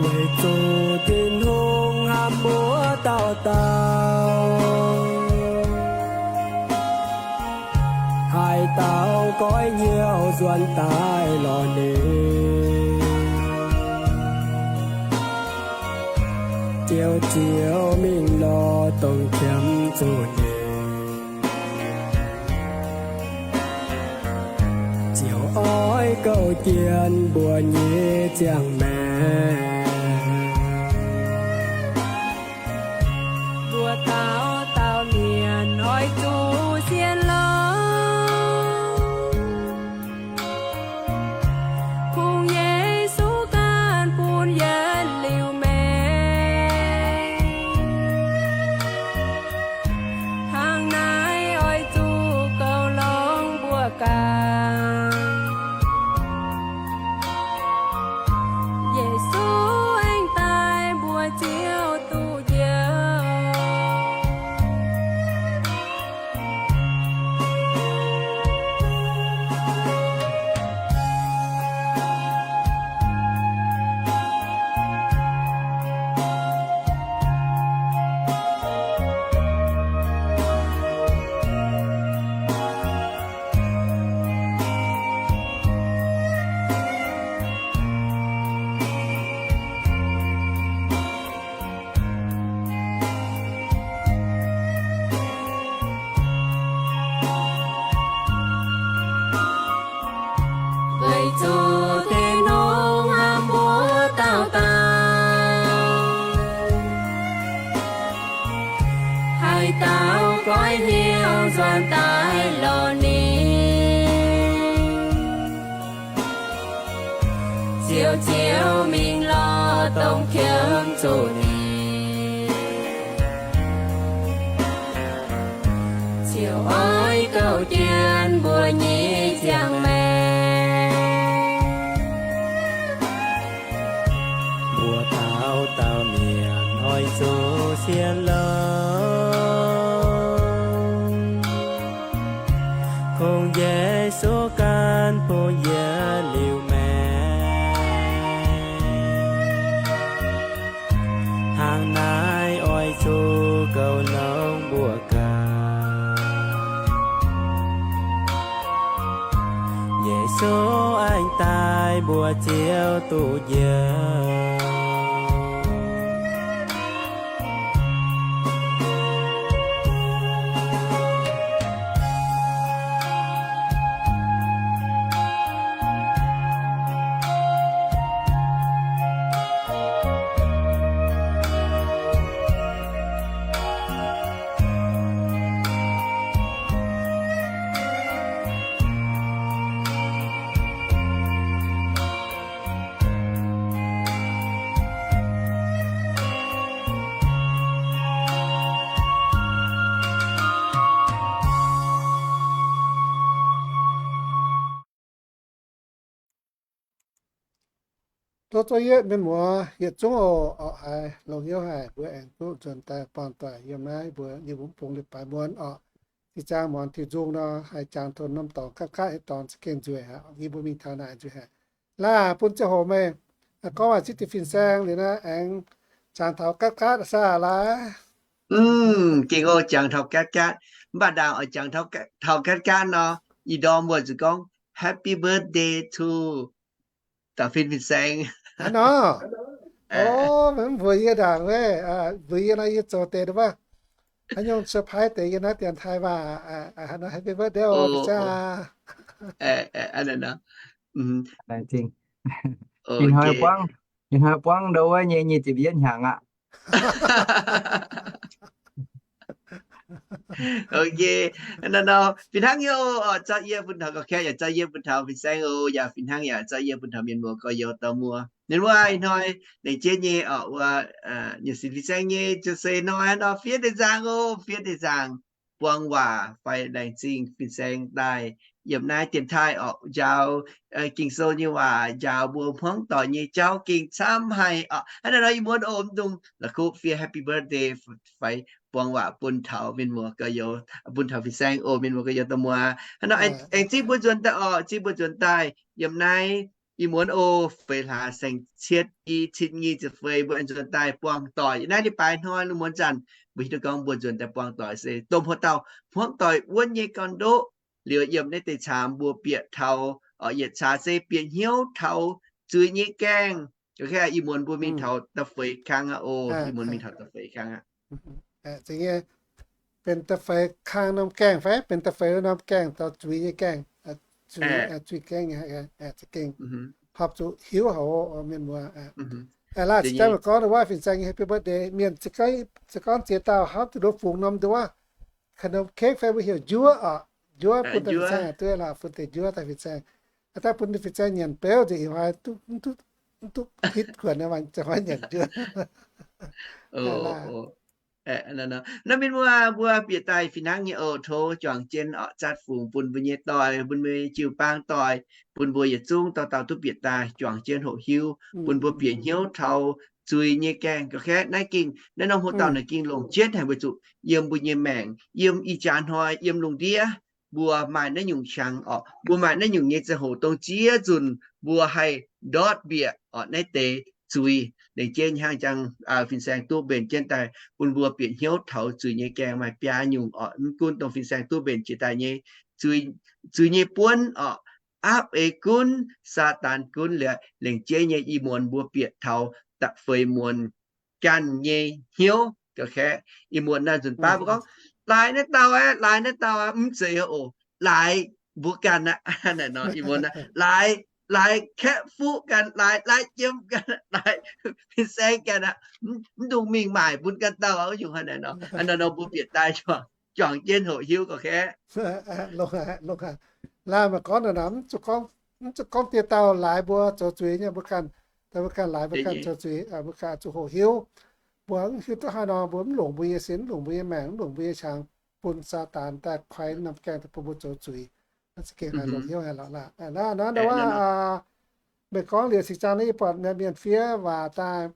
Weic zuqc Tin-Hungh hnamv mbuo dauh dauh, haaix dauh goiv hnyouv nzuonx daaih lorz ninh, Ziouv, Ziouv mingh lorz dongh qiemx zuqc ninh. Ziouv oix gouv jienv mbuo nyei ziangh maengc. Mbuo dauh dauh mienh oix zuqc sienx lorz kungx Yesu ganh bun yietc liuz maengc. Hnangv naaiv oix zuqc goux longx mbuo ganh. Yesu aengx daaih mbuox Ziouv duqv njoux. Weic zuqc Tin-Hungh hnamv mbuo dauh dauh, haaix dauh goiv hnyouv nzuonx daaih lorz ninh, Ziouv, Ziouv mingh lorz dongh qiemx zuqc ninh. Ziouv oix gouv jienv mbuo nyei ziangh maengc. Mbuo dauh dauh mienh oix zuqc sienx lorz kungx Yesu ganh bun yietc liuz maengc. Hnangv naaiv oix zuqc goux longx mbuo ganh. Yesu aengx daaih mbuox Ziouv duqv njoux. Tov zouv yietv mienh muoz yietc zungv oc. Orqc, haiz longx hnyouv haic, mbuo aengx duqv nzuonx daaih buangh doic yiem naaiv mbuo yiem wuov bung leiz-baaix muonz orqc. Ih zanc muonz Tin-Hungh nor haih jangx taux norm dorngx gaatv gaatv nyei dorngx za'gengh nzueic haic, yie mbuo mingh taux naaic nzueic haic. Laaih bun ziangh hoc meih gorngv waac zipv diuh fin-saeng liuz naaiv aengx jangx taux gaatv gaatv saah laaih? Gengh oix jangx taux gaatv gaatv, mv baac ndaangc oix jangx taux gaatv gaatv nor, ih ndorm mbuo zuqc gorngv happy birthday to dauh fin fin-saeng nor. O, mbuox yie ndaangc wuov, mbuox yie nor yie zoux deix wuov, haaix nyungc surprise deix yie naaiv dienx taaih waac, happy birthday oc, fin-saeng. Ih hnoi buangv, ih hnoi buangv ndo wuov nyei nyic ziepc yietv hnyangx aqv. Ok, nor, fih hnangv nyei oc. Zorqv yie bun taux ga'kaeqv yaac zorqv yie bun taux fin-saeng oc, yaac fih hnangv yaac zorqv yie bun taux mienh muoz gorx-youz dauh muoz. Ninh wuov ih hnoi laengz jienv nyei oc, wuov nyiec sin fin-saeng nyei jiu-seix hnoi nor fiev deix nzangc oc, fiev deix nzangc buang waac fai laengz zingh fin-saeng daaih yiem naaiv dienx taaih oc, njaaux Ging-Sou nyei waac, njaaux mbuo hmuangv doic nyei jauv gengh camv haic oc. Hnangv naaiv nor ih muonz oc, mv dungx la'kuqv fiev happy birthday fai buang waac bun taux mienh muoz gorx-youz, bun taux fin-saeng oc, mienh muoz gorx-youz dauh muoz. Hnangv nor aengx zipv mbuo nzuonx daaih oc, zipv mbuo nzuonx daaih yiem naaiv ih muonz oc, feix hlaax saeng-cietv i cin nyic ziepc feix mbuo aengx nzuonx daaih buangh doic. Yiem naaiv leiz-baaix hnoi lungh muonz zanc, mbuo hiuv duqv gorngv mbuo nzuonx daaih buangh doic se domh hoc dauh hmuangv doic wuonv nyei gorn-ndoqv. Liuz yiem naaiv deix caamx mbuo bieqc taux, yietc caax se bieqc hnyouv taux zuiz nyei gaengh. Ih muonz mbuo mingh taux da'feix kang aqv oc. Ih muonz mingh taux da'feix kang aqv. Benx da'feix kang norm gaengh fai benx da'feix norm gaengh taux zuiz nyei gaengh? Zuiz gaengh, za'gengh horpc zuqc hiuv haic mienh muoz. Laaic se jang meih gorngv wuov fin-saeng nyei happy birthday, mienh se gorngv ziex dauh hnamv duqv nduov fungx norm nduov, ka'norm cake fai mbuo heuc njuov oc, njuov bun daaih fin-saeng, duqv lorqc, bun deix njuov daaih fin-saeng. Daaih bun fin-saeng nyanc beuv nzengc, haiz mv duqv hitv kuonx, nyanc njuov. Naaiv mienh muoz, mbuo bieqc daaih fih hnangv nyei oc. Tov juangc jienv oc, zatv fungx bun mbuo nyei doic, bun mbuo nyei jiu-baang doic, bun mbuo yietc zungv dauh dauh duqv bieqc daaih juangc jienv hoqc hiuv, bun mbuo bieqc hnyouv taux zuiz nyei gaengh. Ga'naaiv gengh, naaiv norm hoc dauh naaic gengh longc jienv haic weic zuqc yiem mbuo nyei maengc, yiem ih jaax hnoi, yiem lungh ndiev, mbuo maaih naaiv nyungc qangx oc, mbuo maaih naaiv nyungc nyei ziangh hoc dongh ziex nzunc mbuo haih ndortv bieqc oc naaiv deix zuiz. Lengc jeiv nyei hnangv jang fin-saeng duqv mbenc jienv daaih bun mbuo bieqc hnyouv taux zuiz nyei gaengh maaih biaa nyungc oc. Mv gunv dongh fin-saeng duqv mbenc jiex daaih nyei zuiz nyei buonv oc, aapv eix gunv, Saadaan gunv liuz, lengc jeiv nyei ih muonz mbuo bieqc taux da'feix muonz ganh nyei hnyouv. Ga'naaiv ih muonz naaiv nzunc baav mbuo gorngv, laaix naaiv dauh aqv, laaix naaiv dauh aqv, mv zeiz oc. Laaix mbuo ganh aqv. Naaiv nor ih muonz laaix, laaix kaeqv fuqv ganh, laaix, laaix jiem ganh, laaix fin-saeng ganh aqv. Mv dungx mingh maaic bun ganh dauh aqv. Wuov nyungc hnangv naaiv nor, naaiv nor mbuo bieqc daaih juangc jienv hoqc hiuv ga'naaiv. Laaix meih gorngv naaic, mv zuqc gorngv dieh dauh laaix mbuo zoux zuiz nyei, mbuo ganh, mbuo ganh laaix mbuo ganh zoux zuiz, mbuo ganh zuqc hoqc hiuv. Mbuo mv hiuv duqv haaix nor, mbuo mv longc mbuo nyei sin, mv longc mbuo nyei maengc, mv longc mbuo nyei qangx bun Saadaan daaih kuaix norm gaengh daaih bun mbuo zoux zuiz. Naaiv za'gengh haih longc hiuv haic lorqc laah. Naaiv nor, meih gorngv liuz cing-jang naaiv yie buatc mienh fiev waac daaih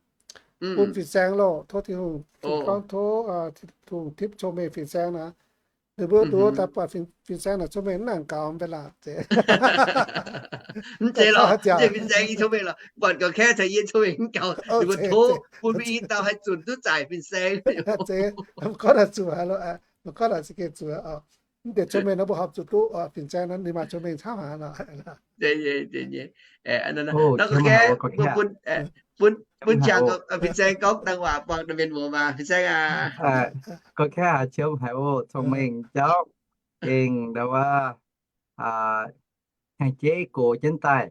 bun fin-saeng loh, tov Tin-Hungh, gorngv tov Tin-Hungh tipv cong-mengh fin-saeng nor. Ninh mbuo nduov daaih buatc fin-saeng naaic cong-mengh mv nangc gaux mv bei laah. Mv zeiz lorqc, mv zeiz fin-saeng nyei cong-mengh lorqc, buatc ga'naaiv caux yie cong-mengh mv gaux, ninh mbuo tov bun mbuo i dauh haih zunc duqv zaaic fin-saeng. Gorngv naaic zuqc haic loh, gorngv naaic za'gengh zuqc oc. Mv deix cong-mengh nor mbuo horpc zuqc duqv fin-saeng nor ninh maaih cong-mengh camv haic nor. Bun, bun jangx fin-saeng gorngv dangh waac buangh mienh muoz maah, fin-saeng aac. Gorngv kaav haic, qiemx haic oc, cong-mengh jauv gengh ndau wuov hnyangx-jeiv gox jienv daaih.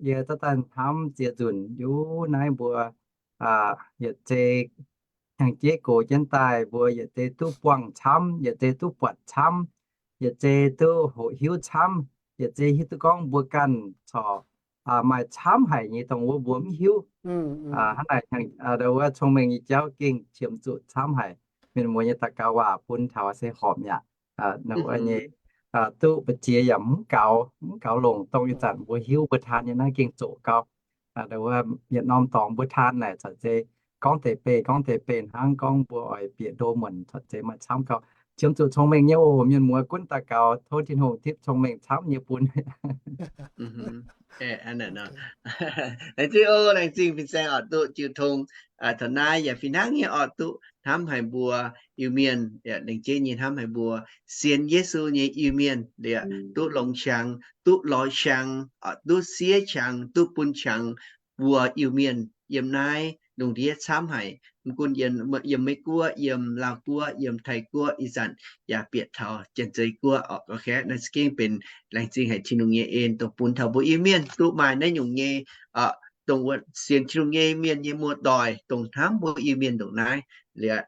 Yie daaih daaih hnamv ziex nzunc yiem naaiv mbuo yietc zei hnyangx-jeiv gox jienv daaih, mbuo yietc zei duqv buangh camv, yietc zei duqv buatc camv, yietc zei duqv hoqc hiuv camv, yietc zei hiuv duqv gorngv mbuo ganh corc maaih camv haic nyei dongh wuov mbuo mv hiuv. Hnangv naaic, ndau wuov cong-mengh nyei jauv gengh qiemx zuqc camv haic. Mienh muoz nyei daux gaux waac bun taux se horpc mi'aqv. Ndau wuov nyei duqv mbu'ziex yaac mv gaux, mv gaux longc. Dongh ih zanc mbuo hiuv mbuo taan nyei naaiv gengh zoqc gau. Ndau wuov yietc norm dorngx mbuo taan naaic corc zei gorngv deix beih, gorngv deix beih hnangv, gorngv mbuo oix bieqc ndo muonc corc zei maaih camv gau. Qiemx zuqc cong-mengh nyei oc, mienh muoz gunv daux gaux tov Tin-Hungh tipv cong-mengh camv nyei bun. Laengz zingh oc, laengz zingh fin-saeng oc, duqv jiu tong taux naaiv yaac fih hnangv nyei oc, duqv hnamv haic mbuo Iu-Mienh, laengz jeiv nyei hnamv haic mbuo sienx Yesu nyei Iu-Mienh liuz, duqv longx qangx, duqv lorz qangx, duqv siev qangx, duqv bun qangx mbuo Iu-Mienh yiem naaiv lungh ndiev camv haic. Mv gunv yiem Meiv Guoqv, yiem Laauh Guoqv, yiem Taiv Guoqv, ih zanc yaac bieqc taux Janx-Zei Guoqv oc. Ga'naaiv se gengh benx laengz zingh haic Tin-Hungh nyei en dongh bun taux mbuo Iu-Mienh duqv maaih naaiv nyungc nyei, dongh wuov sienx Tin-Hungh nyei mienh nyei muoz-doic, dongh hnamv mbuo Iu-Mienh ndongc naaiv liuz,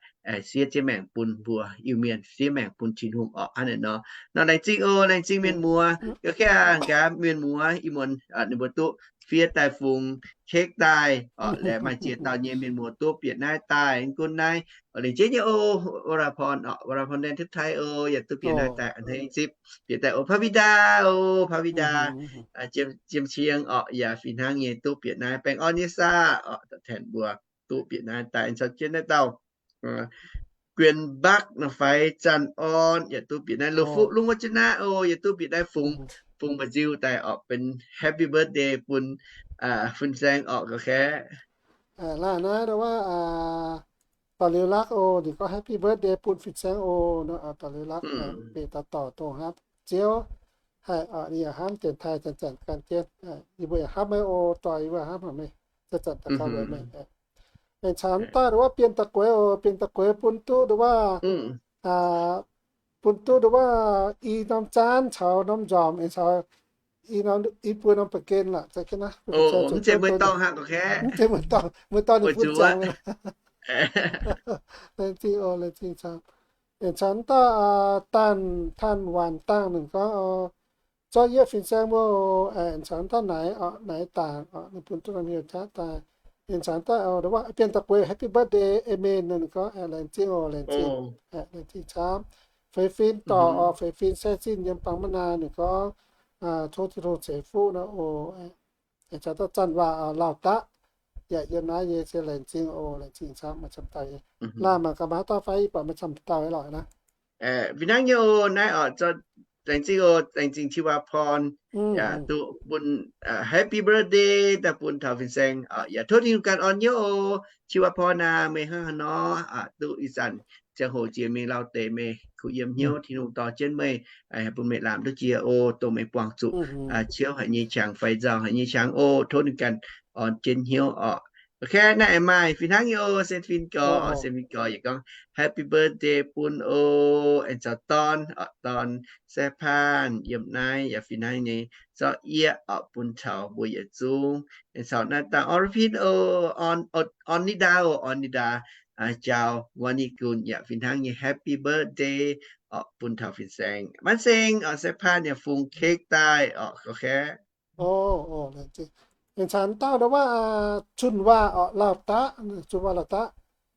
siev jienv maengc bun mbuo Iu-Mienh, siev maengc bun Tin-Hungh oc. Hnangv naaiv nor, laengz zingh oc, laengz zingh mienh muoz. Ga'naaiv gaax mienh muoz ih muonz ninh mbuo duqv fiev daaih fungx cake daaih oc, liuz maaih ziex dauh nyei mienh muoz duqv bieqc naaiv daaih. Mv gunv naaiv, laengz jeiv nyei oc, วราพร oc, วราพร แดนทิพย์ไทย oc, yaac duqv bieqc naaiv daaih a'hneiv zipv, bieqc daaih oc, พระบิดา oc, พระบิดา Jiem Cieng oc, yaac fih hnangv nyei duqv bieqc naaiv. Baengh orn nyei saah oc, ตัวแทน mbuo duqv bieqc naaiv daaih. Caux jienv naaiv dauh Guien Mbak nor fai Zanh Orn yaac duqv bieqc naaiv. Loz Fuqv Lungh Wuov Jien Naqv oc, yaac duqv bieqc naaiv fungx fungx mba'nziu daaih orqc, benx happy birthday bun fin-saeng orqc, ga'kaeqv. Laanh naaiv ndau wuov, Da'liuz Lakv oc, ninh gorngv happy birthday bun fin-saeng oc. Da'liuz Lakv, mbenc dauh dorc dongh hnamv Ziouv, haih ninh yaac hnamv dienx taaih zanc-zanc gan jienv. Yie mbuo yaac hnamv meih oc, dorh yie mbuo hnamv haic meih, zanc-zanc daux gaux weic meih. Aengx caux daaih ndau wuov Bienh Da'gueix oc, Bienh Da'gueix bun duqv ndau wuov, bun duqv ndau wuov i norm zaanv caux norm nzormc, aengx caux i norm, i buo norm ba'gen lorqc. Mv zeiz mueiz dorngh hnangv, mv zeiz mueiz dorngh, mueiz dorngh ninh bun ziangx. Laengz zingh oc, laengz zingh caux. Aengx caux daaih Danh, Tanh Waanc Dangh ninh gorngv, zorqv yie fin-saeng mbuo, aengx caux daaih Naix orqc, Naix Dangc orqc, ninh bun duqv norm hnyouv qaqv daaih. Aengx caux daaih ndau wuov Bienh Da'gueix happy birthday, amen, ninh gorngv laengz zingh oc, laengz zingh, laengz zingh camv. Feix Fin dorc orqc, Feix Fin se zinh yiem Bangc Maiv Naa, ninh gorngv tov Tin-Hungh ceix fuqv nor oc. Aengx caux daaih Zanc Waac, Lauh Daqv, yaac yiem naaiv nyei, se laengz zingh oc, laengz zingh camv, maaih camv dauh nyei. Laanh mangc gaax maaih haaix dauh fai, yie buatc maaih camv dauh nyei lorqc naaiv. Fih hnangv nyei oc, naaiv orqc, laengz zingh oc, laengz zingh Tin-Waac porn, yaac duqv bun happy birthday daaih bun taux fin-saeng orqc. Yaac tov Tin-Hungh ganh orn hnyouv oc. Tin-Waac porn aac, meih hnangv haaix nor duqv ih zanc ziangh hoc jiex mingh lauh deix, meih kuh yiem hnyouv, Tin-Hungh dorh jienv meih, haih bun meih lamh duqv jiex oc, dongh meih buangh zuqc ciouv haic nyei qangx fai nzauh haic nyei qangx oc. Tov ninh ganh orn jienv hnyouv orqc. Ok, naaiv aengx maaih fih hnangv nyei oc, Sen Fin Gorx, Sen Fin Gorx yaac gorngv happy birthday bun oc, aengx caux dorn orqc, dorn Saeqv Paanh yiem naaiv yaac fih hnangv nyei, zorqv yie orqc bun taux mbuo yietc zungv, aengx caux naaiv dauh Orpin oc, Ornidaa oc, Ornidaa, Jaau Wav Ni Gun yaac fih hnangv nyei happy birthday orqc bun taux fin-saeng. Maiv Seng orqc, Saeqv Paanh yaac fungx cake daaih orqc, ga'kaeqv. Aengx caux dauh ndau wuov Cun Waac orqc, Lauh Daqv, Cun Waac Lauh Daqv.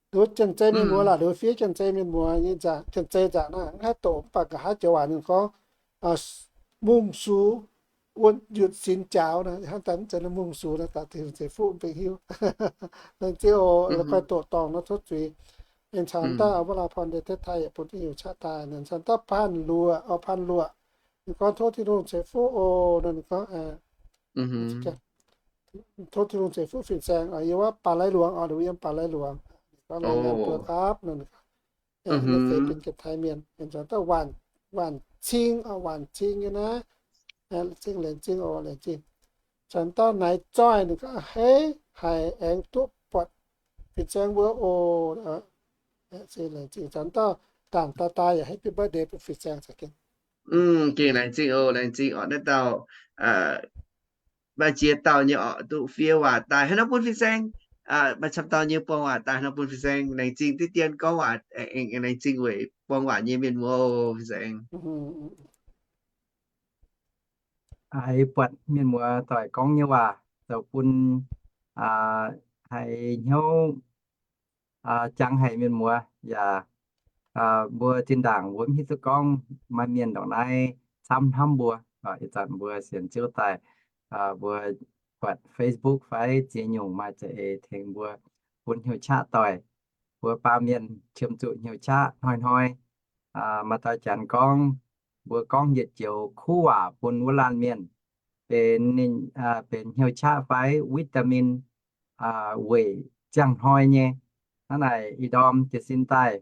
Nduov Janx-Zei mienh muoz laac, nduov fiev Janx-Zei mienh muoz nyei nzangc, Janx-Zei nzangc naaiv, mv haih doqc, mv baac nqa'haav joux waac ninh gorngv mungh sux, wuonh yutc sinx jaaux naaiv, hnangv daaih mv zeiz mungh sux naaiv, daaih Tin-Hungh ceix fuqv mv baac hiuv. Laengz zingh oc, la'guaih doqc dorngc nor tov zuiz. Aengx caux daaih wuov Laa Porn Deix Teth Taaih yaac bun duqv hnyouv qaqv daaih. Aengx caux daaih Paanh Luoqc, Paanh Luoqc, ninh gorngv tov Tin-Hungh ceix fuqv oc, ninh gorngv tov Tin-Hungh ceix fuqv fin-saeng, yiem wuov Baac Lai Luangx oc, ninh yiem Baac Lai Luangx. Ninh gorngv laengz zingh mbuo gapv nor, ninh gorngv naaiv se benx Janx-Taiv mienh. Aengx caux daaih Waanc Cing, Waanc Cing nyei naaiv, laengz zingh, laengz zingh oc, laengz zingh. Caux daaih Naaiv Zoih, ninh gorngv hei, haiz aengx duqv buatc fin-saeng mbuo oc. Caux daaih Ndaangc Daaih Daaih yaac happy birthday bun fin-saeng za'gengh. Gengh laengz zingh oc, laengz zingh orqc, naaiv dauh maaih ziex dauh nyei orqc, duqv fiev waac daaih hnangv nor bun fin-saeng. Maaih camv dauh nyei buangh waac daaih hnangv nor bun fin-saeng. Laengz zingh diqv dien gorngv waac, aengx laengz zingh weic buangh waac nyei mienh muoz oc, fin-saeng. Haiz buatc mienh muoz doic gorngv nyei waac zoux bun haiz hnyouv jangx haic mienh muoz yaac mbuo zinh ndaangc mbuo mv hiuv duqv gorngv maaih mienh ndongc naaiv camv hnamv mbuo. Ih zanc mbuo sienx Ziouv daaih, mbuo buatc Facebook fai ziex nyungc maaih za'eix tengx mbuo bun hnyouv qaqv doic. Mbuo baamh mienh qiemx zuqc hnyouv qaqv hnoi-hnoi. Maaih dauh janx gorngv, mbuo gorngv yietc joux kuv waac bun wuov laanh mienh benx, benx hnyouv qaqv fai vitamin weic ziangh hnoi nyei. Hnangv naaic ih ndorm jiez sin daaih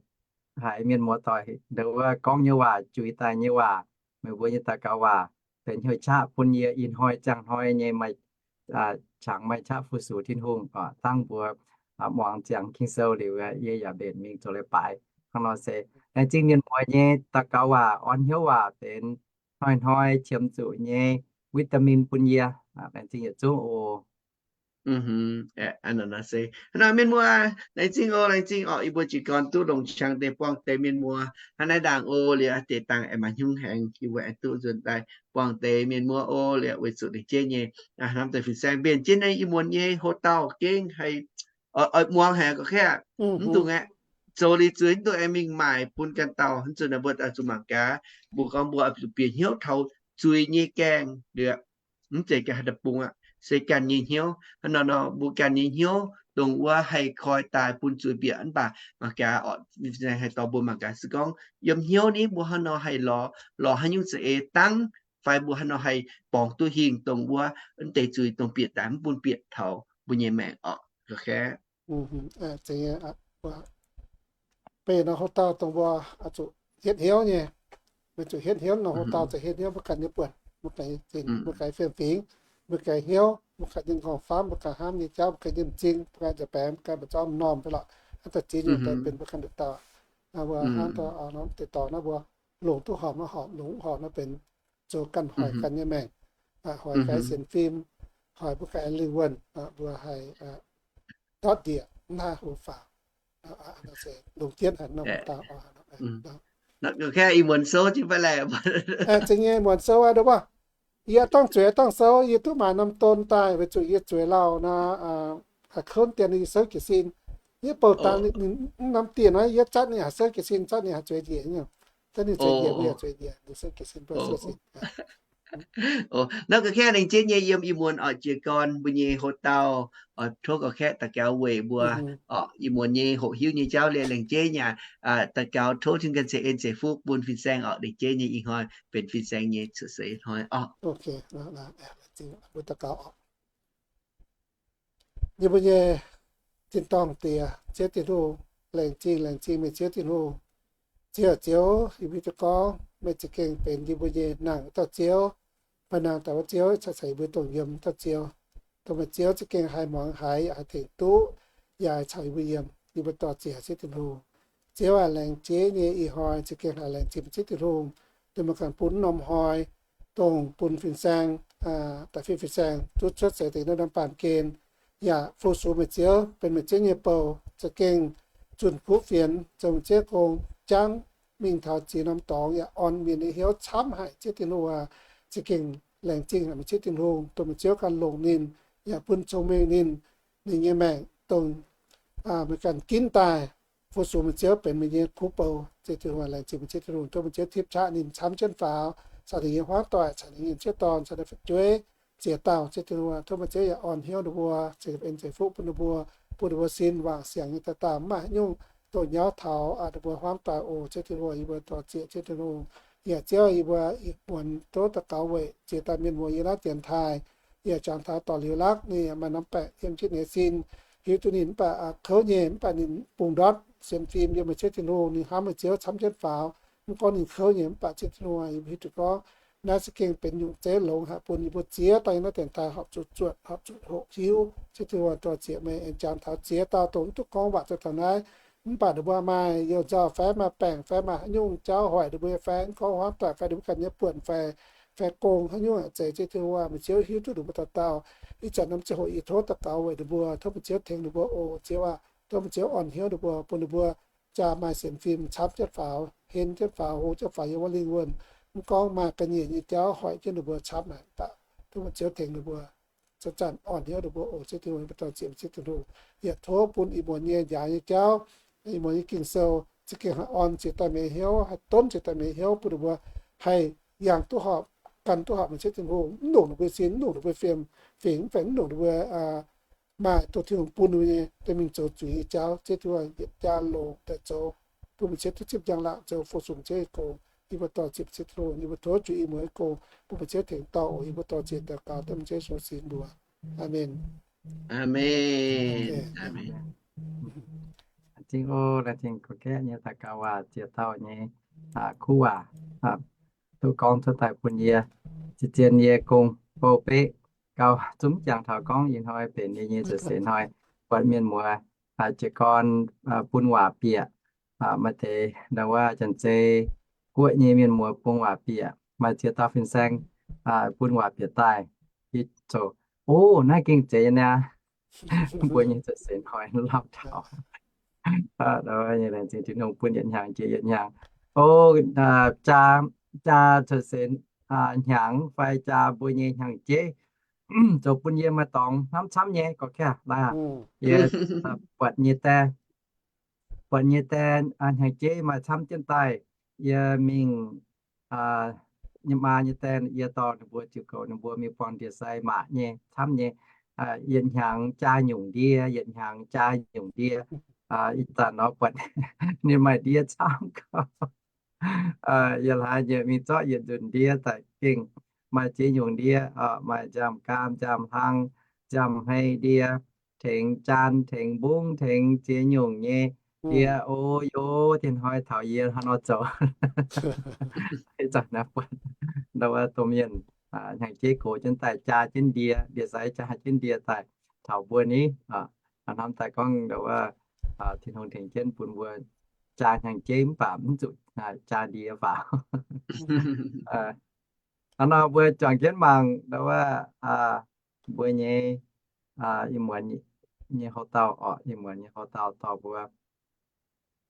haiz mienh muoz doic ndau wuov gorngv nyei waac, juix daaih nyei waac, meih mbuo nyei daux gaux waac benx hnyouv qaqv bun yie ih hnoi ziangh hnoi nyei maaih qangx maaih qaqv fu-sux Tin-Hungh. Dangh mbuo muangx ziangx Ging-Sou liuz, yie yaac mbenc mingh zoux leiz-baaix. Hnangv nor se laengz zingh mienh muoz nyei daux gaux waac, orn hnyouv waac benx hnoi-hnoi qiemx zuqc nyei vitamin bun yie. Laengz zingh yietc zungv oc. Hnangv nor se, hnangv nor mienh muoz, laengz zingh oc, laengz zingh orqc, yie mbuo jiez gorn duqv longc qangx deix buangh deix mienh muoz hnangv naaiv ndaangc oc. Liuz deix dangh aengx maaih hnyungv haic, yie mbuo aengx duqv nzuonx daaih buangh deix mienh muoz oc. Liuz weic zuqc ninh jienv nyei hnamv deix fin-saeng mbenc jienv naaiv ih muonz nyei hoc dauh gengh haih oix muangx haic gorqv-kaeqv. Mv dungx aeqv, zoux liuz zuiz mv dungx aengx mingh maaic bun ganh dauh. Mv zuqc naaic mbuo zuqc mangc gaax, mbuo gorngv mbuo zuqc bieqc hnyouv taux zuiz nyei gaengh liuz, mv zeiz ganh haaix deic-bung aqv, se ganh nyei hnyouv. Hnangv nor nor mbuo ganh nyei hnyouv dongh wuov haih koi daaih bun zuiz bieqc. Mv baac mangc gaax orqc, haih dorh mbuo mangc gaax se gorngv yiem hnyouv ni mbuo hnangv nor haih lorz, lorz haaix nyungc za'eix dangv fai mbuo haaix nor haih borngz duqv hingh dongh wuov deix zuiz dongh bieqc daaih mv bun bieqc taux mbuo nyei maengc orqc. Beiv norm houx-dauh dongh mbuo zuqc hietv hnyouv nyei. Mbuo zuqc hietv hnyouv, norm houx-dauh zuqc hietv hnyouv mbuo ganh nyei buonc, mbuo ganh fiem-fingx, mbuo ganh hnyouv, mbuo ganh nyei nqorngv-famv, mbuo ganh hnamv nyei jauv, mbuo ganh nyei m'zing, mbuo ganh nza'baengx, mbuo ganh mbu'zormv m'normh fai lorqc, hnangv da'ziex nyungc daaih benx mbuo ganh nduqc dauh. Mbuo hnamv daaih norm deix dorngx naaiv mbuo longc duqv horpc maiv horpc, longc mv horpc naaiv benx zoux ganh hoic ganh nyei maengc, hoic ganh sienx fim, hoic mbuo ganh lingh wuonh, mbuo haih ndortv ndieqc mv haih houx faaux, longc jienv haic norm dauh. Ih muonz sou, za'gengh muonz sou aqv, yie dongh zueiz dongh sou, yie duqv maaiz norm don daaih weic zuqc yie zueiz lauh nor, kouv dien yie souv jiez sin. Yie bouh dangx ninh mv norm dieh nor, yie zatv ninh haih souv jiez sin, zatv ninh haih zueiz njiec, zatv ninh zueiz njiec, yie zueiz njiec, ninh souv jiez sin, bouh souv sin. Naaiv ga'kaeqv laengz jeiv nyei yiem ih muonz oix jiez gorn mbuo nyei houx-dauh, tov ga'kaeqv daux gaux weic mbuo oc, ih muonz nyei hoqc hiuv nyei jauv liuz laengz jeiv nyei. Daux gaux tov Tin-Hungh ganh ceix en ceix fuqv bun fin-saeng oc. Laengz jeiv nyei ih hnoi benx fin-saeng nyei cuotv seix hnoi oc. Yie mbuo nyei tin-dorngh Diex, Ziouv Tin-Hungh, laengz zingh, laengz zingh meih Ziouv Tin-Hungh. Ziouv, Ziouv, yie mbuo hiuv duqv gorngv meih za'gengh benx yie mbuo nyei nangc dauh Ziouv. Meih nangc dauh wuov Ziouv caux yie mbuo dongh yiem dauh Ziouv, dongh meih Ziouv za'gengh haih muangx haiz, haih tengx duqv, yaac haih caux yie mbuo yiem. Yie mbuo dor-ziec Ziouv Tin-Hungh. Ziouv aac, laengz jeiv nyei ih hnoi za'gengh haih laengz zingh Ziouv Tin-Hungh, dongh meih ganh bun norm hnoi, dongh bun fin-saeng, da'fih fin-saeng duqv cuotv seix deix norm baamh gen, yaac fu-sux meih Ziouv benx meih Ziouv nyei bou, za'gengh zunh kuv fienx zoux meih Ziouv gong, jangv mingh taux ziex norm dorngx, yaac orn mienh nyei hnyouv camv haic Ziouv Tin-Hungh aac. Za'gengh laengz zingh haic meih Ziouv Tin-Hungh, dongh meih Ziouv ganh longc ninh, yaac bun cong-mengh ninh, ninh nyei maengc dongh meih ganh ginv daaih fu-sux meih Ziouv benx meih nyei kuv bou. Ziouv Tin-Hungh, laengz zingh meih Ziouv Tin-Hungh, tov meih Ziouv tipv qaqv ninh camv jienv faaux, caux ninh nyei hmuangv doic, caux ninh nyei ziex dorn, caux ninh fu'jueiv ziex dauh. Ziouv Tin-Hungh, tov meih Ziouv yaac orn hnyouv ninh mbuo, ceix en ceix fuqv bun ninh mbuo, bun ninh mbuo sin wangc siangx nyei dauh dauh, mv maaih haaix nyungc dongh nyauv taux ninh mbuo hmuangv doic oc. Ziouv Tin-Hungh, yie mbuo dor-ziec Ziouv Tin-Hungh. Yaac Ziouv, yie mbuo ih muonz tov daux gaux weic ziex dauh mienh muoz yiem naaiv dienx taaih, yaac jangx taux dorh liuz lakv ninh yaac maaih norm baeqc yiem jienv ninh nyei sin, hiuv duqv ninh mv baac kouv nyei, mv baac ninh bungx ndortv sienx fim yiem meih Ziouv Tin-Hungh, ninh hnamv meih Ziouv camv jienv faaux. Mv gorngv ninh kouv nyei, mv baac Ziouv Tin-Hungh, yie mbuo hiuv duqv gorngv naaiv za'gengh benx nyungc zeiv longx haic bun yie mbuo ziex dauh yiem naaiv dienx taaih horpc zuqc zuotc, horpc zuqc hoqc hiuv. Ziouv Tin-Hungh, dor-ziec meih aengx jangx taux ziex dauh dongh mv duqv gorngv waac zuqc taux naaiv, mv baac ninh mbuo maaih youh nzauh fai maaih baengc fai maaih haaix nyungc jauv hoic ninh mbuo nyei fai mv gorngv hmuangv doic fai ninh mbuo ganh nyei buonc fai, fai gong haaix nyungc aqv, zeiz Ziouv Tin-Hungh aac, meih Ziouv hiuv duqv ninh mbuo dauh dauh. Ih zanc norm ziangh hoc yie tov daux gaux weic ninh mbuo, tov meih Ziouv tengx ninh mbuo oc. Ziouv aac, tov meih Ziouv orn hnyouv ninh mbuo, bun ninh mbuo jaa maaih sienx fim camv jienv faaux, henv jienv faaux, hlo jienv faaux yiem wuov lingh wuonh. Mv gorngv maaih ga'nyiec nyei jauv hoic jienv ninh mbuo camv naaic, mv baac tov meih Ziouv tengx ninh mbuo, zanc-zanc orn hnyouv ninh mbuo oc. Ziouv Tin-Hungh, yie mbuo dor-ziec meih Ziouv Tin-Hungh. Yaac tov bun ih muonz nyei njaaux nyei jauv, ih muonz nyei Ging-Sou za'gengh haih orn ziex dauh mienh hnyouv, haih donv ziex dauh mienh hnyouv, bun ninh mbuo haih yangh duqv horpc, gan duqv horpc meih Ziouv Tin-Hungh, mv longc ninh mbuo sin, mv longc ninh mbuo fiem-fingx, mv baac mv longc ninh mbuo maaih dongh Tin-Hungh bun ninh mbuo nyei, daaih mingh zoux zuiz nyei jauv. Ziouv Tin-Hungh, yietc jaax longx daaih zoux, bun meih Ziouv duqv zipv njang-laangc zoux fu-sux meih Ziouv nyei gong. Yie mbuo dor-ziec meih Ziouv Tin-Hungh, yie mbuo tov juix ih muonz nyei gong bun meih Ziouv tengx dorh oc. Yie mbuo dor-ziec daux gaux dengv meih Ziouv Yesu nyei mbuox. Aamen. Aamen. Aamen. Laengz zingh oc, laengz zingh gorngv gaeqv nyei daux gaux waac, ziex dauh nyei kuv waac, duqv gorngv cuotv daaih bun yie, zien-zien yie gong bou beqv gauh zungv jangx taux gorngv ih hnoi benx yie nyei cuotv seix hnoi, buatc mienh muoz jiez gorn bun waac bieqc. Maaih deix ndau wuov Janx-Zei guoqv nyei mienh muoz bun waac bieqc, maaih ziex dauh fin-saeng bun waac bieqc daaih. Yie zoux, o, naaiv gengh zeiz nyei aqv. Mbuo nyei cuotv seix hnoi lauh taux. Laengz zingh Tin-Hungh bun yietc hnyangx jiex yietc hnyangx. O, jaa, jaa cuotv seix hnyangx fai jaa mbuo nyei hnyangx-jeiv zoux bun yie maaih dorngx hnamv camv nyei gorqv-kaeqv laaix. Yie buatc nyei die, buatc nyei die hnyangx-jeiv maaih camv jienv daaih. Yie mingh, yie maa nyei die, yie dorh ninh mbuo ziux goux ninh mbuo mingh buangh ndie-sai maac nyei camv nyei. Yietc hnyangx jaa nyungc ndie, yietc hnyangx jaa nyungc ndie. Ih zanc nor buatc ninh maaih ndie camv gauh. Yie hlaax nyei mingh zorqv yietc nzunc ndie daaih gengh maaih ziex nyungc ndie, maaih nziaamv-gaam, nziaamv-hlang, nziaamv-hmei ndie, tengx jaan, tengx mbungv, tengx ziex nyungc nyei ndie. O yo, tin hnoi taux yie hnangv nor zoux. Ih zanc naaiv buatc ndau wuov domh mienh hnyangx-jeiv gox jienv daaih jaa jienv ndie, ndie-sai jaa jienv ndie daaih taux mbuo ni. Hnamv daaih gorngv ndau wuov Tin-Hungh tengx jienv bun mbuo jaa hnyangx-jeiv mv baac mv zuqc jaa ndie faaux. Hnangv nor mbuo juangc jienv mangc ndau wuov mbuo nyei ih muonz nyei houx-dauh orqc, ih muonz nyei houx-dauh dorh mbuo,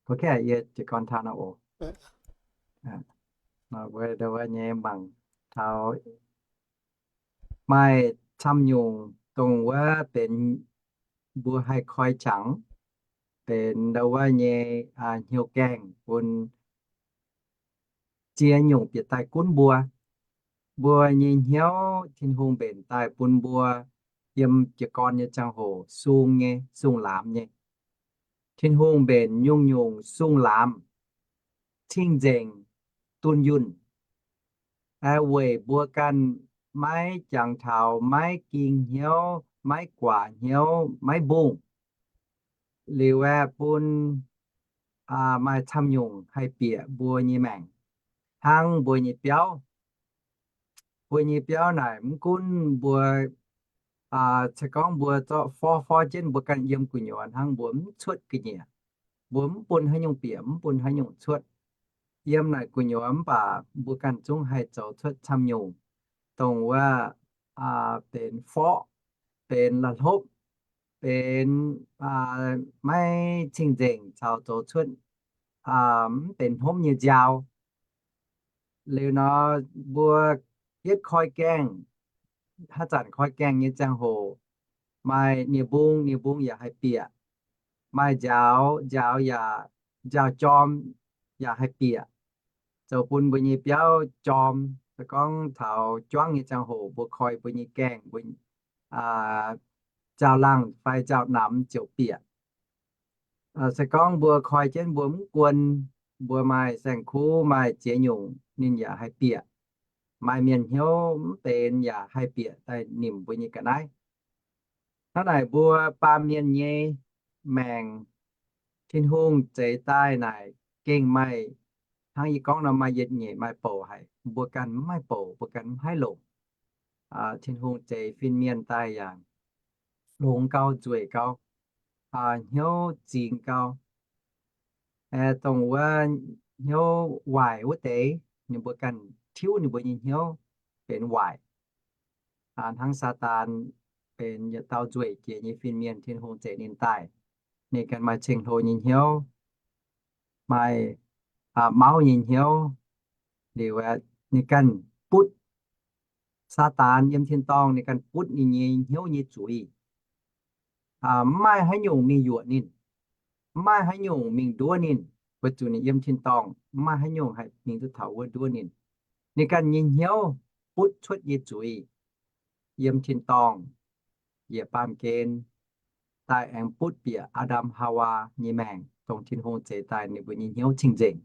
mbuo kaeqv yie jiez gorn taux nor oc. Mbuo ndau wuov nyei mangc taux maaih camv nyungc dongh wuov benx mbuo haih koi qangx, benx ndau wuov nyei hnyouv gaengh bun ziex nyungc bieqc daaih gunv mbuo. Mbuo nyei hnyouv Tin-Hungh mbenc daaih bun mbuo yiem jiez gorn nyei ziangh hoc sung nyei, sung laamz nyei. Tin-Hungh mbenc nyungc-nyungc sung laamz cing-nzengc dunh yunh, weic mbuo ganh maiv jangx taux, maiv ging hnyouv, maiv guaax hnyouv, maiv mbungh. Liuz aeqv, bun maaih camv nyungc haih bieqc mbuo nyei maengc hnangv mbuo nyei biauv. Mbuo nyei biauv naaic mv gunv mbuo, se gorngv mbuo zorqv forv forv jienv mbuo ganh yiem gu'nyuoz hnangv, mbuo mv cuotv ga'nyiec, mbuo mv bun haaix nyungc bieqc, mv bun haaix nyungc cuotv yiem naaic gu'nyuoz, mv baac mbuo ganh zungv haih zoux cuotv camv nyungc, dongh wuov benx forv, benx la'hlopv, benx maiv cing-nzengc caux zoux cuotv mv benx hnomv nyei nziaaux. Liuz nor, mbuo yietv koi gaengh, haaix zanc koi gaengh nyei ziangh hoc, maaih nie-mbung, nie-mbung yaac haih bieqc, maaih nziaaux, nziaaux yaac, nziaaux jorm yaac haih bieqc, zoux bun mbuo nyei biauv jorm. Se gorngv taux juangv nyei ziangh hoc mbuo koi mbuo nyei gaengh, mbuo nziaaux laangh fai nziaaux namx ziouc bieqc. Se gorngv mbuo koi jienv mbuo mv guon, mbuo maaih saeng-kuv, maaih ziex nyungc, ninh yaac haih bieqc. Maaih mienh hnyouv mv benx yaac haih bieqc daaih nimc mbuo nyei ga'naaiv. Hnangv naaic mbuo baamh mienh nyei maengc, Tin-Hungh zeix daaih naaic gengh maaih, hnangv yie gorngv nor, maaih yietc nyeic maaih bouc haic. Mbuo ganh mv maaih bouc, mbuo ganh mv haih longc. Tin-Hungh zeix fin-mienh daaih yaac longx gau, nzueic gau, hnyouv zingx gau. Dongh wuov hnyouv waaic wuov deix, ninh mbuo ganh tiuv ninh mbuo nyei hnyouv benx waaic. Hnangv Saadaan benx yietc dauh nzueic jiex nyei fin-mienh, Tin-Hungh zeix ninh daaih, ninh ganh maaih ceng-hlo nyei hnyouv, maaih mauv nyei hnyouv. Liuz ninh ganh butv, Saadaan yiem tin-dorngh ninh ganh butv ninh nyei hnyouv nyei zuiz. Mv maaih haaix nyungc mingh yuoqc ninh, mv maaih haaix nyungc mingh nduov ninh, weic zuqc ninh yiem tin-dorngh mv maaih haaix nyungc haih mingh duqv taux wuov nduov ninh. Ninh ganh nyei hnyouv butv cuotv nyei zuiz yiem tin-dorngh, yietc baamh gen daaih aengx butv bieqc Aa^ndam Haawaa nyei maengc, dongh Tin-Hungh zeix daaih ninh mbuo nyei hnyouv cing-nzengc,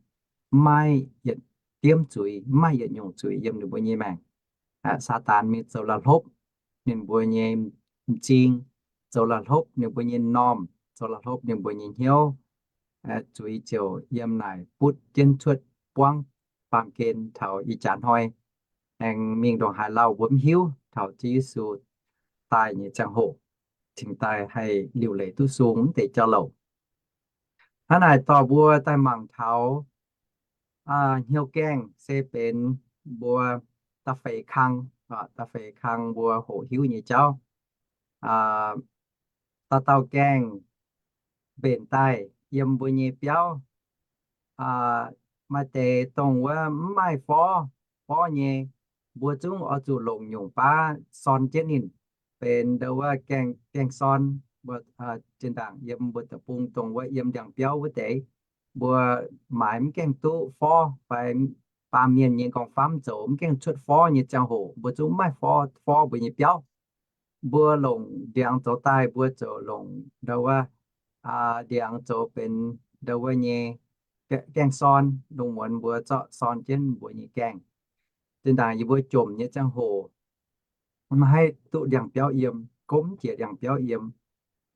mv maaih yietc diemv zuiz, mv maaih yietc nyungc zuiz yiem ninh mbuo nyei maengc. Saadaan mingh zoux la'hlopv ninh mbuo nyei m'zing, zoux la'hlopv ninh mbuo nyei m'normh, zoux la'hlopv ninh mbuo nyei hnyouv. Zuiz ziouc yiem naaic butv jienv cuotv buangv baamh gen taux ih jaax hnoi, aengx mingh ndongc haaix lauh mbuo mv hiuv, taux Ziouv Yesu daaih nyei ziangh hoc, cingx daaih haih liuc leiz duqv sung mv deix jauv-louc. Hnangv naaic dorh mbuo daaih mangc taux hnyouv gaengh se benx mbuo da'feix kang, da'feix kang mbuo hoqc hiuv nyei jauv. Dauh dauh gaengh mbenc daaih yiem mbuo nyei biauv. Maaih deix dongh wuov mv maaih forv, forv nyei, mbuo zungv oix zuqc longc nyungc baav sorn jienv ninh, benx ndau wuov gaengh, gaengh sorn. Mbuo zinh ndaangc yiem mbuo deic-bung dongh wuov yiem ndiangx-biauv wuov deix, mbuo maaiz mv gaengh duqv forv fai baamh mienh nyei nqorngv-famv zoux mv gaengh cuotv forv nyei ziangh hoc, mbuo zungv mv maaih forv, forv mbuo nyei biauv. Mbuo longc ndiangx zoux daaih, mbuo ziouc longc ndau wuov ndiangx zoux benx ndau wuov nyei gaengh sorn, lungh muonz mbuo zorqv sorn jienv mbuo nyei gaengh. Zinh ndaangc yie mbuo jomc nyei ziangh hoc, maiv haih duqv ndiangx-biauv yiem, gomv jiex ndiangx-biauv yiem,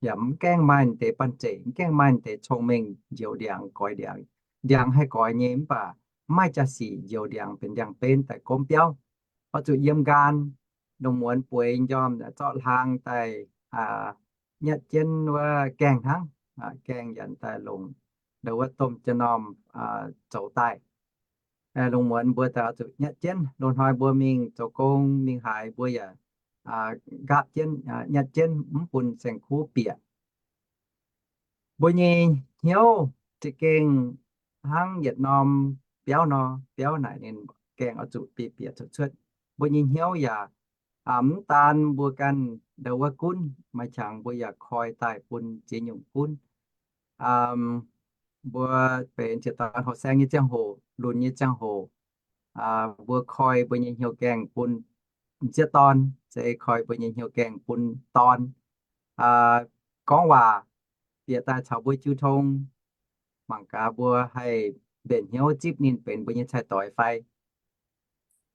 yaac mv gaengh maaih deix banh zeic, mv gaengh maaih deix cong-mengh njoux ndiangx goix ndiangx. Ndiangx haih goix nyei mv baac mv maaih jaa-sic njoux ndiangx benx ndiangx-benv daaih gomv biauv. Oix zuqc yiem nqaam, lungh muonz bueix njormh zorqv hlang daaih nyatv jienv wuov gaengh hnangv, gaengh yaac daaih longc ndau wuov domh jaa-normh zoux daaih. Lungh muonz mbuo daaih oix zuqc nyatv jienv. Loz-hnoi mbuo mingh zoux gong mingh haaix mbuo yaac nqaapv jienv, nyatv jienv mv bun saeng-kuv bieqc. Mbuo nyei hnyouv za'gengh hnangv yietc norm biauv nor, biauv naaic ninh gaengh oix zuqc bieqc bieqc cuotv cuotv. Mbuo nyei hnyouv yaac mv daan mbuo ganh ndau wuov gunv, maaih qangx mbuo yaac koi daaih bun ziex nyungc gunv. Mbuo benx ziex dorn hoh saeng nyei ziangh hoc, lunx nyei ziangh hoc, mbuo koi mbuo nyei hnyouv gaengh bun m'sieqv dorn, se koi mbuo nyei hnyouv gaengh bun dorn. Gorngv waac bieqc daaih caux mbuo jiu tong, mangc gaax mbuo haih mbenc hnyouv zipv ninh benx mbuo nyei cai-doix fai.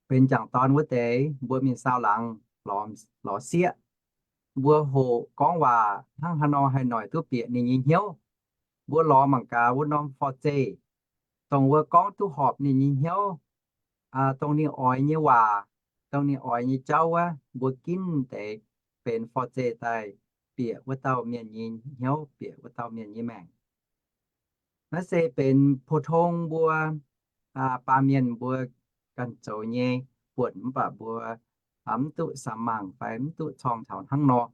Benx m'jangc dorn wuov deix, mbuo mingh saau laangz lorz sieqv, mbuo hoqc gorngv waac hnangv haaix nor haih noic duqv bieqc ninh nyei hnyouv. Mbuo lorz mangc gaax wuov norm forv-zeih, dongh wuov gorngv duqv horpc ninh nyei hnyouv, dongh ninh oix nyei waac, dongh ninh oix nyei jauv wuov, mbuo ginv deix benx forv-zeih daaih bieqc wuov dauh mienh nyei hnyouv, bieqc wuov dauh mienh nyei maengc. Naaiv se benx pou-tong mbuo baamh mienh mbuo ganh zoux nyei buonc mv baac mbuo mv duqv samx mangc fai mv duqv corng taux hnangv nor.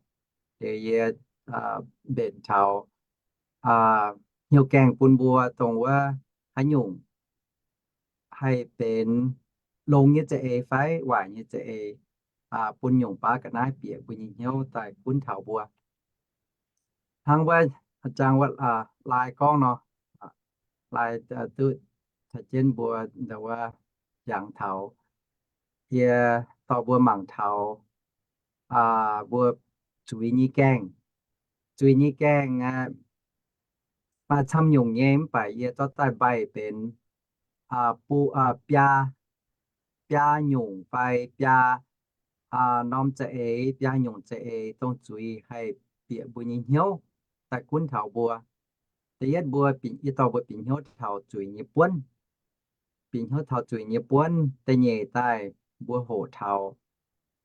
Liuz yie mbenc taux hnyouv gaengh bun mbuo dongh wuov haaix nyungc haih benx longx nyei za'eix fai waaic nyei za'eix, bun nyungc baav ga'naaiv bieqc mbuo nyei hnyouv daaih gunv taux mbuo. Hnangv wuov, jangx wuov, lai gorngv nor, lai duqv caux jienv mbuo ndau wuov jangx taux, yie dorh mbuo mangc taux mbuo zuiz nyei gaengh. Zuiz nyei gaengh maaih camv nyungc nyei mv baac yie zorqv daaih mbaih benx biaa, biaa nyungc fai biaa norm za'eix, biaa nyungc za'eix dongh zuiz haih bieqc mbuo nyei hnyouv daaih gunv taux mbuo. Da'yietv mbuo, yie dorh mbuo bieqc hnyouv taux zuiz nyei buonv. Bieqc hnyouv taux zuiz nyei buonv. Da'nyeic daaih mbuo hoqc taux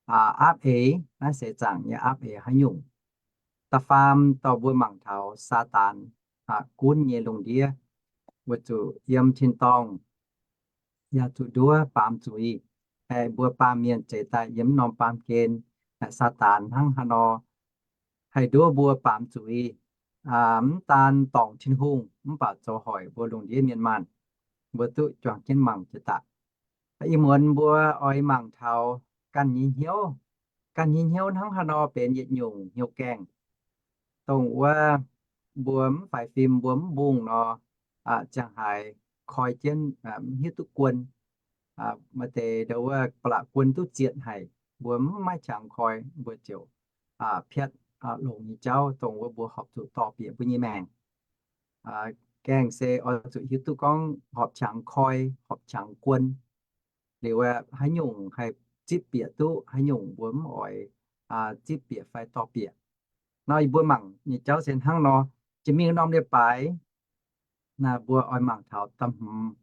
aapv eix, naaiv seix zaangc nyei aapv eix haaix nyungc. Da'faam dorh mbuo mangc taux Saadaan gunv nyei lungh ndiev, weic zuqc yiem tin-dorngh yaac zuqc nduov baamz zuiz, aeqv, mbuo baamh mienh zeix daaih yiem norm baamh gen, Saadaan hnangv haaix nor haih nduov mbuo baamz zuiz, mv daan dorngc Tin-Hungh mv baac zoux hoic mbuo lungh ndiev mienh maanh. Mbuo duqv juangc jienv mangc jiex daaih. Ih muonz mbuo oix mangc taux ganh nyei hnyouv. Ganh nyei hnyouv hnangv haaix nor benx yietc nyungc hnyouv gaengh, dongh wuov mbuo mv faix fim, mbuo mv mbungh nor, ziangh haaix koi jienv mv hiuv duqv guon. Maaih deix ndau wuov ba'laqc guon duqv zietc haic, mbuo mv maaih qangx koi, mbuo ziouc piatv longx nyei jauv, dongh wuov mbuo horpc zuqc dorh bieqc mbuo nyei maengc. Gaengh se oix zuqc hiuv duqv gorngv horpc qangx koi, horpc qangx guon. Liuz haaix nyungc haih zipv bieqc duqv, haaix nyungc mbuo mv oix zipv bieqc fai dorh bieqc. Nor yie mbuo mangc nyei jauv se hnangv nor. Jiex mingh norm leiz-baaix, mbuo oix mangc taux da'hmz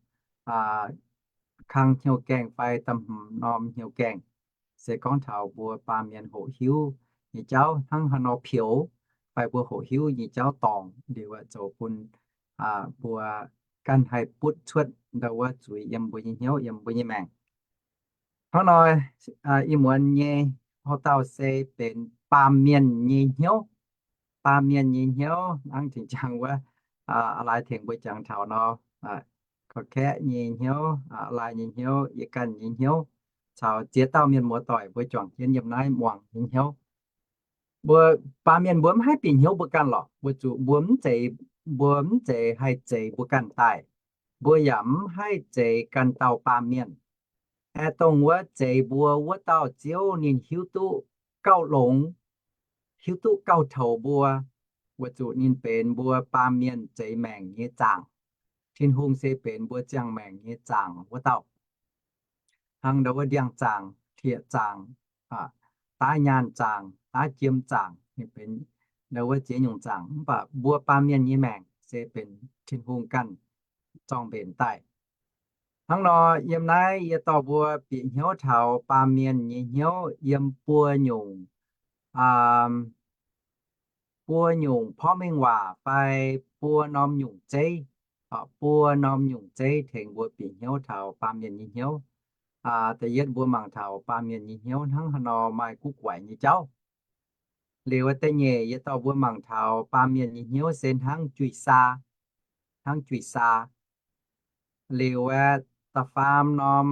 kang hnyouv gaengh fai da'hmz norm hnyouv gaengh, se gorngv taux mbuo baamh mienh hoqc hiuv nyei jauv hnangv haaix nor peux, fai mbuo hoqc hiuv nyei jauv dorngc liuz zoux bun mbuo ganh haih butv cuotv ndau wuov zuiz yiem mbuo nyei hnyouv, yiem mbuo nyei maengc. Hnangv nor, ih muonz nyei houx-dauh se benx baamh mienh nyei hnyouv. Baamh mienh nyei hnyouv hnangv tengx jangx wuov, a'laaix tengx mbuo jangx taux nor, korv-kaeqv nyei hnyouv, a'laaix nyei hnyouv, yie ganh nyei hnyouv, caux ziex dauh mienh muoz-doic mbuo juangc jienv yiem naaiv muangx nyei hnyouv. Mbuo baamh mienh mbuo mv haih bieqc hnyouv mbuo ganh lorqc, weic zuqc mbuo mv zeiz, mbuo mv zeiz haih zeix mbuo ganh daaih. Mbuo yaac mv haih zeix ganh dauh baamh mienh. Aeqv, dongh wuov zeix mbuo wuov dauh Ziouv ninh hiuv duqv gauh longx, hiuv duqv gauh toux mbuo, weic zuqc ninh benx mbuo baamh mienh zeix maengc nyei zaangc. Tin-Hungh se benx mbuo ziangh maengc nyei zaangc wuov dauh. hnangv ndau wuov ndiangx-zaangc, hlieqv-zaangc, daav nyaanh zaangc, daav jiem zaangc, ninh benx ndau wuov ziex nyungc zaangc. Mv baac mbuo baamh mienh nyei maengc se benx Tin-Hungh ganh zorng-mbenc daaih. Hnangv nor, yiem naaiv yie dorh mbuo bieqc hnyouv taux baamh mienh nyei hnyouv yiem buo nyungc, buo nyungc porv mengh waac fai buo norm nyungc zeiv, buo norm nyungc zeiv tengx mbuo bieqc hnyouv taux baamh mienh nyei hnyouv. Da'yietv mbuo mangc taux baamh mienh nyei hnyouv hnangv haaix nor maaih guv guaix nyei jauv. Liuz da'nyeic yie dorh mbuo mangc taux baamh mienh nyei hnyouv se hnangv juih saa, hnangv juih saa. Liuz aeqv, da'faam norm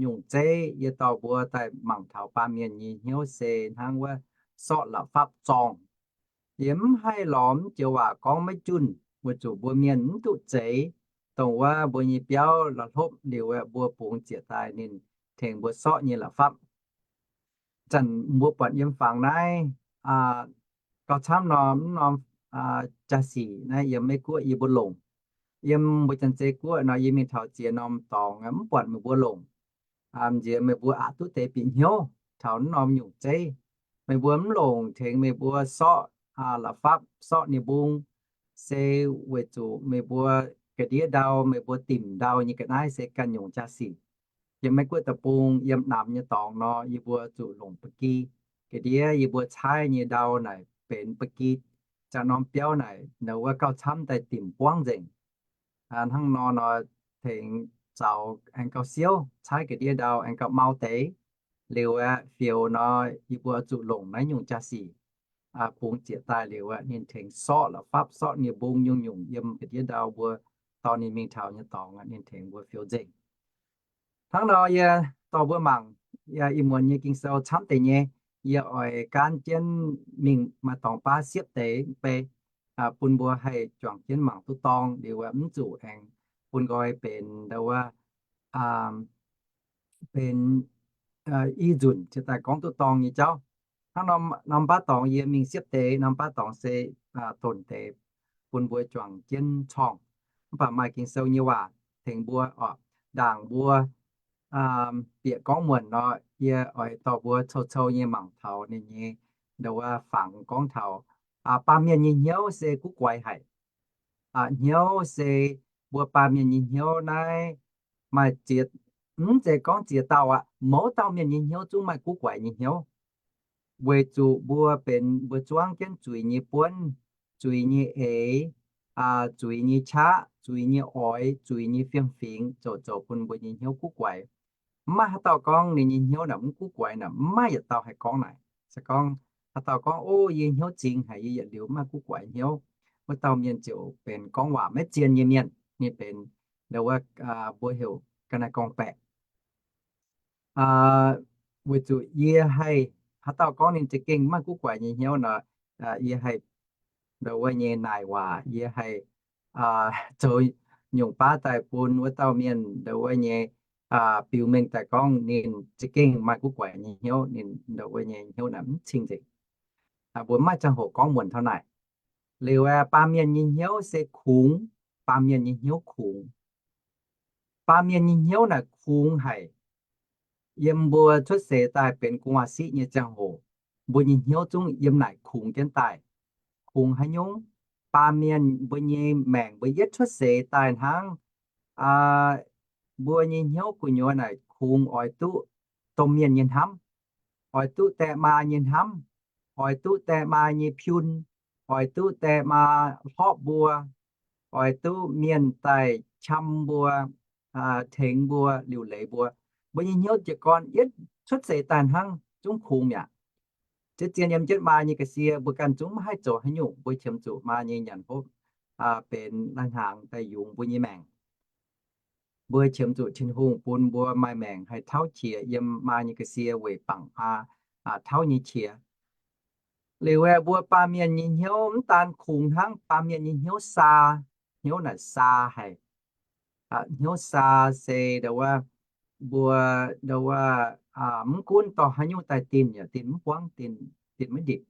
nyungc zeiv yie dorh mbuo daaih mangc taux baamh mienh nyei hnyouv se hnangv wuov sorqv la'fapv zorngh. Yie mv haih lorz mv joux waac gorngv maiv junh, weic zuqc mbuo mienh mv duqv zeix, dongh wuov mbuo nyei biauv la'hlopv liuz aeqv, mbuo bungx ziec daaih ninh tengx mbuo sorqv nyei la'fapv. Zanc mbuo buatc yiem fangx naaiv gauh camv nor, mv norm jaa-sic naaiv yiem Meiv Guoqv yie mbuo longc. Yiem mbuo Janx-Zei Guoqv nor yie mingh taux ziex norm dorngx mv buatc meih mbuo longc. Nziex meih mbuo aqc duqv deix bieqc hnyouv taux mv norm nyungc zeiv. Meih mbuo mv longc tengx meih mbuo sorqv la'fapv, sorqv nie-mbung, se weic zuqc meih mbuo ga'ndiev ndau, meih mbuo dimc ndau nyei ga'naaiv se ganh nyungc jaa-sic. Yiem Meiv Guoqv deic-bung, yiem namx nyei dorngx nor, yie mbuo zuqc longc ba'gi. Ga'ndiev yie mbuo caaiv nyei ndau naaic benx ba'gi. Ziangh norm biauv naaic ndau wuov gauh camv daaih dimc buangv nzengc. Hnangv nor nor tengx zaux aengx gauh siouv, caaiv ga'ndiev ndau aengx gauh mau deix. Liuz aeqv, fioux nor yie mbuo zuqc longc naaiv nyungc jaa-sic bungx ziec daaih liuz aeqv, ninh tengx sorqv la'fapv, sorqv nie-mbung nyungc-nyungc yiem ga'ndiev ndau mbuo dorh ninh mingh taux nyei dorngx, ninh tengx mbuo fioux nzengc. Hnangv nor yie dorh mbuo mangc ih muonz nyei Ging-Sou camv deix nyei. Yie oix gaanv jienv mingh maaih dorngx baav siepv deix bei bun mbuo haih juangc jienv mangc duqv dorng liuz aeqv, mv zuqc aengx bun nqoi benx ndau wuov benx i nzunc cingx daaih gorngv duqv dorng nyei jauv. Hnangv norm baav dorngx yie mingh siepv deix, norm baav dorngx se donc deix bun mbuo juangc jienv corngh. Mv baac maaih Ging-Sou nyei waac tengx mbuo oc. Ndaangc mbuo bieqc gorngv muonc nor, yie oix dorh mbuo cou-cou nyei mangc taux ninh nyei ndau wuov fangx gorngv taux baamh mienh nyei hnyouv se guv guaix haic. Hnyouv se mbuo baamh mienh nyei hnyouv naaiv maaih ziex, mv zeiz gorngv ziex dauh aqv, mouz dauh mienh nyei hnyouv zungv maaih guv guaix nyei hnyouv. Weic zuqc mbuo benx mbuo zuangv jienv zuiz nyei buonv, zuiz nyei eix, zuiz nyei qaqv, zuiz nyei oix, zuiz nyei fiem-fingx zoux zoux bun mbuo nyei hnyouv guv guaix. Mv maaih haaix dauh gorngv ninh nyei hnyouv naaic mv guv guaix naaic, mv maaih yietc dauh haih gorngv naaic. Se gorngv haaix dauh gorngv, O, yie hnyouv zingx haic, yie yietc liuz mv maaih guv guaix hnyouv, wuov dauh mienh ziouc benx gorngv waac maiv zien nyei mienh. Ninh benx ndau wuov mbuo heuc ga'naaiv-gorngv-baeqc. Weic zuqc yie haih, haaix dauh gorngv ninh za'gengh mv maaih guv guaix nyei hnyouv nor, yie haih ndau wuov nyei naaic waac, yie haih zoux nyungc baav daaih bun wuov dauh mienh ndau wuov nyei biux mengh daaih gorngv ninh za'gengh maaih guv guaix nyei hnyouv, ninh ndau wuov nyei hnyouv naaic mv cing-nzengc. Mbuo mv maaih ziangh hoc gorngv muonc taux naaic. Liuz aeqv, baamh mienh nyei hnyouv se kungx. Baamh mienh nyei hnyouv kungx. Baamh mienh nyei hnyouv naaic kungx haic. Yiem mbuo cuotv seix daaih benx gu'nguaaz siqv nyei ziangh hoc, mbuo nyei hnyouv zungv yiem naaic kungx jienv daaih. Kungx haaix nyungc? Baamh mienh mbuo nyei maengc, mbuo yietv cuotv seix daaih hnangv, mbuo nyei hnyouv gu'nyuoz naaic kungx oix duqv domh mienh nyei hnamv, oix duqv die maa nyei hnamv, oix duqv die maa nyei piun, oix duqv die maa hlorpv mbuo, oix duqv mienh daaih qam mbuo, tengx mbuo, liuc leiz mbuo. Mbuo nyei hnyouv jiez gorn yietv cuotv seix daaih hnangv zungv kungx mi'aqv. Zien-zien yiem jienv maa nyei ga'sie, mbuo ganh zungv maiv haih zoux haaix nyungc, mbuo qiemx zuqc maa nyei nyanc hopv benx lai-hnaangx daaih yungz mbuo nyei maengc. Mbuo qiemx zuqc Tin-Hungh bun mbuo maaih maengc haih tauv qiex yiem maa nyei ga'sie weic bangc maa tauv nyei qiex. Liuz aeqv, mbuo baamh mienh nyei hnyouv mv daan kungx hnangv, baamh mienh nyei hnyouv saa. Hnyouv naaic saa haic. Hnyouv saa se ndau wuov, mbuo ndau wuov mv gunv dorh haaix nyungc daaih dinh yaac dinh mv buangv, dinh maiv ndipc.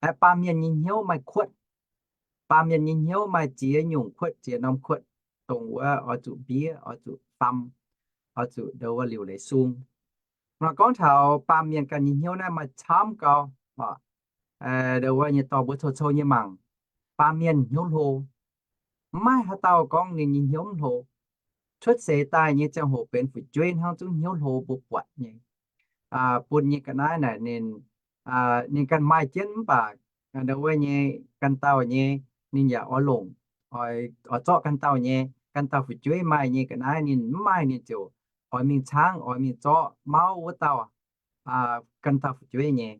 Aeqv, baamh mienh nyei hnyouv maaih kuotv. Baamh mienh nyei hnyouv maaih ziex nyungc kuotv, ziex norm kuotv, dongh wuov oix zuqc mbiev, oix zuqc fam, oix zuqc ndo wuov liuc leiz sung. Nor gorngv taux baamh mienh ganh nyei hnyouv naaiv maaih camv gau. Ndo wuov nyei dorh mbuo cou-cou nyei mangc, baamh mienh hnyouv hlo. Mv maaih haaix dauh gorngv ninh nyei hnyouv mv hlo. Cuotv seix daaih nyei ziangh hoc benx fu'jueiv hnangv zungv hnyouv hlo mbuo buatc nyei. Bun nyei ga'naaiv naaic ninh, ninh ganh maaih jienv mv baac ndo wuov nyei ganh dauh nyei ninh yaac oix longc, oix zorqv ganh dauh nyei, ganh dauh fu'jueiv maaih nyei ga'naaiv ninh mv maaih ninh ziouc oix mingh caangv oix mingh zorqv mauv wuov dauh ganh dauh fu'jueiv nyei.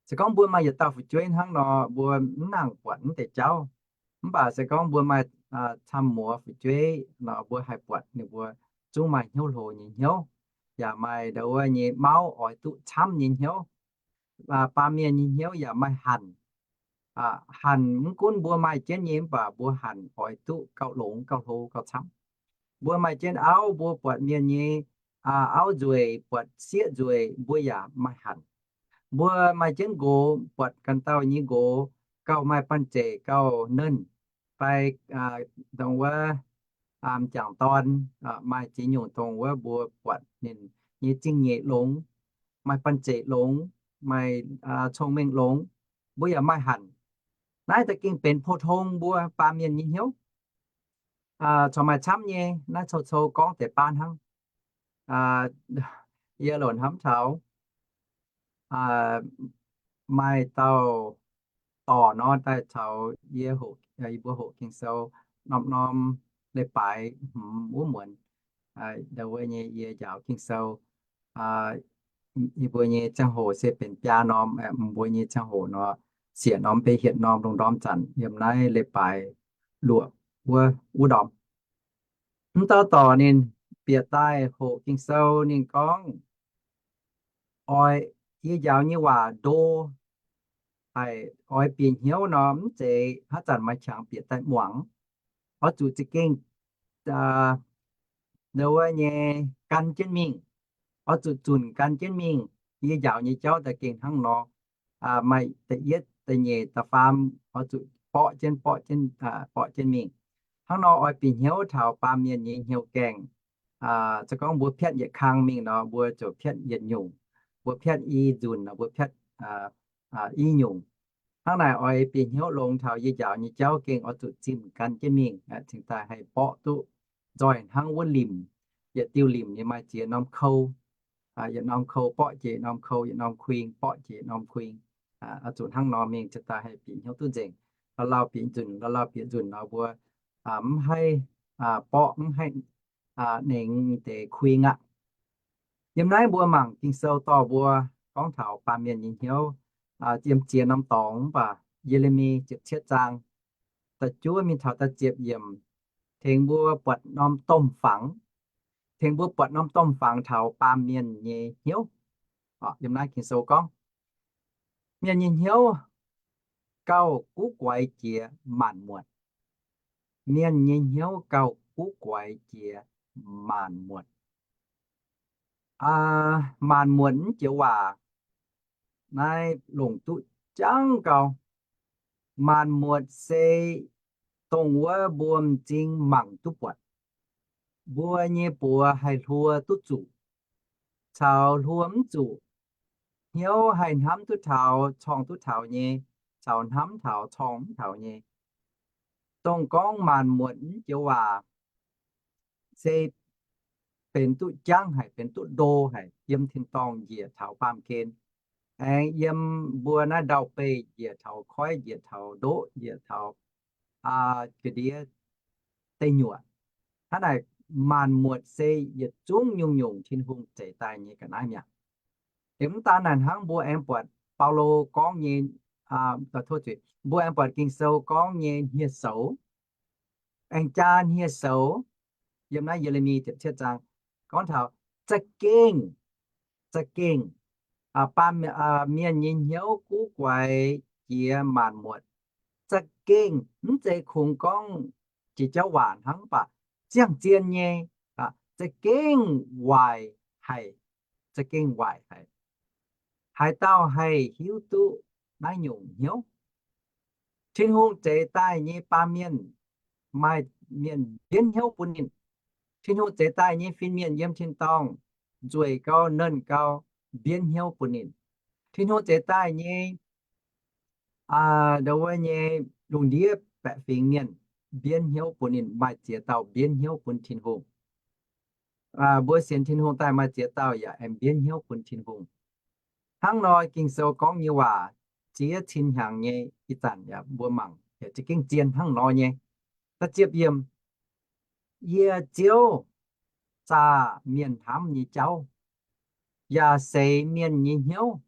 Se gorngv mbuo maaih yietc dauh fu'jueiv hnangv nor, mbuo mv nangc buatc mv deix jauv. Mv baac se gorngv mbuo maaih camv muoz fu'jueiv nor, mbuo haih buatc ninh mbuo zungv maaih hnyouv hlo nyei hnyouv, yaac maaih ndo wuov nyei mauv oix duqv camv nyei hnyouv. Baamh mienh nyei hnyouv yaac maaih hanc. Hanc mv gunv mbuo maaih jienv nyei mv baac mbuo hanc oix duqv gauh longx, gauh hlo, gauh camv. Mbuo maaih jienv auv, mbuo buatc mienh nyei auv nzueic, buatc sieqv nzueic, mbuo yaac maaih hanc. Mbuo maaih jienv nqox, buatc ganh dauh nyei nqox gauh maaih banh zeic, gauh nernh, fai dongh wuov m'jangc dorn, maaih ziex nyungc dongh wuov mbuo buatc ninh nyei zingh nyeic longx, maaih banh zeic longx, maaih cong-mengh longx, mbuo yaac maaih hanc. Naaiv da'gengh benx pou-tong mbuo baamh mienh nyei hnyouv. Corc maaih camv nyei, naaiv cou-cou gorngv deix baav hnangv. Yie loc hnamv taux maaih dauh dorc nor daaih caux yie, yie mbuo hoqc Ging-Sou norm-norm leiz-baaix hmz wuov muonz, ndo wuov nyei yie njaaux Ging-Sou. Yie mbuo nyei ziangh hoc se benx biaa norm, mbuo nyei ziangh hoc nor, siec norm, mv baac hietc norm, lungh ndorm zanc yiem naaiv leiz-baaix luoqc wuov, wuov ndorm. Mv dauh dorc ninh bieqc daaih hoqc Ging-Sou ninh gorngv, oix, yie njaaux nyei waac ndo, haic, oix bieqc hnyouv nor mv zeiz haaix zanc maaih qangx bieqc daaih muangx. Oix zuqc za'gengh ndo wuov nyei gan jienv mingh. Oix zuqc zunc gan jienv mingh. Yie njaaux nyei jauv da'gengh hnangv nor. Maaih da'yietv, da'nyeic, da'faam, oix zuqc borqv jienv, borqv jienv, borqv jienv mingh. Hnangv nor oix bieqc hnyouv taux baamh mienh nyei hnyouv gaengh. Se gorngv mbuo piatv yietc kang mingh nor, mbuo ziouc piatv yietc nyungc. Mbuo piatv i nzunc nor, mbuo piatv i nyungc. Hnangv naaic oix bieqc hnyouv longx taux yie njaaux nyei jauv gengh oix zuqc zimh gan jienv mingh, cingx daaih haih borqv duqv nzoih hnangv wuov limc. Yietc diuh limc ninh maaih ziex norm kou. Yietc norm kou borqv jiex norm kou, yietc norm kuing borqv jiex norm kuing. Oix zuqc hnangv nor mingh cingx daaih haih bieqc hnyouv duqv nzengc. Lauh lauh bieqc nzunc, lauh lauh bieqc nzunc nor mbuo mv haih borqv, mv haih nengx deix kuing aqv. Yiem naaiv mbuo mangc Ging-Sou dorh mbuo gorngv taux baamh mienh nyei hnyouv, yiem ziex norm dorngx mv baac Ye^le^mi ziepc cietv zaang da'juov mingh taux da'ziepc yiemc, tengx mbuo buatc norm domh fangx, tengx mbuo buatc norm domh fangx taux baamh mienh nyei hnyouv. Yiem naaiv Ging-Sou gorngv, mienh nyei hnyouv gauh guv guaix jiex maanc muotc. Mienh nyei hnyouv gauh guv guaix jiex maanc muotc. Maanc muotc mv joux waac naaiv longc duqv jangv gau. Maanc muotc se dongh wuov mbuo m'zing mangc duqv buatc. Mbuo nyei buoz haih hluo duqv zuqc caux hluo mv zuqc, hnyouv haih hnamv duqv taux, corng duqv taux nyei, caux hnamv taux, corng mv taux nyei. Dongh gorngv maanc muotc mv joux waac se benx duqv jangv haic, benx duqv ndo haic yiem tin-dorngh njiec taux baamh gen, aengx yiem mbuo naaiv ndau-beih njiec taux koiv, njiec taux ndoqv, njiec taux ga'ndiev deic nyuoqc. Hnangv naaic, maanc muotc se yietc zungv nyungc-nyungc Tin-Hungh zeix daaih nyei ga'naaiv mi'aqv. Mv daan naaic hnangv, mbuo aengx buatc Baulo gorngv nyei, mbuo aengx buatc Ging-Sou gorngv nyei hniev-soux, aengx jaa hniev-soux. Yiem naaiv Ye^le^mi ziepc cietv zaang gorngv taux za'gengh, za'gengh baamh mienh nyei hnyouv guv guaix jiex maanc muotc. Za'gengh mv zeiz kungx gorngv jiex jauv waac hnangv, mv baac ziangh zien nyei, za'gengh waaic haic, za'gengh waaic haic. Haaix dauh haih hiuv duqv naaiv nyungc hnyouv? Tin-Hungh zeix daaih nyei baamh mienh maaih mienh mbienv hnyouv bun ninh. Tin-Hungh zeix daaih nyei fin-mienh yiem tin-dorngh nzueic gau, nernh gau, mbienv hnyouv bun ninh. Tin-Hungh zeix daaih nyei, aa, ndau wuov nyei lungh ndiev baeqc fingx mienh mbienv hnyouv bun ninh, maaih ziex dauh mbienv hnyouv bun Tin-Hungh. Aa, mbuo sienx Tin-Hungh daaih maaih ziex dauh yaac aengx mbienv hnyouv bun Tin-Hungh. Hnangv nor Ging-Sou gorngv nyei waac ziex cin hnyangx nyei, ih zanc yaac mbuo mangc yaac za'gengh zien hnangv nor nyei. Da'ziepc yiemc, yie Ziouv zaah mienh hnamv nyei jauv, yaac seix mienh nyei hnyouv,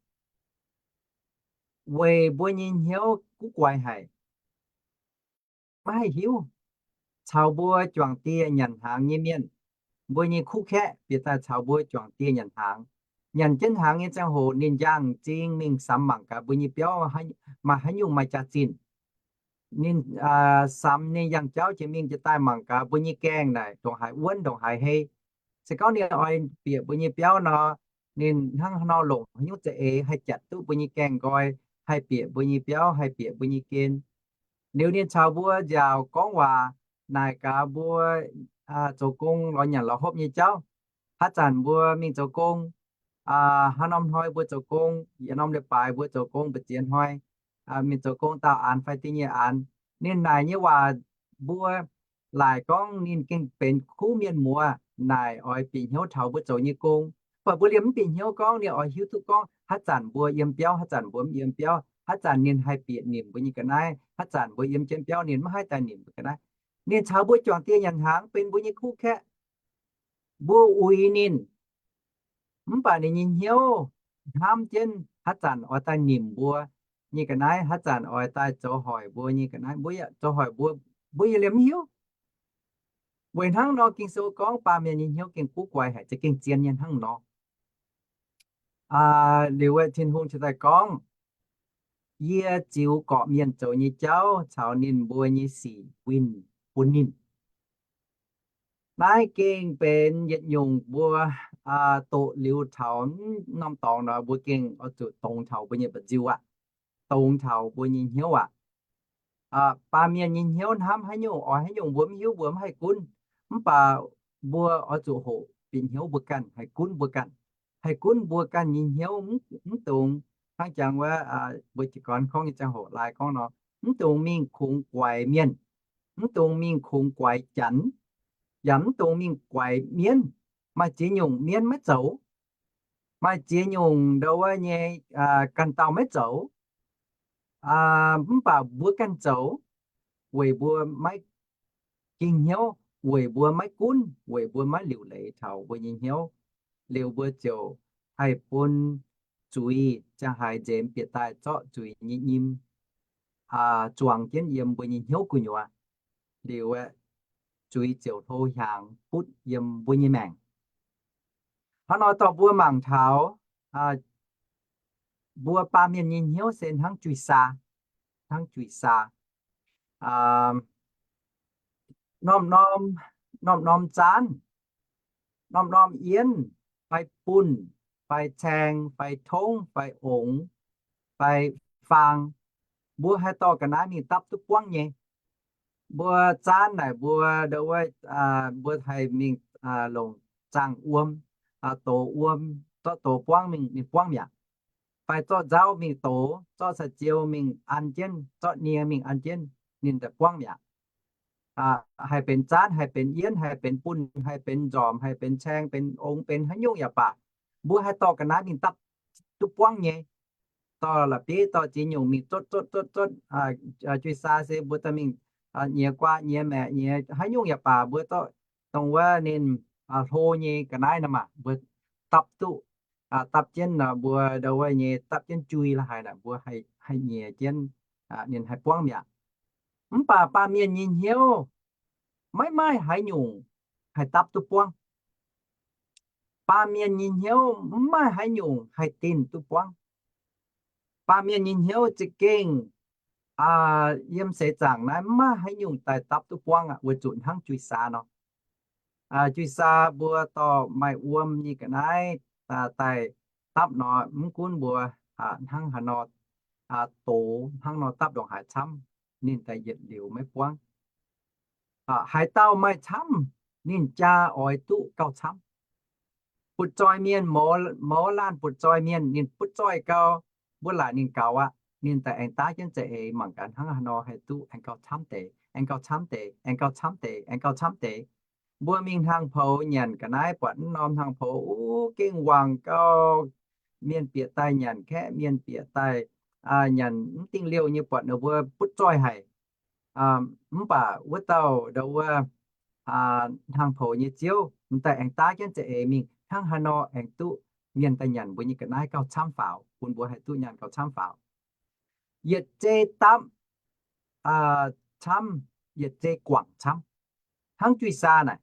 weic mbuo nyei hnyouv guv guaix haic, maiv haih hiuv. Caux mbuo juangc dieh nyanc hnaangx nyei mienh, mbuo nyei kuv kaeqv bieqc daaih caux mbuo juangc dieh nyanc hnaangx. Nyanc jienv hnaangx nyei ziangh hoc ninh yangh m'zing mingh samx mangc gaax mbuo nyei biauv maaih haaix nyungc maaih jaax-zinh. Ninh, aa, samx ninh yangh jauv jiex mingh jiex daaih mangc gaax mbuo nyei gaengh naaic ndongc haaix wuonv ndongc haaix hei. Se gorngv ninh oix bieqc mbuo nyei biauv nor, ninh hnangv haaix nor longc haaix nyungc za'eix haih jatc duqv mbuo nyei gaengh nqoi, haih bieqc mbuo nyei biauv, haih bieqc mbuo nyei gen. Liuz ninh caux mbuo nziaauc gorngv waac, naaic gaax mbuo, aa, zoux gong lorz nyanc lorz hopv nyei jauv. Haaix zanc mbuo mingh zoux gong, aa, haaix norm hnoi mbuo zoux gong, yietc norm leiz-baaix mbuo zoux gong, mbu'ziex hnoi, aa, mingh zoux gong daauh aanx fai da'nyeic aanx. Ninh naaic nyei waac mbuo laaic gorngv ninh gengh benx kuv mienh muoz naaic oix bieqc hnyouv taux mbuo zoux nyei gong. Mv baac mbuo liemh mv bieqc hnyouv gorngv ninh oix hiuv duqv gorngv haaix zanc mbuo yiem biauv, haaix zanc mbuo mv yiem biauv, haaix zanc ninh haih bieqc nimc mbuo nyei ga'naaiv, haaix zanc mbuo yiem jienv biauv ninh mv haih daaih nimc mbuo ga'naaiv. Ninh caux mbuo juangc dieh nyanc hnaangx benx mbuo nyei kuv kaeqv. Mbuo uix ninh, mv baac ninh nyei hnyouv hnamv jienv haaix zanc oix daaih nimc mbuo nyei ga'naaiv, haaix zanc oix daaih zoux hoic mbuo nyei ga'naaiv, mbuo yaac zoux hoic mbuo, mbuo yaac liemh mv hiuv. Weic hnangv nor Ging-Sou gorngv baamh mienh nyei hnyouv gengh guv guaix haic, za'gengh zien nyei hnangv nor. Aa, liuz wuov Tin-Hungh cingx daaih gorngv, yie ziux gorqv-mienh zoux nyei jauv caux ninh mbuo nyei sic winh bun ninh. Naaiv gengh benx yietc nyungc mbuo, aa, doqc liuz taux mv norm dorngx nor, mbuo gengh oix zuqc dongz taux mbuo nyei mba'nziu aqv, dongz taux mbuo nyei hnyouv aqv. Aa, baamh mienh nyei hnyouv hnamv haaix nyungc, oix haaix nyungc mbuo mv hiuv, mbuo mv haih gunv. Mv baac mbuo oix zuqc hoqc bieqc hnyouv mbuo ganh, haih gunv mbuo ganh, haih gunv mbuo ganh nyei hnyouv. Mv, mv dungx hnangv jangx wuov, aa, mbuo jiez gorn gorngv nyei ziangh hoc laai gorngv nor, mv dungx mingh kungx guaix mienh, mv dungx mingh kungx guaix janx, yaac mv dungx mingh guaix mienv. Maaih ziex nyungc mienv maiv zoux, maaih ziex nyungc ndau wuov nyei, aa, ganh dauh maiv zoux. Aa, mv baac mbuo ganh zoux, weic mbuo maiv ging hnyouv, weic mbuo maiv gunv, weic mbuo maiv liuc leiz taux mbuo nyei hnyouv. Liuz mbuo ziouc haih bun zuiz ziangh haaix nzemx bieqc daaih zorqv zuiz nyei nyim, aa, zuangx jienv yiem mbuo nyei hnyouv gu'nyuoz. Liuz aeqv, zuiz ziouc hlo hiaangx butv yiem mbuo nyei maengc. Hnangv nor dorh mbuo mangc taux, aa, mbuo baamh mienh nyei hnyouv se hnangv juiz saa, hnangv juiz saa. Aa, norm-norm, norm-norm zaanv, norm-norm yienv, fai bunh, fai caeng, fai tongv, fai ongx, fai faang, mbuo haih dorh ga'naaiv mingh dapv duqv buangv nyei. Mbuo zaanv naaic mbuo ndau wuov, aa, mbuo haih mingh, aa, longc zaangh wuom, aa, dox wuom, zorqv dox buangv mingh, ninh buangv mi'aqv. Fai zorqv nzauv mingh dox, zorqv saa-ziou mingh an jienv, zorqv nie mingh an jienv, ninh daaih buangv mi'aqv. Aa, haih benx zaanv, haih benx yienv, haih benx bunh, haih benx nzormc, haih benx caeng, benx ongx, benx haaix nyungc yaac baac, mbuo haih dorh ga'naaiv mingh dapv duqv buangv nyei. Dorh la'bieiv dorh ziex nyungc mingh zotv zotv zotv zotv, aa, juiz saa se mbuo dorh mingh, aa, nyiex guaa, nyiex maeqc, nyiex haaix nyungc yaac baac, mbuo zorqv dongh wuov ninh, aa, hlo nyei ga'naaiv nor maah, mbuo dapv duqv, aa, dapv jienv nor, mbuo ndau wuov nyei dapv jienv jui la'haaix naaic, mbuo haih, haih nyiex jienv, aa, ninh haih buangv mi'aqv. Mv baac baamh mienh nyei hnyouv maiv maaih haaix nyungc haih dapv duqv buangv. Baamh mienh nyei hnyouv mv maaih haaix nyungc haih dinh duqv buangv. Baamh mienh nyei hnyouv za'gengh, aa, yiem seix zaangc naaiv mv maaih haaix nyungc daaih dapv duqv buangv aqv, weic zuqc hnangv juiz saa nor. Aa, juiz saa mbuo dorh maaih wuom nyei ga'naaiv, aa, daaih dapv nor, mv gunv mbuo, aa, hnangv haaix nor, aa, dox hnangv nor dapv ndongc haaix camv, ninh daaih yietc liuz maiv buangv. Aa, haaix dauh maaih camv, ninh jaa oix duqv gauh camv. Butv-zoih mienh, mouz laanh butv-zoih mienh, ninh butv-zoih gau, mbuo laaic ninh gaux aqv. Ninh daaih aengx daav jienv za'eix mangc gaax hnangv haaix nor haih duqv aengx gauh camv deix, aengx gauh camv deix, aengx gauh camv deix, aengx gauh camv deix. Mbuo mingh hlang poux nyanc ga'naaiv, buatc mv norm hlang poux, uv, gengh wangc gau, mienh bieqc daaih nyanc kaeqv, mienh bieqc daaih nyanc mv dingh liouh nyei, buatc ninh mbuo butv-zoih haic. Mv baac wuov dauh ndau wuov hlang poux nyei ziouv, m'daaih aengx daav jienv za'eix mingh hnangv haaix nor aengx duqv mienh daaih nyanc mbuo nyei ga'naaiv gauh camv faaux, bun mbuo haih duqv nyaanh gauh camv faaux. Yietc zei dapv camv, yietc zei guangc camv. Hnangv Jui-Saa naaic,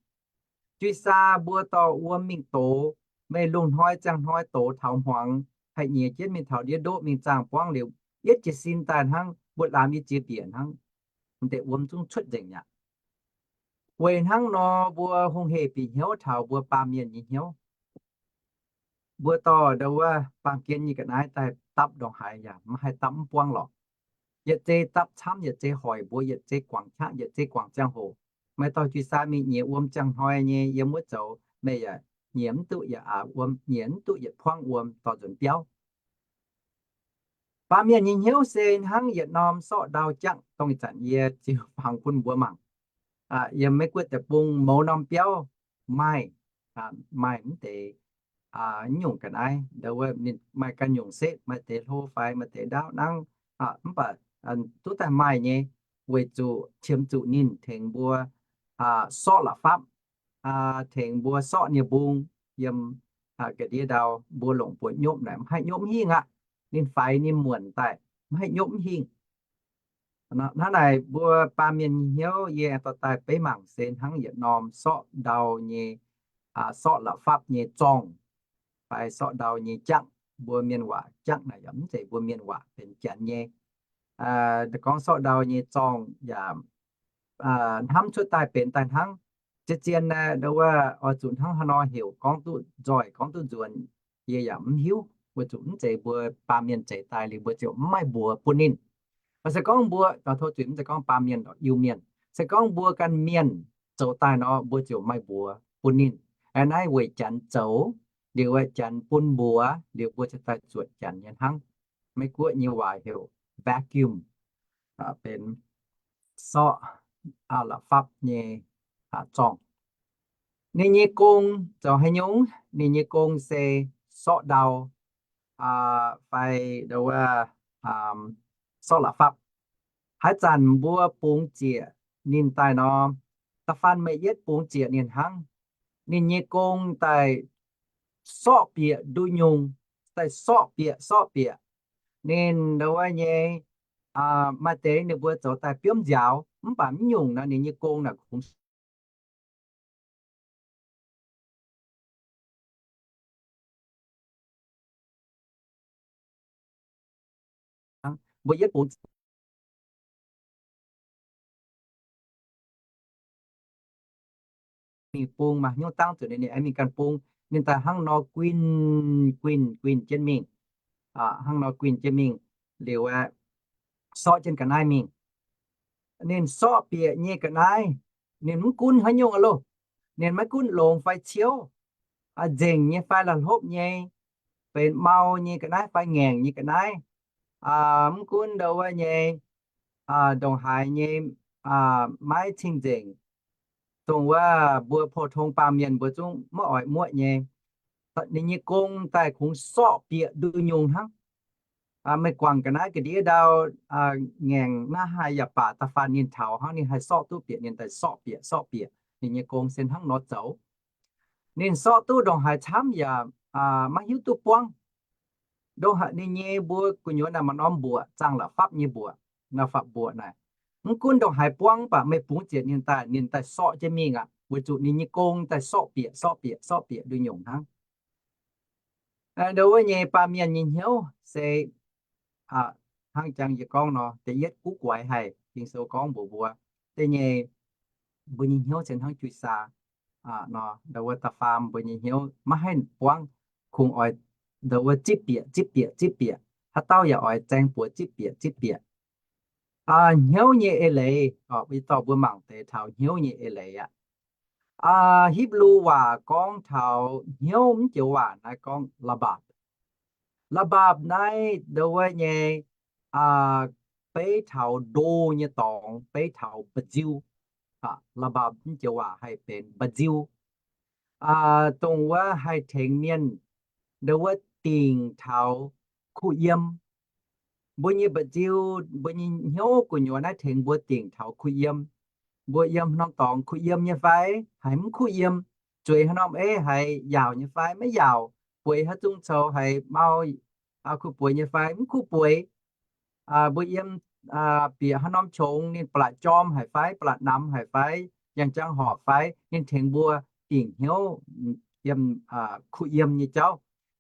Jui-Saa mbuo dorh wuom mingh dox, meih lungh hnoi ziangh hnoi dox taux hmuangx, haih nyiex jienv mingh taux ndiev ndoqv mingh zaangh buangv liuz, yietv jiez sin daaih hnangv mbuo laamx i ziex mbiec hnangv, m'deix wuom zungv cuotv nzengc mi'aqv. Weic hnangv nor mbuo hungh hec bieqc hnyouv taux mbuo baamh mienh nyei hnyouv. Mbuo dorh ndau wuov baamh gen nyei ga'naaiv daaih dapv ndongc haaix yaac maiv haih dapv mv buangv lorqc. Yietc zei dapv camv, yietc zei hoic mbuo, yietc zei guangc qaqv, yietc zei guangc ziangh hoc. Maaih dorh Jui-Saa mingh nyiex wuom ziangh hnoi nyei yiem wuov zoux, meih yaac nyiex mv duqv yietc aax wuom, nyiex mv duqv yietc puangv wuom dorh nzuonx biauv. Baamh mienh nyei hnyouv se hnangv yietc norm sorqv ndau jangv, dongh ih zanc yie ziux fangx bun mbuo mangc. Yiem Meiv Guoqv deic-bung mouz norm biauv maaih, maaih mv deix, mv nyungc ga'naaiv, ndau wuov ninh maaih ganh nyungc setv, maaih deix hlo fai maaih deix ndaauv nangv, mv baac duqv daaih maaih nyei, weic zuqc qiemx zuqc ninh tengx mbuo sorqv la'fapv, tengx mbuo sorqv nie-mbung yiem ga'ndiev ndau, mbuo longc buoz nyopv naaic mv haih nyopv mv hingh aqv. Ninh faix ninh muonc daaih mv haih nyopv mv hingh. Hnangv naaic mbuo baamh mienh nyei hnyouv yie aengx dorh daaih beiv mangc se hnangv yietc norm sorqv ndau nyei, sorqv la'fapv nyei zorngh, fai sorqv ndau nyei jangv. Mbuo mienh waac jangv naaic yaac mv zeiz mbuo mienh waac, benx Janx nyei. Gorngv sorqv ndau nyei zorngh yaac hnamv cuotv daaih benx daaih hnangv. Zien-zien naaic ndau wuov oix zuqc hnangv haaix nor heuc gorngv duqv nzoih gorngv duqv nzuonx, yie yaac mv hiuv, weic zuqc mv zeiz mbuo baamh mienh zeix daaih liuz mbuo ziouc mv maaih mbuox bun ninh. Se gorngv mbuo, tov zuiz, mv zeiz gorngv baamh mienh, Iu-Mienh, se gorngv mbuo ganh mienh zoux daaih nor mbuo ziouc maaih mbuox bun ninh. Naaiv weic Janx zoux liuz, Janx bun mbuox liuz mbuo ziouc daaih zuotc Janx nyei hnangv. Meiv Guoqv nyei waac heuc vacuum, benx sorqv la'fapv nyei zorngh. Ninh nyei gong zoux haaix nyungc? Ninh nyei gong se sorqv ndau fai ndau wuov sorqv la'fapv. Haaix zanc mbuo bungx ziec ninh daaih nor, da'faanh meih yietv bungx ziec ninh hnangv, ninh nyei gong daaih sorqv bieqc nduqc nyungc, daaih sorqv bieqc sorqv bieqc. Ninh ndau wuov nyei, maaih deix ninh mbuo zoux daaih biomv nziaaux, mv baac mv nyungc nor ninh nyei gong naaic kungx mbuo yietv bungx mingh bung, maaih hnyouv dangv zuqc ninh, ninh aengx mingh ganh bung. Ninh daaih hnangv nor guinh guinh guinh jienv mingh, hnangv nor guinh jienv mingh liuz aeqv, sorqv jienv ga'naaiv mingh. Ninh sorqv bieqc nyei ga'naaiv, ninh mv gunv haaix nyungc aqv loh. Ninh maiv gunv longx fai ciouv, nzengc nyei fai la'hlopv nyei, benx mau nyei ga'naaiv fai ngaengc nyei ga'naaiv, mv gunv ndau wuov nyei, ndongc haaix nyei, maiv cing-nzengc, dongh wuov mbuo pou-tong baamh mienh mbuo zungv maiv oix muoqv nyei. Ninh nyei gong daaih kungx sorqv bieqc nduqc nyungc hnangv. Meih guangc ga'naaiv ga'ndiev ndau, ngaengc naaiv haih yaac baac da'faanh ninh taux hnangv ninh haih sorqv duqv bieqc, ninh daaih sorqv bieqc sorqv bieqc. Ninh nyei gong se hnangv nor zoux. Ninh sorqv duqv ndongc haaix camv yaac maiv hiuv duqv buangv. Ndongc haaix ninh nyei mbuo gu'nyuoz naaic maaih norm mbuoqc, zaangh la'fapv nyei mbuoqc, la'fapv mbuoqc naaic. Mv gunv ndongc haaix buangv, mv baac meih bungx ziec ninh daaih, ninh daaih sorqv jienv mingh aqv, weic zuqc ninh nyei gong daaih sorqv bieqc sorqv bieqc sorqv bieqc nduqc nyungc hnangv. Ndau wuov nyei baamh mienh nyei hnyouv se hnangv jangx yie gorngv nor, da'yietv guv guaix haih, Ging-Sou gorngv mbuox mbuo, da'nyeic, mbuo nyei hnyouv se hnangv jui-saa nor, ndau wuov da'faam mbuo nyei hnyouv maiv haih buangv, kungx oix ndau wuov zipv bieqc zipv bieqc zipv bieqc, haaix dauh yaac oix zaeng buoz zipv bieqc zipv bieqc. Hnyouv nyei eix leiz, yie dorh mbuo mangc deix taux hnyouv nyei eix leiz aqv. Hipv^lu waac gorngv taux hnyouv mv joux waac naaiv gorngv ระบาบ ระบาบ naaiv ndau wuov nyei, beiv taux ndo nyei dorngx, beiv taux mba'nziu. ระบาบ mv joux waac haih benx mba'nziu, dongh wuov haih tengx mienh ndau wuov dingc taux kuh yiem. Mbuo nyei mba'nziu, mbuo nyei hnyouv gu'nyuoz naaiv tengx mbuo dingc taux kuh yiem. Mbuo yiem haaix norm dorngx kuh yiem nyei fai? Haiz mv kuh yiem. Zueiz haaix norm ei haiz yaauc nyei fai? Maiv yaauc. Bueix haaix zungv coux haiz mau, kuh bueix nyei fai? Mv kuh bueix. Mbuo yiem bieqc haaix norm qongx ninh ba'laqc jorm haic fai, ba'laqc namx haic fai, yangh jangv horpc fai, ninh tengx mbuo dingc hnyouv yiem kuh yiem nyei jauv.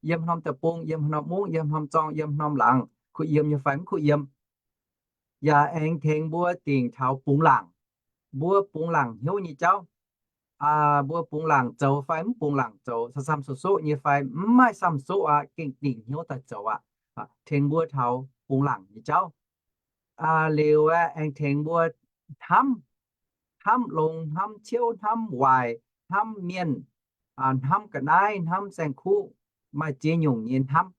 Yiem haaix norm deic-bung, yiem haaix norm mungv, yiem haaix norm zorng, yiem haaix norm laangz, kuh yiem nyei fai mv kuh yiem. Yaac aengx tengx mbuo dingc taux bungx laangc. Mbuo bungx laangc hnyouv nyei jauv. Mbuo bungx laangc zoux fai mv bungx laangc zoux, samv-samv soqv-soqv nyei fai mv maaih samv-soqv aqv, gengh dingc hnyouv daaih zoux aqv. Tengx mbuo taux bungx laangc nyei jauv. Liuz aengx tengx mbuo hnamv, hnamv longx, hnamv ciouv, hnamv waaic, hnamv mienh, hnamv ga'naaiv, hnamv saeng-kuv, maaih ziex nyungc nyei hnamv.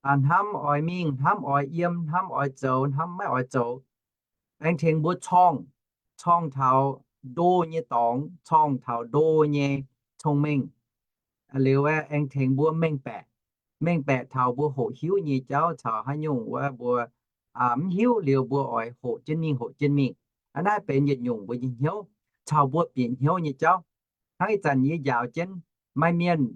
Hnamv oix mingh, hnamv oix yiem, hnamv oix zoux, hnamv maiv oix zoux. Aengx tengx mbuo corngh, corngh taux ndo nyei dorngx, corngh taux ndo nyei cong-mengh. Liuz aengx tengx mbuo mengh baeqc, mengh baeqc taux mbuo hoqc hiuv nyei jauv caux haaix nyungc wuov mbuo mv hiuv liuz mbuo oix hoqc jienv mingh, hoqc jienv mingh. Aa, naaiv benx yietc nyungc mbuo nyei hnyouv caux mbuo bieqc hnyouv nyei jauv. Hnangv ih zanc yie njaaux jienv, maaih mienh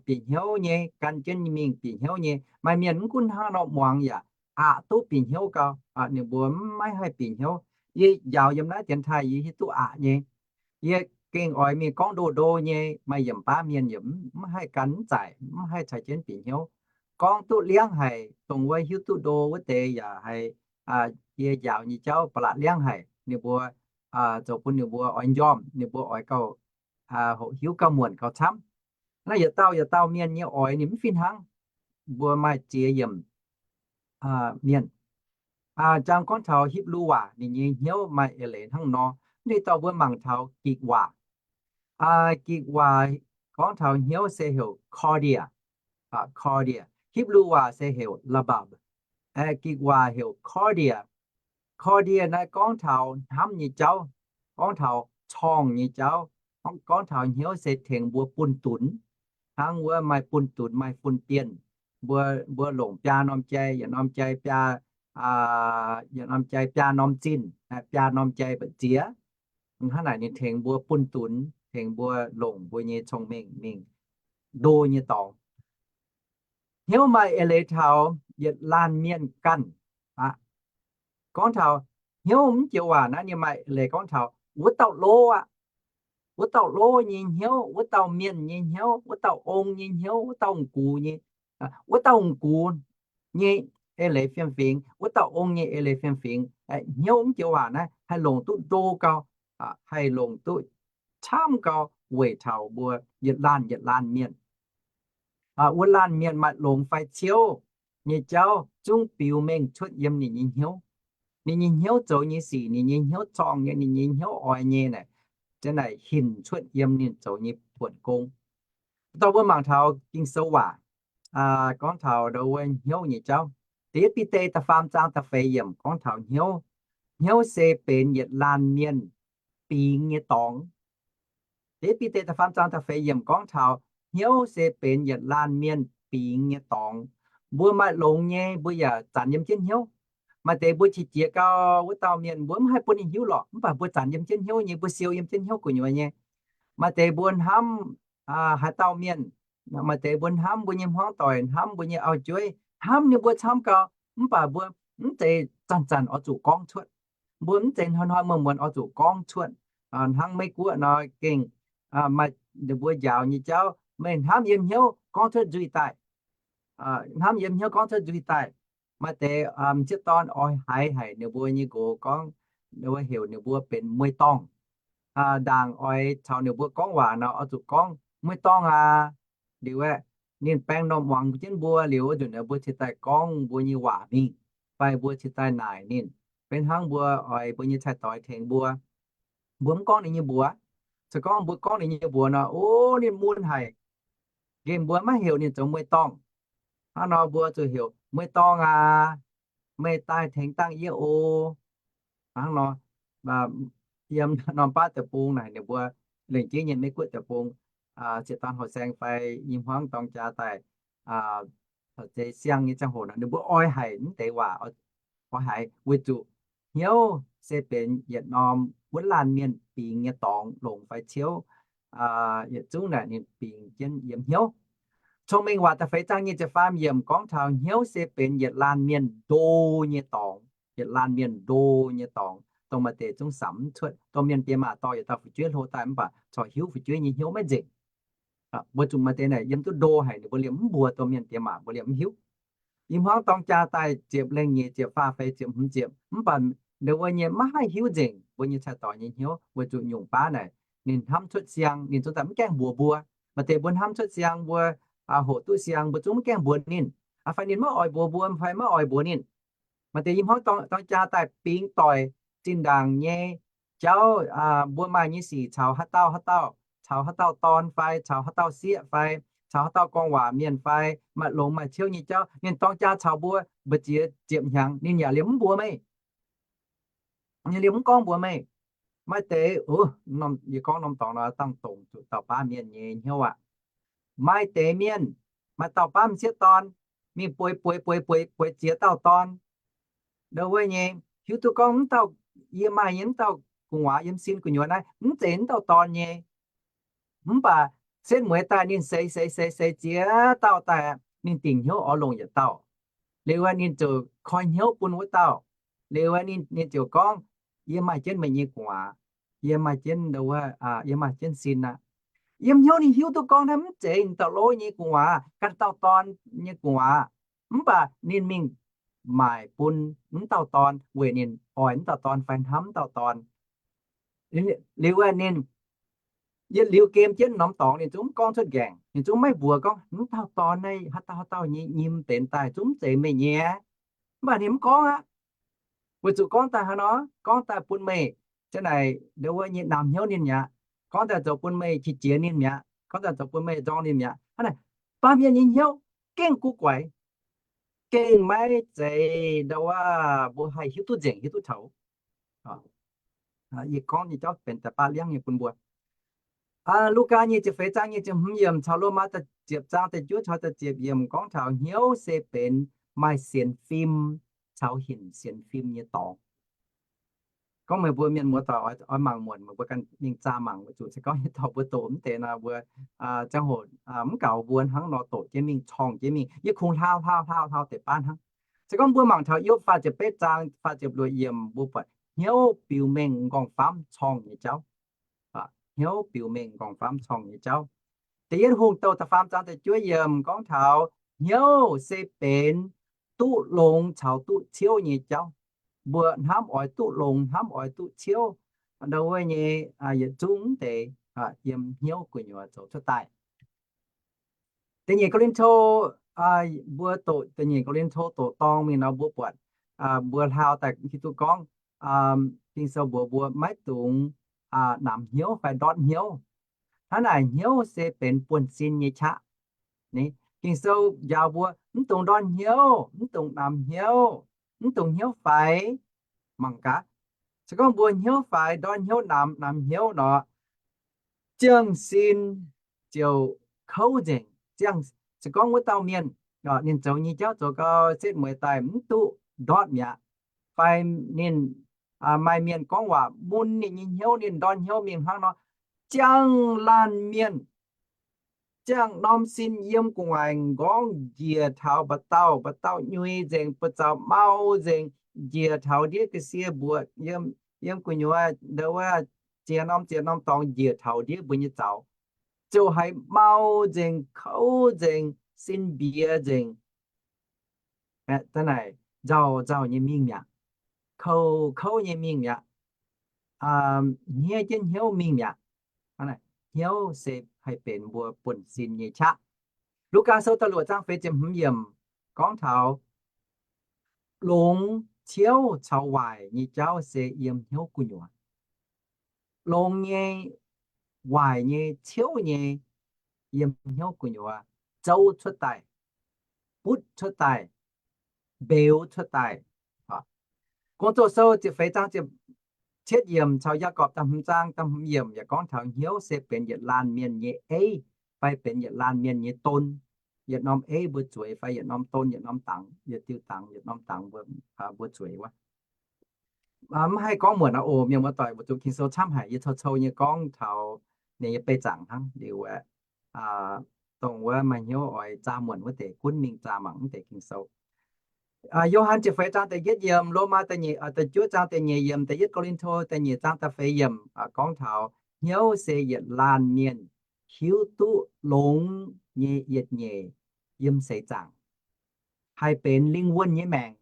bieqc hnyouv nyei gan jienv mingh bieqc hnyouv nyei. Maaih mienh mv gunv hnangv nor muangx yaac aqc duqv bieqc hnyouv gau. Ninh mbuo mv maiv haih bieqc hnyouv. Yie njaaux yiem naaiv dienx taaih yie hiuv duqv aqc nyei. Yie gengh oix mingh gorngv ndo ndo nyei, maaih yiemc baav mienh yaac mv haih gan mv zaic, mv haih caux jienv bieqc hnyouv. Gorngv duqv liangv haic, dongh wuov hiuv duqv ndo wuov deix yaac haiz yie njaaux nyei jauv ba'laqc liangv haic. Ninh mbuo zoux bun ninh mbuo oix njormh, ninh mbuo oix gauh hoqc hiuv gauh muonc gauh camv. Naaiv yietc dauh yietc dauh mienh nyei oix ninh mv fih hnangv. Mbuo maaih ziex yiemc mienh. Jang gorngv taux Hipv^lu waac ninh nyei hnyouv maaih eix leiz hnangv nor. Mv deix dorh mbuo mangc taux Gikc waac. Gikc waac gorngv taux hnyouv se heuc cardia. Cardia. Hipv^lu waac se heuc ระบาบ. Gikc waac heuc cardia. Cardia naaiv gorngv taux hnamv nyei jauv, gorngv taux corngh nyei jauv, gorngv taux hnyouv se tengx mbuo bunh dunx. Hnangv wuov maaih bunh dunx maaih bunh bienh, mbuo, mbuo longc biaa norm jai, yietc norm jai biaa, yietc norm jai biaa norm zinh, biaa norm jai mba'ziex. Hnangv naaic ninh tengx mbuo bunh dunx, tengx mbuo longc mbuo nyei cong-mengh mingh ndo nyei dorngx. Hnyouv maaih eix leiz taux yietc laanh mienh ganh aqv. Gorngv taux hnyouv mv joux waac naaiv ninh maaih eix leiz gorngv taux wuov dauh lov aqv. Wuov dauh lov nyei hnyouv, wuov dauh mienh nyei hnyouv, wuov dauh ong nyei hnyouv, wuov dauh m'gux nyei, wuov dauh m'gux nyei eix leiz fiem-fingx, wuov dauh ong nyei eix leiz fiem-fingx. Hnyouv mv joux waac naaiv haih longc duqv ndo gau, haih longc duqv camv gau weic taux mbuo yietc laanh yietc laanh mienh. Wuov laanh mienh maaih longx fai ciouv nyei jauv zungv biux mengh cuotv yiem ninh nyei hnyouv. Ninh nyei hnyouv zoux nyei sic, ninh nyei hnyouv zorng nyei, ninh nyei hnyouv oix nyei naaic, ziang naaic hinc cuotv yiem ninh zoux nyei buonc gong. Dorh mbuo mangc taux Ging-Sou waac gorngv taux ndo wuov hnyouv nyei jauv. Da'yietv Bide da'faam zaang da'feix yiemc gorngv taux hnyouv. Hnyouv se benx yietc laanh mienh bingx nyei dorngx. Da'yietv Bide da'faam zaang da'feix yiemc gorngv taux hnyouv se benx yietc laanh mienh bingx nyei dorngx. Mbuo maaih longx nyei, mbuo yaac zanc yiem jienv hnyouv. Maaih deix mbuo qiex jiez gau wuov dauh mienh mbuo mv haih bun ninh hiuv lorqc, mv baac mbuo zanc yiem jienv hnyouv nyei, mbuo siou yiem jienv hnyouv gu'nyuoz nyei. Maaih deix mbuo hnamv haaix dauh mienh, maaih deix mbuo hnamv mbuo nyei hmuangv doic, hnamv mbuo nyei auv-jueiv, hnamv ninh mbuo camv gau, mv baac mbuo mv zeiz zanc-zanc oix zuqc gorngv cuotv. Mbuo mv zeiz hnoi-hnoi muonz-muonz oix zuqc gorngv cuotv. Hnangv Meiv Guoqv nor gengh maaih ninh mbuo njaaux nyei jauv, meih hnamv yiem hnyouv gorngv cuotv nzuih daaih. Hnamv yiem hnyouv gorngv cuotv nzuih daaih. Maaih deix m'sieqv dorn oix haiz haic ninh mbuo nyei nqox gorngv, ninh mbuo heuc ninh mbuo benx mueiz-dorngh. Ndaangc oix caux ninh mbuo gorngv waac nor oix zuqc gorngv mueiz-dorngh aac. Liuz aeqv, ninh baeng norm muangx jienv mbuo liuz wuov nzunc mbuo cingx daaih gorngv mbuo nyei waac mingh, fai mbuo cingx daaih naaic ninh. Benx hnangv mbuo oix mbuo nyei cai-doix tengx mbuo, mbuo mv gorngv ninh nyei mbuox. Se gorngv mbuo gorngv ninh nyei mbuox nor, o, ninh mun haic. Nqemh mbuo maiv heuc ninh zoux mueiz-dorngh. Hnangv nor mbuo zuqc heuc mueiz-dorngh aac, meih daaih tengx dangh yie oc. Hnangv nor, yiem norm baav deic-bung naaic ninh mbuo lengc jeiv nyei Meiv Guoqv deic-bung, ziex dorn hoh saeng fai i hmuangv dorng jaa daaih zeiz siang nyei ziangh hoc nor, ninh mbuo oix haic mv deix waac, oix haic weic zuqc hnyouv se benx yietc norm wuonv laanh mienh bingx nyei dorngx longc fai ciouv. Yietc zungv naaic ninh bingx jienv yiem hnyouv. Cong-Mengh Waac da'feix zaang nyic ziepc faam yiemc gorngv taux hnyouv se benx yietc laanh mienh ndo nyei dorngx, yietc laanh mienh ndo nyei dorngx, dongh maaih deix zungv samx mv cuotv. Domh mienh diex maac dorh yietc dauh fu'jueiv hlo daaih mv baac corc hiuv fu'jueiv nyei hnyouv maiv nzengc. Mbuo zuqc maaih deix naaic yiem duqv ndo haic, ninh mbuo liemh mv mbuox domh mienh diex maac, mbuo liemh mv hiuv. I hmuangv dorng jaa daaih ziepc lengh nyeic ziepc faah feix ziepc hmz ziepc, mv baac ndau wuov nyei maiv haih hiuv nzengc mbuo nyei cai-doix nyei hnyouv weic zuqc nyungc baav naaic ninh hnamv cuotv siang, ninh zungv daaih mv gaengh mbuox mbuo. Maaih deix mbuo hnamv cuotv siang, mbuo hoqc duqv siang, mbuo zungv mv gaengh mbuox ninh. Fai ninh maiv oix mbuox mbuo, fai maiv oix mbuox ninh. Maaih deix i hmuangv dorng jaa daaih bingx doic zinh ndaangc nyei jauv, mbuo maaih nyei sic caux haaix dauh haaix dauh, caux haaix dauh dorn fai caux haaix dauh sieqv fai caux haaix dauh gorngv waac mienh fai maaih longx maaih ciouv nyei jauv, ninh dorng jaa caux mbuo mbu'ziex ziepc hnyangx ninh yaac liemh mv mbuox meih. Ninh liemh mv gorngv mbuox meih. Maaih deix, yie gorngv norm dorngx nor dangh dongc zuqc dauh baav mienh nyei hnyouv aqv. Maaih deix mienh, maaih dauh baav m'sieqv dorn, mingh bueix bueix bueix bueix bueix ziex dauh dorn. Ndau wuov nyei hiuv duqv gorngv mv dauh, yie maaih nyei mv dauh gu'nguaaz yiem sin gu'nyuoz naaiv mv zeiz mv dauh dorn nyei. Mv baac setv mueiz daaih ninh seix seix seix seix ziex dauh daaih, ninh dingc hnyouv oix longc yietc dauh. Liuz ninh ziouc koi hnyouv bun wuov dauh. Liuz ninh ziouc gorngv, yie maaih jienv meih nyei gu'nguaaz, yie maaih jienv ndau wuov, yie maaih jienv sin aqv. Yiem hnyouv ninh hiuv duqv gorngv naaiv mv zeiz ninh dauh lov nyei gu'nguaaz, ganh dauh dorn nyei gu'nguaaz. Mv baac ninh mingh maaic bun mv dauh dorn weic ninh oix mv dauh dorn fai hnamv mv dauh dorn. Liuz ninh yietc liuz gem jienv norm dorngx ninh zungv mv gorngv cuotv nqaengc, ninh zungv maiv mbuox gorngv mv dauh dorn naaiv haaix dauh haaix dauh nyei nyim benx daaih zungv mv zeiz meih nyei. Mv baac ninh mv gorngv aqv. Weic zuqc gorngv daaih haaix nor, gorngv daaih bun meih ziang naaic ndau wuov nyei namx hnyouv ninh mi'aqv. Gorngv daaih zoux bun meih qiex jiez ninh mi'aqv. Gorngv daaih zoux bun meih nzorng ninh mi'aqv. Hnangv naaic, baamh mienh nyei hnyouv gengh guv guaix, gengh maiv zeiz ndau wuov mbuo haih hiuv duqv nzengc, hiuv duqv taux. Yie gorngv nyei jauv benx da'baav liangv nyei bun mbuo. Lugaa nyei ziepc feix zaang nyei ziepc hmz yiemc caux Lomaa da'ziepc zaang da'juov caux da'ziepc yiemc gorngv taux hnyouv se benx maaih sienx fim caux hinc sienx fim nyei dorngx. Gorngv meih mbuo mienh muoz-doic oix mangc muonc, meih mbuo ganh mingh zaah mangc weic zuqc se gorngv nyei dorh mbuo doqc mv deix nor, mbuo ziangh hoc mv gaux mbuo hnangv nor doqc jienv mingh, corngh jienv mingh. Yie kungx hlaau hlaau hlaau hlaau deix baav hnangv. Se gorngv mbuo mangc taux Yopv faah ziepc betv zaang faah ziepc luoqc yiemc, mbuo buatc hnyouv biux mengh m'nqorngv-famv corngh nyei jauv. Hnyouv biux mengh m'nqorngv-famv corngh nyei jauv. Da'yietv Hungh Douh da'faam zaang da'juov yiemc gorngv taux hnyouv se benx duqv longx caux duqv ciouv nyei jauv. Mbuo hnamv oix duqv longx, hnamv oix duqv ciouv, ndau wuov nyei yietc zungv deix yiem hnyouv gu'nyuoz zoux cuotv daaih. Da'nyeic Ko^lin^to, mbuo doqc da'nyeic Ko^lin^to doqc dorng mingh nor mbuo buatc, mbuo hlaau daaih hiuv duqv gorngv, Ging-Sou mbuox mbuo maiv dungx namx hnyouv fai ndortv hnyouv. Hnangv naaic hnyouv se benx buonv-sin nyei qaqv. Ging-Sou njaaux mbuo mv dungx ndortv hnyouv, mv dungx namx hnyouv, mv dungx hnyouv faix. Mangc gaax, se gorngv mbuo hnyouv faix, ndortv hnyouv, namx, namx hnyouv nor, ziangh sin ziouc kouv nzengc. Se gorngv wuov dauh mienh, ninh zoux nyei jauv zoux gau, setv mueiz daaih mv duqv ndortv mi'aqv, fai ninh maaih mienh gorngv waac mun ninh nyei hnyouv, ninh ndortv hnyouv mingh hnangv nor, ziangh laanh mienh, ziangh norm sin yiem gu'nguaaic m'nqorngv njiec taux mba'dauh, mba'dauh nyui nzengc, buoz-zaux mau nzengc, njiec taux ndiev ga'sie mbuoqc, yiem gu'nyuoz ndau wuov ziex norm ziex norm dorngx njiec taux ndiev mbuo nyei zaux, ziouc haiz mau nzengc, kouv nzengc, sin mbiex nzengc. Da'naaiv nzauh nzauh nyei mingh mi'aqv, kouv kouv nyei mingh mi'aqv, hniev jienv hnyouv mingh mi'aqv. Hnyouv se haih benx mbuo buonv-sin nyei qaqv. Lugaa Sou da'luoqc zaang feix ziepc hmz yiemc gorngv taux longx, ciouv caux waaic nyei jauv se yiem hnyouv gu'nyuoz. Longx nyei waaic nyei, ciouv nyei, yiem hnyouv gu'nyuoz zouv cuotv daaih, butv cuotv daaih, mbeux cuotv daaih. Gong-Zoh sou ziepc feix zaang ziepc cietv yiemc caux Yaagorpc da'hmz zaang da'hmz yiemc yaac gorngv taux hnyouv se benx yietc laanh mienh nyei eiv, fai benx yietc laanh mienh nyei don. Yietc norm eiv mbuo zueiz fai yietc norm don, yietc norm dangx, yietc diuh dangx, yietc norm dangx mbuo, mbuo zueiz wuov. Mv haih gorngv muonc aqv oc. Mienh muoz-doic, weic zuqc Ging-Sou camv haic, yie cou-cou nyei gorngv taux ninh nyei beih zaangc hnangv liuz aeqv, dongh wuov maaih hnyouv oix zaah muonc wuov deix gunv mingh zaah mangc wuov deix Ging-Sou. Yo^han ziepc feix zaang da'yietv yiemc, Lomaa da'juov zaang da'nyeic yiemc, da'yietv Ko^lin^to da'nyeic zaang da'feix yiemc gorngv taux hnyouv se yietc laanh mienh hiuv duqv longx nyei yietc nyeic yiem seix zaangc, haih benx lingh wuonh nyei maengc,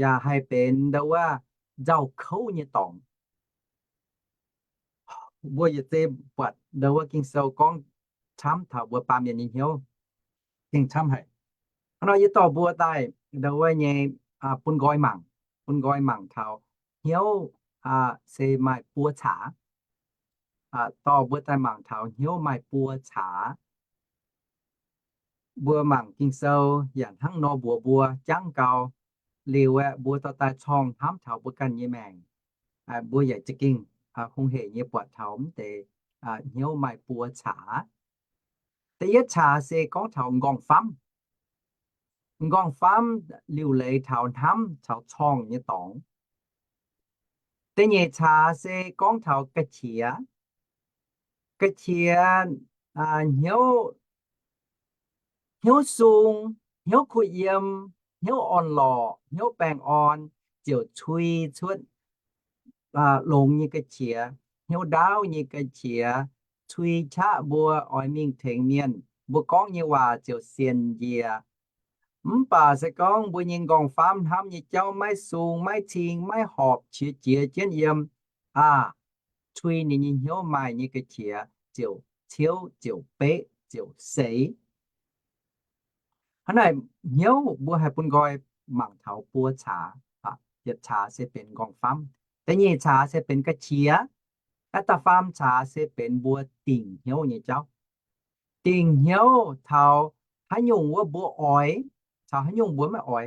yaac haih benx ndau wuov nzauh kouv nyei dorngx. Mbuo yietc zei buatc ndau wuov Ging-Sou gorngv camv taux mbuo baamh mienh nyei hnyouv gengh camv haic. Hnangv nor yie dorh mbuo daaih ndau wuov nyei bun nqoi mangc, bun nqoi mangc taux hnyouv se maaih buo caax. Dorh mbuo daaih mangc taux hnyouv maaih buo caax. Mbuo mangc Ging-Sou yaac hnangv nor mbuox mbuo jangv gau. Liuz aeqv, mbuo dorh daaih corngh hnamv taux mbuo ganh nyei maengc, mbuo yaac za'gengh hungh heic nyei buatc taux mv deix hnyouv maaih buo caax. Da'yietv caax se gorngv taux nqorngv-famv. Nqorngv-famv liuc leiz taux hnamv caux corngh nyei dorngx. Da'nyeic caax se gorngv taux ga'qiex. Ga'qiex hnyouv, hnyouv sung, hnyouv kuh yiem, hnyouv orn-lorqc, hnyouv baengh orn, ziouc cui cuotv longx nyei ga'qiex, hnyouv ndaauv nyei ga'qiex, cui qaqv mbuo oix mingh tengx mienh, mbuo gorngv nyei waac ziouc sienx njiec. Mv baac se gorngv mbuo nyei nqorngv-famv hnamv nyei jauv maiv sung, maiv cing, maiv horpc, qiex jiez jienv yiem, aa, cui ninh nyei hnyouv maaih nyei ga'qiex ziouc ciouv, ziouc beqv, ziouc seix. Hnangv naaic hnyouv mbuo haih bun nqoi mangc taux buo caax. Yietc caax se benx nqorngv-famv. Da'nyeic caax se benx ga'qiex. Naaiv da'faam caax se benx mbuo dingc hnyouv nyei jauv. Dingc hnyouv taux haaix nyungc wuov mbuo oix, caux haaix nyungc mbuo maiv oix.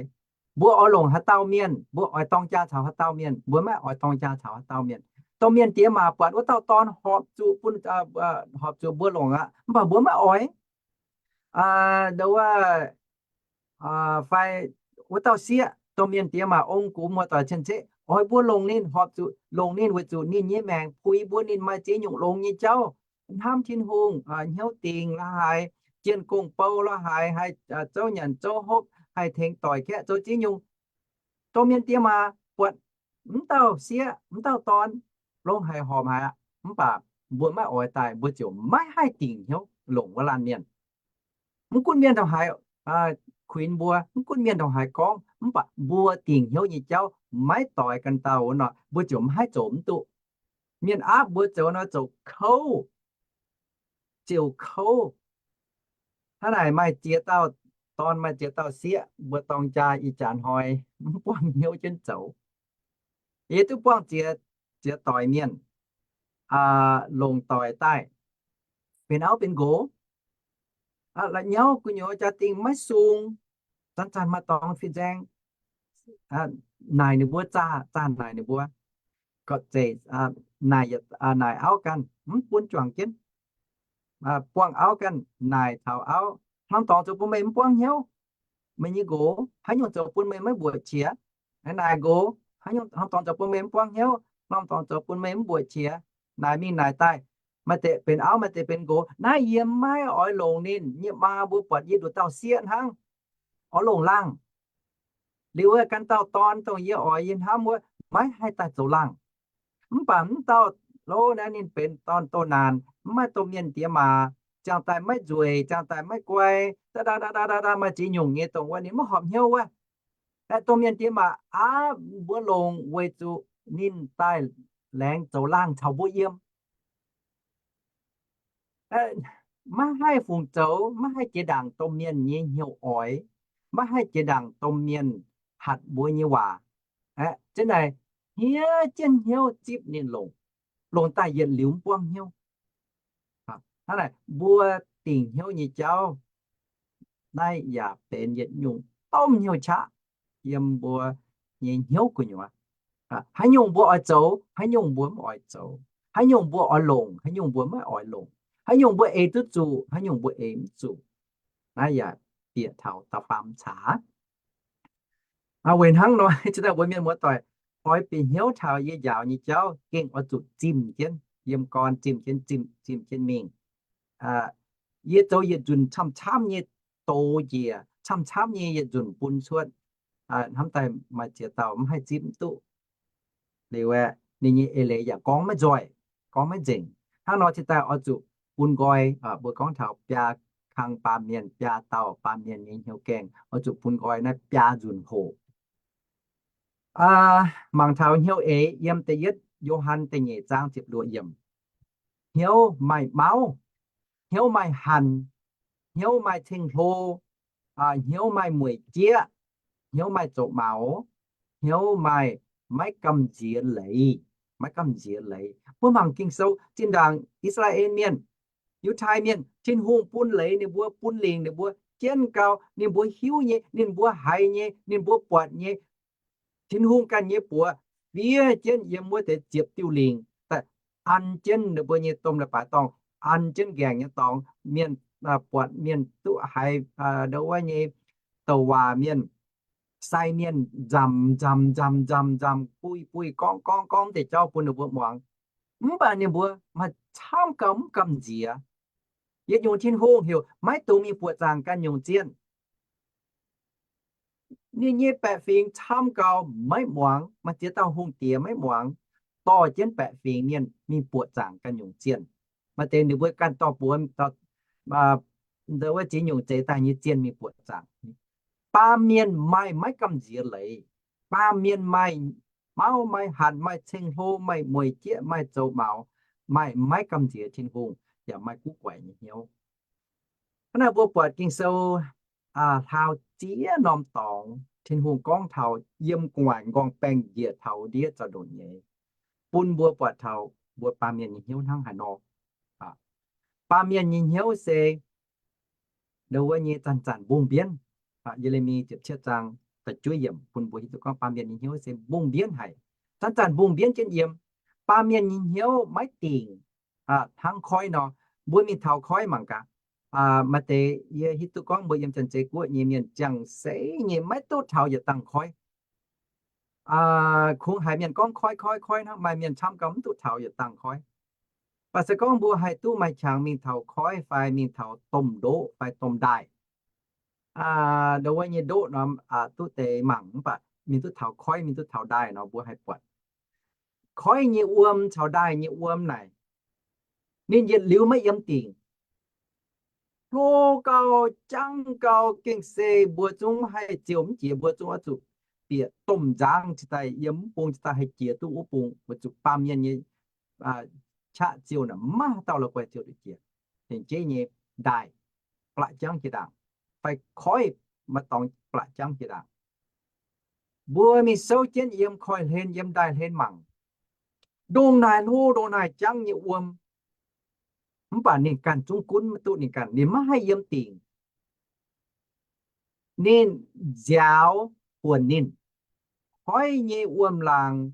Mbuo oix longc haaix dauh mienh, mbuo oix dorng jaa caux haaix dauh mienh, mbuo maiv oix dorng jaa caux haaix dauh mienh. Domh mienh diex maac buatc wuov dauh dorn horpc zuqc bun, horpc zuqc mbuo longc aqv, mv baac mbuo maiv oix. Ndau wuov, fai wuov dauh sieqv, domh mienh diex maac ong gux muoz-doic cien-ceqv oix mbuo longc ninh, horpc zuqc longc ninh weic zuqc ninh nyei maengc puix mbuo, ninh maaih ziex nyungc longx nyei jauv, hnamv Tin-Hungh, hnyouv dingc la'haaix, jienh gong-bou la'haaix, haih zouv nyanc zouv hopv, haih tengx doic kaeqv zoux ziex nyungc. Domh mienh diex maac buatc mv dauh sieqv, mv dauh dorn longx haic, horpc haic aqv, mv baac mbuo maiv oix daaih, mbuo ziouc maiv haih dingc hnyouv longc wuov laanh mienh. Mv gunv mienh ndongc haaix kuinx mbuo, mv gunv mienh ndongc haaix gorngv, mv baac mbuo dingc hnyouv nyei jauv maiv doix ganh dauh wuov nor, mbuo ziouc maiv haih zoux mv duqv. Mienh aapv mbuo zoux nor zoux kouv, ziouc kouv. Hnangv naaic maaih ziex dauh dorn, maaih ziex dauh sieqv, mbuo dorng jaa ih jaax hnoi mv buangv hnyouv jienv zoux. Yie duqv buangv ziex, ziex doix mienh longc doic daaih benx auv benx nqox. La'nyauv gu'nyuoz jaa-dingh maiv sung, zanc-zanc maaih dorngx fin-saeng naaic ninh mbuo, zaah, zaah naaic ninh mbuo, gorqv-zeic naaic, naaic auv ganh, mv bun juangc jienv, buangh auv ganh naaic taux auv, hnorm dorngx zoux bun meih mv buangv hnyouv, meih nyei nqox haaix nyungc zoux bun meih maiv mbuoqc qiex? Naaic nqox, haaix nyungc, hnorm dorngx zoux bun meih mv buangv hnyouv? Hnorm dorngx zoux bun meih mv mbuoqc qiex? Naaic mingh naaic daaih, maaih deix benx auv, maaih deix benx nqox. Naaiv yie maiv oix longc ninh nyei maa, mbuo buatc yie nduqc dauh sieqv hnangv, oix longc laangh. Liuz wuov ganh dauh dorn dongh yie oix yie hnamv wuov maiv haih daaih zoux laangh. Mv baac mv dauh lov naaiv ninh benx dorn doh naanc, mv maaih domh mienh diex maac, ziangh daaih maiv nzueic, ziangh daaih maiv guai, daa daa daa daa daa maaih ziex nyungc nyei dongh wuov ninh maiv horpc hnyouv wuov. Aeqv, domh mienh diex maac aapv mbuo longc weic zuqc ninh daaih laengz zoux laangh caux mbuo yiem. Maiv haih fungc zoux, maiv haih jiex ndaangc domh mienh nyei hnyouv oix, maiv haih jiex ndaangc domh mienh hatc mbuo nyei waac. Aeqv, zen naaic hniev jienv hnyouv zipv ninh longc, longc daaih yietc liuz mv buangv hnyouv. Hnangv naaic, mbuo dingc hnyouv nyei jauv naaiv yaac benx yietc nyungc domh hnyouv qaqv yiem mbuo nyei hnyouv gu'nyuoz. Haaix nyungc mbuo oix zoux, haaix nyungc mbuo mv oix zoux, haaix nyungc mbuo oix longc, haaix nyungc mbuo maiv oix longc, haaix nyungc mbuo eix duqv zuqc, haaix nyungc mbuo eix mv zuqc. Naaiv yaac bieqc taux da'faam caax. Weic hnangv nor, cingx daaih mbuo mienh muoz-doic oix bieqc hnyouv taux yie njaaux nyei jauv gengh oix zuqc zimh jienv, yiem gorn zimh jienv, zimh, zimh jienv mingh. Yie zoux yietc nzunc camv-camv nyei douz njiec, camv-camv nyei yietc nzunc bun cuotv. Hnamv daaih maaih ziex dauh mv haih zipv mv duqv. Liuz aeqv, ninh nyei eix leiz yaac gorngv maiv nzoih, gorngv maiv nzengc. Hnangv nor cingx daaih oix zuqc bun nqoi. Mbuo gorngv taux biaa kang baamh mienh, biaa dauh baamh mienh nyei hnyouv gaengh, oix zuqc bun nqoi naaiv biaa nzunc hoqc. Mangc taux hnyouv eix yiem da'yietv Yo^han da'nyeic zaang ziepc luoqc yiemc. Hnyouv maaih mauv, hnyouv maaih hanc, hnyouv maaih ceng-hlo, hnyouv maaih mueic jieqv, hnyouv maaih zoux maux, hnyouv maaih maiv gamh nziex leiz, maiv gamh nziex leiz. Mbuo mangc Ging-Sou zinh ndaangc I^saa^laa^en Mienh, Yiutai Mienh, Tin-Hungh bun leiz ninh mbuo, bun lingc ninh mbuo, jienv gau ninh mbuo hiuv nyei, ninh mbuo haiz nyei, ninh mbuo buatc nyei, Tin-Hungh ganh nyei buoz fiev jienv yiem wuov deix ziepc diuh lingc daaih, an jienv ninh mbuo nyei domh leiz-baaix dorngh, an jienv nqaengc nyei dorngx, mienh buatc, mienh duqv haiz ndo wuov nyei douc waac mienh, sai mienh nzamc nzamc nzamc nzamc nzamc, buih buih gorngv gorngv gorngv deix jauv bun ninh mbuo muangx. Mv baac ninh mbuo maaih camv gau mv gamh nziex. Yietc nyungc Tin-Hungh heuc maiv dungx mingh buoqc zaangc ganh nyungc zienh. Ninh nyei baeqc fingx camv gau maiv muangx, maaih ziex dauh hungh diex maiv muangx, dorh jienv baeqc fingx mienh mingh buoqc zaangc ganh nyungc zienh. Maaih deix ninh mbuo ganh dorh buoz, dorh wuov ziex nyungc zeix daaih nyei zienh mingh buoqc zaangc. Baamh mienh maaih maiv gamh nziex leiz. Baamh mienh maaih mauv, maaih hanc, maaih ceng-hlo, maaih mueic jieqv, maaih zoux maux, maaih maiv gamh nziex Tin-Hungh, yaac maaih guv guaix nyei hnyouv. Hnangv naaiv mbuo buatc Ging-Sou hlaau ziex norm dorngx, Tin-Hungh gorngv taux yiem gu'nguaaic m'nqorngv baengh njiec taux ndiev zaux-ndoqv nyei, bun mbuo buatc taux mbuo baamh mienh nyei hnyouv hnangv haaix nor. Baamh mienh nyei hnyouv se ndo wuov nyei zanc-zanc mbungh mbienv. Ye^le^mi ziepc cietv zaang da'juov yiemc bun mbuo hiuv duqv gorngv baamh mienh nyei hnyouv se mbungh mbienv haic. Zanc-zanc mbungh mbienv jienv yiem. Baamh mienh nyei hnyouv maiv dingc hnangv koiv nor. Mbuo mingh taux koiv mangc gaax. Maaih deix yie hiuv duqv gorngv mbuo yiem Janx-Zei Guoqv nyei mienh ziangh seix nyei maiv duqv taux yietc dangh koiv. Kungx haiz mienh gorngv koiv koiv koiv hnangv, maaih mienh camv gau mv duqv taux yietc dangh koiv. Mv baac se gorngv mbuo haih duqv maaih qangx mingh taux koiv fai mingh taux domh ndoqv fai domh ndaaih, ndo wuov nyei ndoqv nor, duqv deix mangc, mv baac mingh duqv taux koiv, mingh duqv taux ndaaih nor mbuo haih buatc koiv nyei wuom caux ndaaih nyei wuom naaic, ninh yietc liuz maiv yiem dingc. Hlo gau, jangv gau, gengh se mbuo zungv haih ziouh mv jiex, mbuo zungv oix zuqc bieqc domh nzangv cingx daaih yiem mv bung cingx daaih haih jiex duqv wuov bung, weic zuqc baamh mienh nyei qaqv ziouh naaic maiv maaih haaix dauh la'guaih ziouh duqv jiex. Ninh jeiv nyei ndaaih blaqv jangv jiex ndaangc, fai koiv maaih dorngx blaqv jangv jiex ndaangc. Mbuo mingh souv jienv yiem koiv-hlen yiem ndaaih-hlen mangc, ndongc naaic hlo ndongc naaic jangv nyei wuom, mv baac ninh ganh zungv gunv maiv duqv ninh ganh, ninh maiv haih yiem dingc. Ninh nziaaux buonc ninh. Koiv nyei wuom-laangc,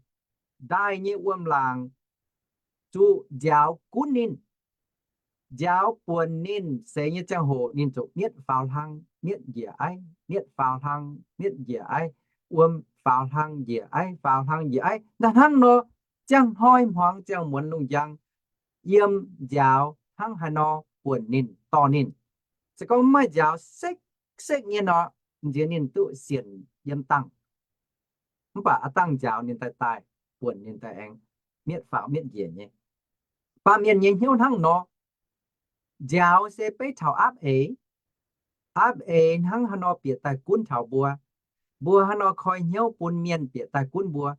ndaaih nyei wuom-laangc, zuqc nziaaux gunv ninh. Nziaaux buonc ninh seix nyei ziangh hoc ninh zuqc mietv faaux hlang mietv njiec aiv, mietv faaux hlang mietv njiec aiv, wuom faaux hlang njiec aiv, faaux hlang njiec aiv. Naaiv hnangv nor, ziangh hnoi hmuangx ziangh muonz lungh njang, yiem nziaaux hnangv haaix nor buonc ninh dorh ninh. Se gorngv maiv nziaaux sekv sekv nyei nor, nziex ninh duqv sienc yiem dangh. Mv baac a'dangh nziaaux ninh daaih daaih, buonc ninh daaih aengx mietv faaux mietv njiec nyei. Baamh mienh nyei hnyouv hnangv nor. Nziaaux se beiv taux aapv eix. Aapv eix hnangv haaix nor bieqc daaih gunv taux mbuo. Mbuo haaix nor koi hnyouv bun mienh bieqc daaih gunv mbuo.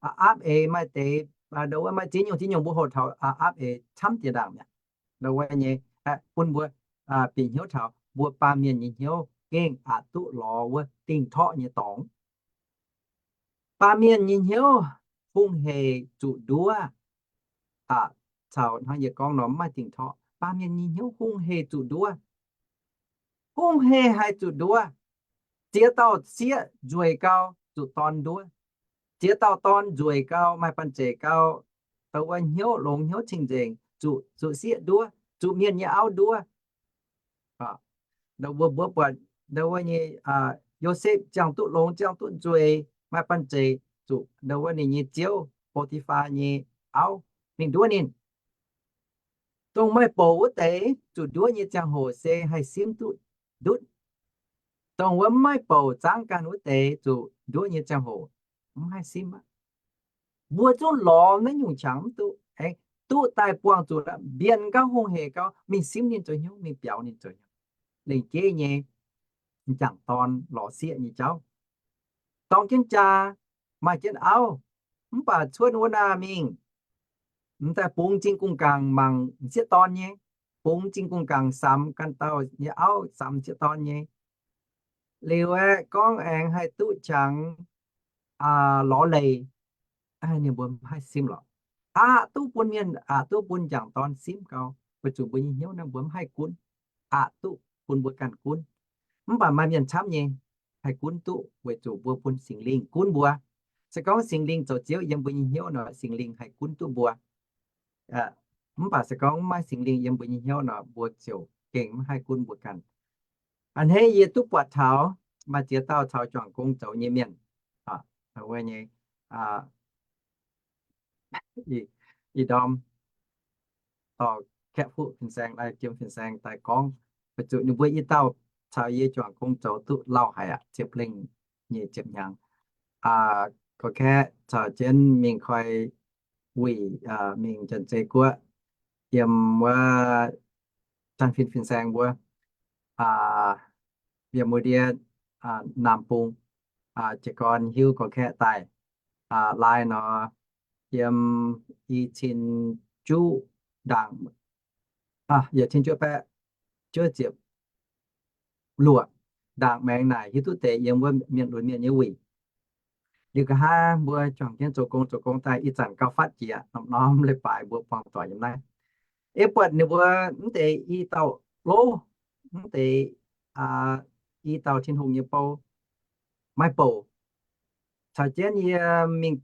Aapv eix maaih deix, maaih ziex nyungc ziex nyungc mbuo hoqc taux aapv eix camv jiex ndaangc mi'aqv. Wuov nyei, bun mbuo bieqc hnyouv taux mbuo baamh mienh nyei hnyouv gengh aqc duqv lorz wuov dingh torqv nyei dorngx. Baamh mienh nyei hnyouv hungh heic zuqc nduov, caux hnangv yie gorngv nor mv maaih dingh torqv. baamh mienh nyei hnyouv hungh heic zuqc nduov. Hungh heic haih zuqc nduov. Ziex dauh sieqv nzueic gau zuqc dorn nduov. Ziex dauh dorn nzueic gau, maaih banh zeic gau, dongh wuov hnyouv longx hnyouv cing-nzengc, zuqc, zuqc sieqv nduov, zuqc mienh nyei auv nduov. Mbuo, mbuo buatc ndau wuov nyei Yosepv ziangh duqv longx, ziangh duqv nzueic, maaih banh zeic, zuqc ndau wuov ninh nyei ziouv, Bo^ti^faa, nyei auv mingh nduov ninh. Dongh maaih bouc wuov deix zuqc nduov nyei ziangh hoc se haih simv duqv ndutv. Dongh wuov mv maaih bouc zaangv ganh wuov deix zuqc nduov nyei ziangh hoc mv haih simv aqv. Mbuo zungv lorz naaiv nyungc qangx mv duqv, aengx duqv daaih buangh zuqc aqv, mbienc gau, hungh heic gau, mingh simv ninh zoux hnyouv, mingh biaux ninh zoux hnyouv. Lengc jeiv nyei, m'jangc dorn lorz sieqv nyei jauv, dorng jienv jaa, maaih jienv auv, mv baac cuotv wuov naaiv mingh, m'daaih bungx m'zing gong-gaangc mangc m'sieqv dorn nyei, bungx m'zing gong-gaangc samx ganh dauh nyei auv, samx m'sieqv dorn nyei. Liuz aeqv, gorngv aengx haih duqv qangx lorz leiz, ninh mbuo mv haih simv lorqc. Aqc duqv bun mienh, aqc duqv bun m'jangc dorn simv gau, weic zuqc mbuo nyei hnyouv naaiv mbuo mv haih gunv. Aqc duqv bun mbuo ganh gunv. Mv baac maaih mienh camv nyei haih gunv duqv weic zuqc mbuo bun Singx Lingh gunv mbuo. Se gorngv Singx Lingh zoux Ziouv yiem mbuo nyei hnyouv nor, Singx Lingh haih gunv duqv mbuo. Mv baac se gorngv mv maaih Singx Lingh yiem mbuo nyei hnyouv nor, mbuo ziouc gengh mv haih gunv mbuo ganh. A'hneiv yie duqv buatc taux maaih ziex dauh caux juangc gong zoux nyei mienh, nyei, ih ndorm dorh kaeqv fuqv fin-saeng, jiem fin-saeng daaih gorngv, weic zuqc ninh mbuo i dauh caux yie juangc gong zoux duqv lauh haic aqv, ziepc lengh nyei ziepc hnyangx. Gorngv kaeqv caux jienv mingh koi wuic, mingh Janx-Zei Guoqv, yiem wuov Janx-Fin fin-saeng wuov, yiem wuov ndiev Naamh Bung, jiez gorn hiuv gorngv kaeqv daaih, lai nor yiem i cin juqv ndaangc, yietc cin juov baeqv juov ziepc luoqc ndaangc maengx naaic hiuv duqv deix yiem wuov mienh lunx mienh nyei wuic. Liuz nqa'haav mbuo juangc jienv zoux gong, zoux gong daaih ih zanc gauh fatv jiex, norm-norm leiz-baaix mbuo buangh doic yiem naaiv. Ei buatc ninh mbuo mv deix i dauh lov, mv deix i dauh Tin-Hungh nyei bou, maaih bouc caux jienv yie mingh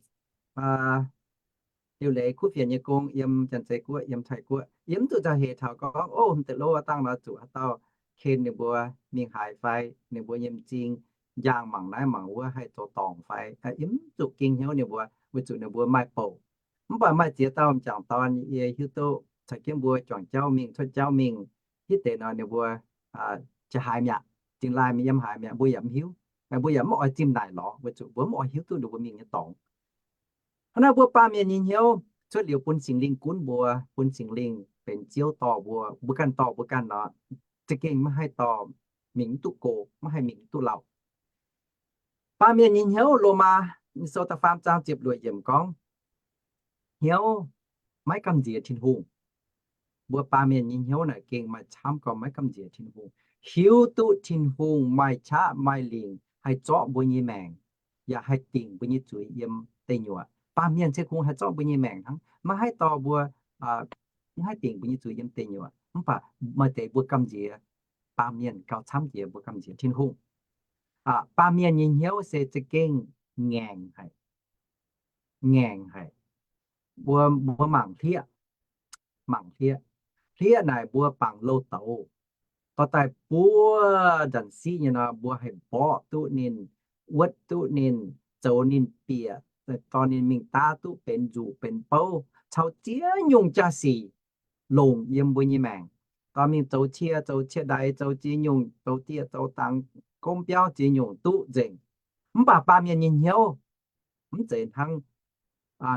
liuc leiz kuv fienx nyei gong yiem Janx-Zei Guoqv, yiem Taiv Guoqv. Yie mv zuqc nzauh heix taux gorngv, ov, mv deix lov dangh nor zuqc haaix dauh ken ninh mbuo mingh haaix fai, ninh mbuo nyei m'zing njang mangc naaiv mangc wuov haih zoux dorngc fai. Yie mv zuqc ging hnyouv ninh mbuo, weic zuqc ninh mbuo maaih bouc. Mv baac maaih ziex dauh m'jangc dorn yie hiuv duqv caux jienv mbuo juangc jauv mingh, cuotv jauv mingh, hitv deix nor ninh mbuo jiex haaix mi'aqv, dingh laaih mingh yiem haaix mi'aqv, mbuo yaac mv hiuv. Mbuo yaac mv oix zimh naaic lorz, weic zuqc mbuo mv oix hiuv duqv ninh mbuo mingh nyei dorngx. Hnangv naaiv mbuo baamh mienh nyei hnyouv cuotv liuz bun Singx Lingh gunv mbuo, bun Singx Lingh benx Ziouv dorh mbuo, mbuo ganh dorh mbuo ganh nor, za'gengh maiv haih dorh mingh mv duqv go, maiv haih mingh mv duqv lauh. Baamh mienh nyei hnyouv, Lomaa sou da'faam zaang ziepc luoqc yiemc gorngv, hnyouv maiv gamh nziex Tin-Hungh. Mbuo baamh mienh nyei hnyouv naaic gengh maaih camv gorngv maiv gamh nziex Tin-Hungh. Hiuv duqv Tin-Hungh maaih qaqv maaih lingc haih zorqv mbuo nyei maengc, yaac haih dingc mbuo nyei zuiz yiem deic nyuoqc. Baamh mienh se kungx haih zorqv mbuo nyei maengc hnangv, maiv haih dorh mbuo, maiv haih dingc mbuo nyei zuiz yiem deic nyuoqc. Mv baac maaih deix mbuo gamh nziex baamh mienh gauh camv jiex mbuo gamh nziex Tin-Hungh. Baamh mienh nyei hnyouv se za'gengh ngaengc haic, ngaengc haic. Mbuo, mbuo mangc hlieqv, mangc hlieqv. Hlieqv naaic mbuo bangc louh douz, dorh daaih buov nzanc siqv nyei nor, mbuo haih mborqv duqv ninh, wuotv duqv ninh, zoux ninh bieqc, dorh ninh mingh daav duqv benx nzuqc benx bouv caux ziex nyungc jaa-sic longc yiem mbuo nyei maengc. Dorh mingh zoux cie, zoux cie-ndaix, zoux ziex nyungc, zoux dieh zoux dangx, gomv biauv ziex nyungc duqv nzengc. Mv baac baamh mienh nyei hnyouv mv zeiz hnangv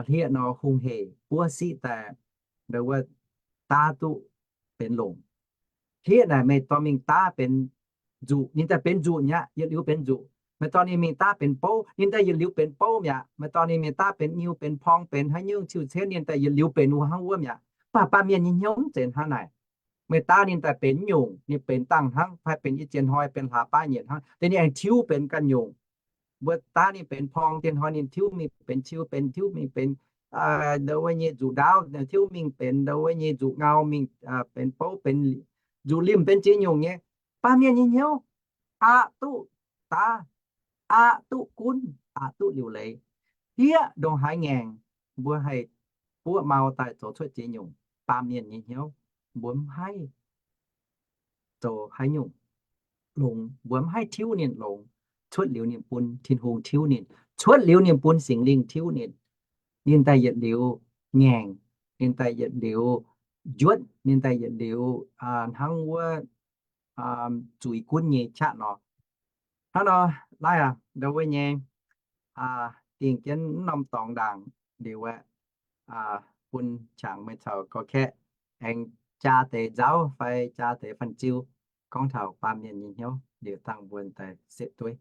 hlieqv nor hungh hec buov siqv daaih, wuov, daav duqv benx longc. Hlieqv naaic meih dorh mingh daav benx nzuqc, ninh daaih benx nzuqc mi'aqv, yietc liuz benx nzuqc. Meih dorh ninh mingh daav benx bouv, ninh daaih yietc liuz benx bouv mi'aqv. Meih dorh ninh mingh daav benx nyiu benx porng benx haaix nyungc ciuh cenv, ninh daaih yietc liuz benx wuov hnangv wuov mi'aqv. Mv baac baamh mienh nyei hnyouv mv zeiz hnangv naaic. Meih daav ninh daaih benx nyungc, ninh benx dangh hnangv, fai benx i ziex hnoi benx hlaax baav nyeic hnangv, deix ninh aengx tiuv benx ganh nyungc. Mbuo daav ninh benx porng, diex hnoi ninh tiuv mingh benx ciu, benx tiuv mingh benx ndau wuov nyei nzuqc ndaauv tiuv mingh benx ndau wuov nyei nzuqc ngau mingh benx bouv benx nzuqc limh benx ziex nyungc nyei. Baamh mienh nyei hnyouv aqc duqv daaih, aqc duqv gunv, aqc duqv liuc leiz. Hlieqv ndongc haaix ngaengc mbuo haih buoqv mau daaih zoux cuotv ziex nyungc. Baamh mienh nyei hnyouv mbuo mv haih zoux haaix nyungc longx, mbuo mv haih tiuv ninh longx. Cuotv liuz ninh bun Tin-Hungh tiuv ninh, cuotv liuz ninh bun Singx Lingh tiuv ninh. Ninh daaih yietc liuz ngaengc, ninh daaih yietc liuz njuotv, ninh daaih yietc liuz hnangv wuov zuiz gunv nyei qaqv nor. Hnangv nor, laih aac, ndau wuov nyei dingh jienv mv norm dorngx ndaangc liuz aeqv, bun qangx meih caux gorx-kaeqv aengx jaa deix nzauv fai jaa deix fanh ziu gorngv taux baamh mienh nyei hnyouv liuz dangh mbuo daaih setv dueiv.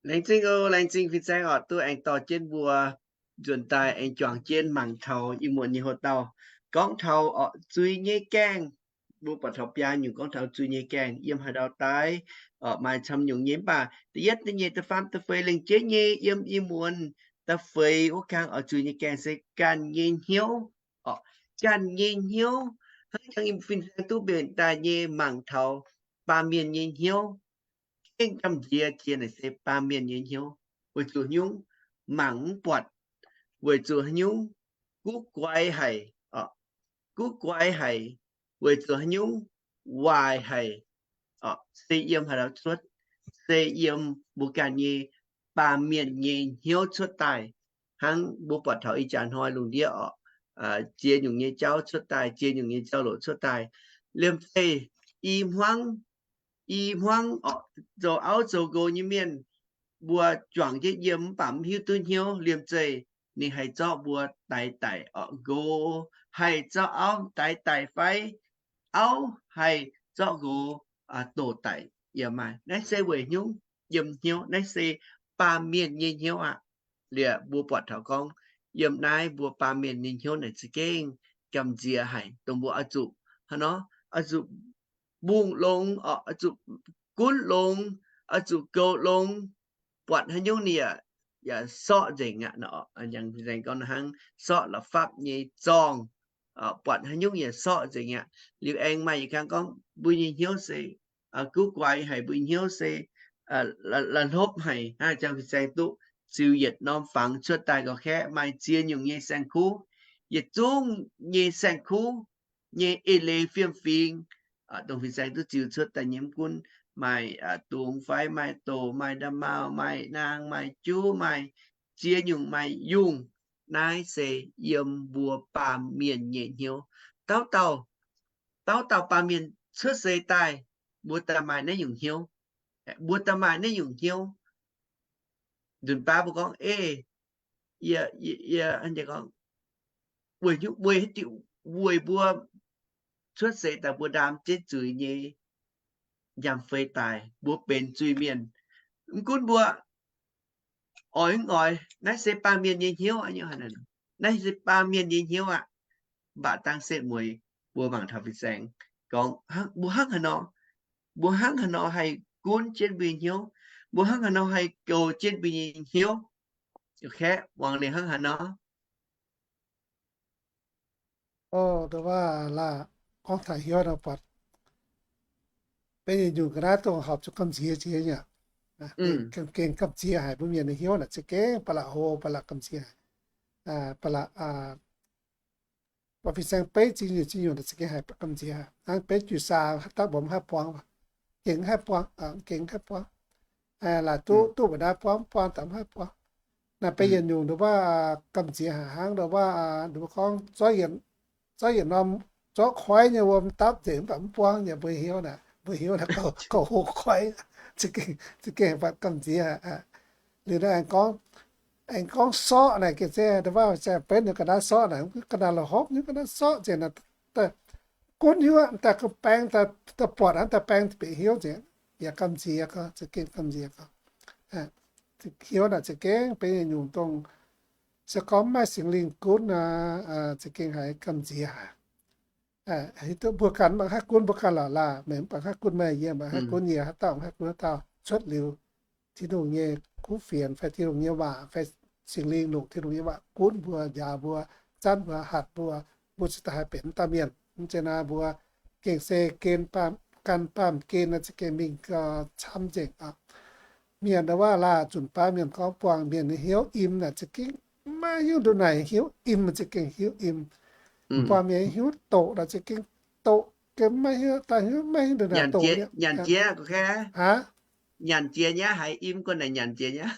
Laengz zingh oc, laengz zingh fin-saeng oc, duqv aengx dorh jienv mbuo nzuonx daaih aengx juangc jienv mangc taux ih muonz nyei hoc-dauh gorngv taux oc zuiz nyei gaengh. Mbuo buatc taux biaa nyungc gorngv taux zuiz nyei gaengh yiem haaix ndau daaih oc, maaih camv nyungc nyei. Mv baac da'yietv da'nyeic da'faam da'feix lengc jeiv nyei yiem ih muonz da'feix wuov kang oc zuiz nyei gaengh se ganh nyei hnyouv oc, ganh nyei hnyouv. Hnangv jangx fin-saeng duqv mbenc daaih nyei mangc taux baamh mienh nyei hnyouv. Gengh gamh nziex jiex naaic se baamh mienh nyei hnyouv. Weic zuqc haaix nyungc mangc mv buatc, weic zuqc haaix nyungc guv guaix haic, guv guaix haic, weic zuqc haaix nyungc waaic haic, se yiem haaix dauh cuotv? Se yiem mbuo ganh nyei baamh mienh nyei hnyouv cuotv daaih. Hnangv mbuo buatc taux ih jaax hnoi lungh ndiev oc, ziex nyungc nyei jauv cuotv daaih, ziex nyungc nyei jauv-louc cuotv daaih. Liemh zeih i hmuangv, i hmuangv oc, zoux auv zoux nqox nyei mienh, mbuo juangc jienv yiem mv baac mv hiuv duqv hnyouv. Liemh zeih ninh haih zorqv mbuo daix daic oc, nqox haih zorqv auv daix daic fai auv haih zorqv nqox doh daic yaac maaih. Naaiv se weic hnyouv, yiem hnyouv. Naaiv se baamh mienh nyei hnyouv aqv. Liuz mbuo buatc taux gorngv yiem naaiv mbuo baamh mienh nyei hnyouv naaic za'gengh gamh nziex haic, dongh mbuo oix zuqc hnangv nor, oix zuqc mbungh longx, oix zuqc gunv longx, oix zuqc goux longx. Buatc haaix nyungc ninh yaac sorqv nzengc aqv. Nzengc gorngv hnangv sorqv la'fapv nyei zorngh, buatc haaix nyungc yaac sorqv nzengc aqv. Liuz aengx maaih yietc kang gorngv mbuo nyei hnyouv se guv guaix haic, mbuo hnyouv se la'hlopv haic. Hnangv jang fin-saeng duqv ziux yietc norm fangx cuotv daaih gorx-kaeqv maaih ziex nyungc nyei saeng-kuv, yietc zungv nyei saeng-kuv nyei eix leiz fiem-fingx, dongh fin-saeng duqv ziux cuotv daaih nyei, mv gunv maaih dungz fai maaih doc, maaih nda'maauh, maaih naang, maaih juv, maaih ziex nyungc, maaih yungh. Naaiv se yiem mbuo baamh mienh nyei hnyouv. Dauh dauh, dauh dauh baamh mienh cuotv seix daaih, mbuo daaih maaih naaiv nyungc hnyouv. Mbuo daaih maaih naaiv nyungc hnyouv. Nzunc baav mbuo gorngv, ei, yie, yie, yie, gorngv, weic, weic haaix diuc? Weic mbuo cuotv seix daaih mbuo ndaam jienv zuiz nyei njang-fei daaih, mbuo benx zuiz-mienh. Mv gunv mbuo oix mv oix, naaiv se baamh mienh nyei hnyouv aqv. Naaiv se baamh mienh nyei hnyouv aqv. Mv baac dangh setv mueiz mbuo mangc taux fin-saeng gorngv, mbuo hnangv haaix nor, mbuo hnangv haaix nor haih gunv jienv mbuo nyei hnyouv, mbuo hnangv haaix nor haih goux jienv mbuo nyei hnyouv. Kaeqv, muangx liuz hnangv haaix nor? O, dongh waac laac, gorngv taux hnyouv nor buatc benx nyungc-nyungc ga'naaiv dongh horpc zuqc gamh nziex jiex nyei aqv. Gengh gamh nziex haic. Mbuo mienh nyei hnyouv naaic za'gengh ba'laqc hlo, ba'laqc gamh nziex haic. Ba'laqc, buatc fin-saeng beiv ziex nyungc, ziex nyungc naaic za'gengh haiz gamh nziex. Hnangv beiv juiz saa dapv mbuo mv haih buangv, gengh mv haih buangv, gengh mv haih buangv. Laaic duqv, duqv mbuo naaiv buangv, buangv daaih mv haih buangv. Naaic benx yietc nyungc nduov waac gamh nziex haic. Hnangv nduov waac, nduov gorngv zorqv yietc norm, zorqv koiv nyei wuom dapv nzengc mv baac mv buangv nyei, mbuo hnyouv naaic, mbuo hnyouv naaic gorngv hlo koiv, za'gengh buatc gamh nziex. Liuz naaiv aengx gorngv, aengx gorngv sorqv naaic gengh se nduov waac se benx nyungc ga'naaiv sorqv naaic, ga'naaiv la'hopv nyungc ga'naaiv sorqv nzengc naaic, gunv hnyouv aqv. Daaih baeng, daaih buatc hnangv daaih baeng bieqc hnyouv nzengc, yaac gamh nziex gorx, za'gengh gamh nziex gorx. Hnyouv naaic za'gengh benx yietc nyungc dongh se gorngv mv maaih Singx Lingh gunv nor, za'gengh haiz gamh nziex haic. Hiuv duqv mbuo ganh mv baac haih gunv mbuo ganh lorqc laah, meih mv baac haih gunv meih, yie mv baac haih gunv yie, haaix dauh mv haih gunv haaix dauh. Cuotv liuz Tin-Hungh nyei kuv fienx fai Tin-Hungh nyei waac fai Singx Lingh longc Tin-Hungh nyei waac gunv mbuo, njaaux mbuo, zanv mbuo, hatc mbuo, mbuo cingx daaih haih benx dauh mienh. Mv zeiz naaiv mbuo gengh se gen baamh, gan baamh gen naaiv za'gengh mingh camv nzengc aqv. Mienh ndau wuov laah zunc baav mienh gorngv buangh mienh nyei hnyouv im naaic za'gengh maiv hiuv nduqc naaic hnyouv im za'gengh hnyouv im. Buangh mienh nyei hnyouv doqc naaic za'gengh doqc, gengh maiv hiuv, daaih hiuv maiv hiuv nduqc naaic doqc. Nyanc jiex, aa, nyanc jiex nyei haiz im gu'nguaaic naaic nyanc jiex nyei.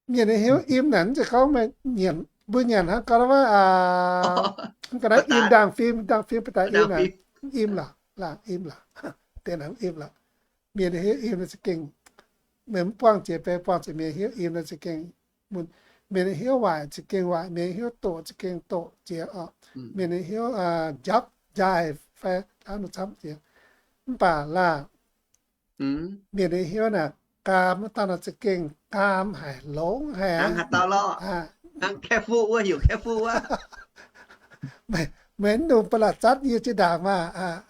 Mienh nyei hnyouv im naaic, mv zeiz gorngv meih nyanc, mbuo nyanc hnangv gau wuov, ga'naaiv im, ndaangh fim, ndaangh fim ba'daaih im naaic, im lorqc, laangh im lorqc, deix naaic im lorqc. Mienh nyei hnyouv im naaic za'gengh, meih mv buangh jiex, beiv buangh jiex mienh nyei hnyouv im naaic za'gengh, mienh nyei hnyouv waaic za'gengh waaic, mienh nyei hnyouv doqc za'gengh doqc jiex oc. Mienh nyei hnyouv njapv njaaih fai hnangv nor camv jiex. Mv baac laah mienh nyei hnyouv naaic, gaam wuov dauh naaic za'gengh gaam haic, longx haic aqv. Meih mv dungx ba'laqc zatv yie jiex ndaangc maah.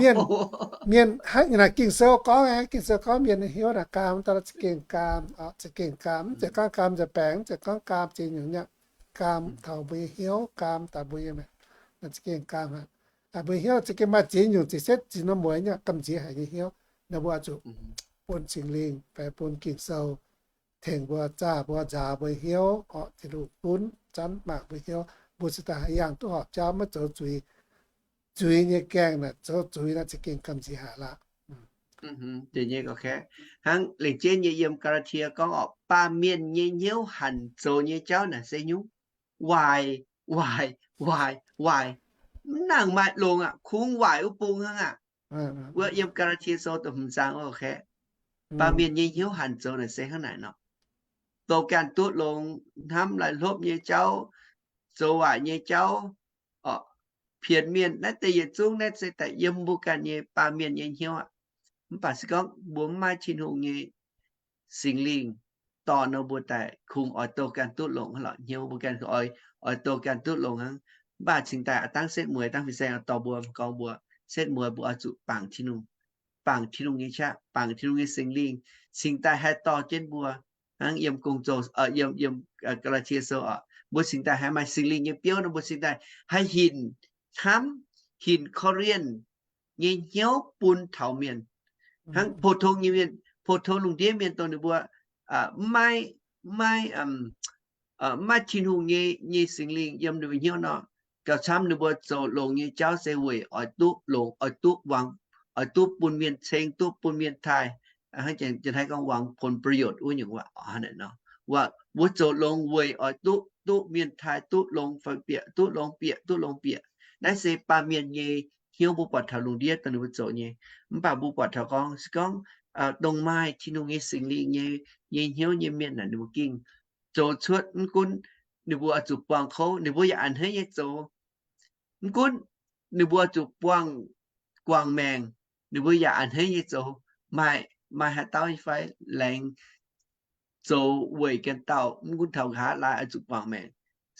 Mienh, mienh hnangv naaic Ging-Sou gorngv, Ging-Sou gorngv mienh nyei hnyouv naaic gaam wuov dauh naaic za'gengh gaam, za'gengh gaam, mv zeiz gorngv gaam nza'baengc, mv zeiz gorngv gaam ziex nyungc nyei, gaam taux mbuo nyei hnyouv, gaam taux mbuo nyei, naaic za'gengh gaam aqv. Mbuo hnyouv za'gengh maaih ziex nyungc, ziex setv, ziex norm mueiz nyei, gamh nziex haic nyei hnyouv. Naaiv mbuo oix zuqc bun Singx Lingh fai bun Ging-Sou tengx mbuo, zaah mbuo, nzaaux mbuo hnyouv, orqc, Tin-Hungh gunv zanv mangc mbuo hnyouv, mbuo cingx daaih haih yangh duqv horpc jauv, maiv zoux zuiz, zuiz nyei gaengh naaic, zoux zuiz naaic za'gengh gamh nziex haic lorqc. Hnangv lengc jeiv nyei yiem Gaa^laa^tie gorngv orqc, baamh mienh nyei hnyouv hanc zoux nyei jauv naaic se nyungc, waaic, waaic, waaic, waaic, mv nangc maaih longx aqv, kungx waaic wuov bung hnangv aqv. Wuov yiem Gaa^laa^tie Sou da'hmz zaang oc, baamh mienh nyei hnyouv hanc zoux naaic se hnangv naaic nor, zoux ganh duqv longx, hnamv lai hlopv nyei jauv, zoux waaic nyei jauv, orqc, pienx mienh. Naaiv deix yietc zungv naaiv se daaih yiem mbuo ganh nyei baamh mienh nyei hnyouv aqv. Mv baac se gorngv mbuo mv maaih Tin-Hungh nyei Singx Lingh dorh nor, mbuo daaih kungx oix zoux ganh duqv longx lorqc. Hnyouv mbuo ganh oix, oix zoux ganh duqv longx hnangv. Mv baac cingx daaih aav dangv setv mueiz, dangv fin-saeng dorh mbuo gorngv mbuo setv mueiz mbuo oix zuqc bangc Tin-Hungh, bangc Tin-Hungh nyei qaqv, bangc Tin-Hungh nyei Singx Lingh, cingx daaih haih dorh jienv mbuo. Hnangv yiem Gong-Zoh, yiem, yiem Gaa^laa^tie Sou oc, mbuo cingx daaih haih maaih Singx Lingh nyei biouv nor, mbuo cingx daaih haih hinc hnamv, hinc korv-lienh nyei hnyouv bun taux mienh. Hnangv pou-tong nyei mienh, pou-tong lungh ndiev mienh dongh ninh mbuo maiv, maiv, maiv Tin-Hungh nyei, nyei Singx Lingh yiem ninh mbuo hnyouv nor, gauh camv ninh mbuo zoux longx nyei jauv se weic oix duqv longx, oix duqv wangc, oix duqv bun mienh ceng, duqv bun mienh taaih. Hnangv Janx-Taiv gorngv wangc ผลประโยชน์ wuov nyungc waac nor. Waac mbuo zoux longx weic oix duqv, duqv mienh taaih, duqv longx fai bieqc, duqv longx bieqc, duqv longx bieqc. Naaiv se baamh mienh nyei hnyouv mbuo buatc taux lungh ndiev dongh ninh mbuo zoux nyei. Mv baac mbuo buatc taux gorngv, se gorngv dongh maaih Tin-Hungh nyei Singx Lingh nyei, nyei hnyouv nyei mienh naaic, ninh mbuo gengh zoux cuotv, mv gunv ninh mbuo oix zuqc buangh kouv, ninh mbuo yaac a'hneiv nyei zoux. Mv gunv ninh mbuo oix zuqc buangh guangc maengc, ninh mbuo yaac a'hneiv nyei zoux. Maaih, maaih haaix dauh fai laengz zoux weic ganh dauh, mv gunv taux nqa'haav laai oix zuqc guangc maengc,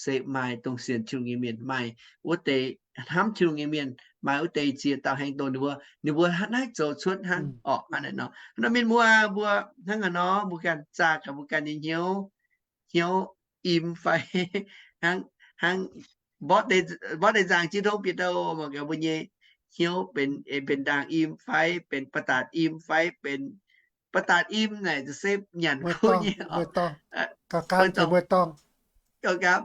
se maaih dongh sienx Tin-Hungh nyei mienh, maaih wuov deix hnamv Tin-Hungh nyei mienh, maaih wuov deix ziex dauh heng dongh ninh mbuo, ninh mbuo hnangv naaiv zoux cuotv hnangv orqc. Hnangv naaiv nor, mienh muoz mbuo hnangv haaix nor, mbuo ganh zaah gaax mbuo ganh nyei hnyouv, hnyouv im fai hnangv, hnangv mborqv deix nzaangc jienv tongv bieqc douh mangc gaax mbuo nyei hnyouv benx, benx ndaangc im fai benx ba'datc im fai benx ba'datc im naaic se nyanc kuv nyei. Gauh gaam,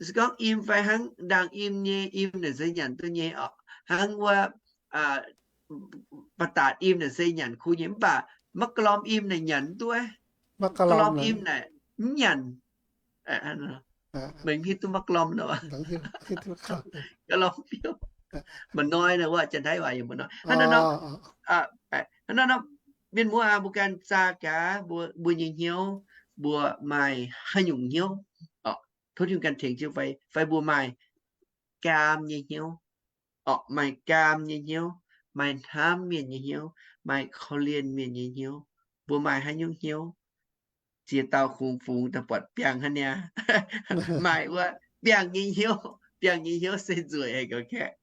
se gorngv im fai hnangv ndaangc im nyei im naaic se nyanc duqv nyei orqc. Hnangv wuov ba'datc im naaic se nyanc kuv nyei, mv baac ma'glorm im naaic nyanc mv duqv. Ma'glorm im naaic mv nyanc. Meih mv hiuv duqv ma'glorm nor? Ma'noi nor, wuov Janx-Taiv waac yiem ma'noi. Hnangv naaiv nor, mienh muoz aac, mbuo ganh zaah gaax mbuo nyei hnyouv, mbuo maaih haaix nyungc hnyouv, tov Tin-Hungh ganh tengx jienv fai, fai mbuo maaih gaam nyei hnyouv orqc, maaih gaam nyei hnyouv, maaih hnamv mienh nyei hnyouv, maaih korv-lienh mienh nyei hnyouv. Mbuo maaih haaix nyungc hnyouv? Ziex dauh kungx fungx daaih buatc biangh hnangv niaa. Maaih wuov biangh nyei hnyouv. Biangh nyei hnyouv se nzueic haic gauh kaeqv.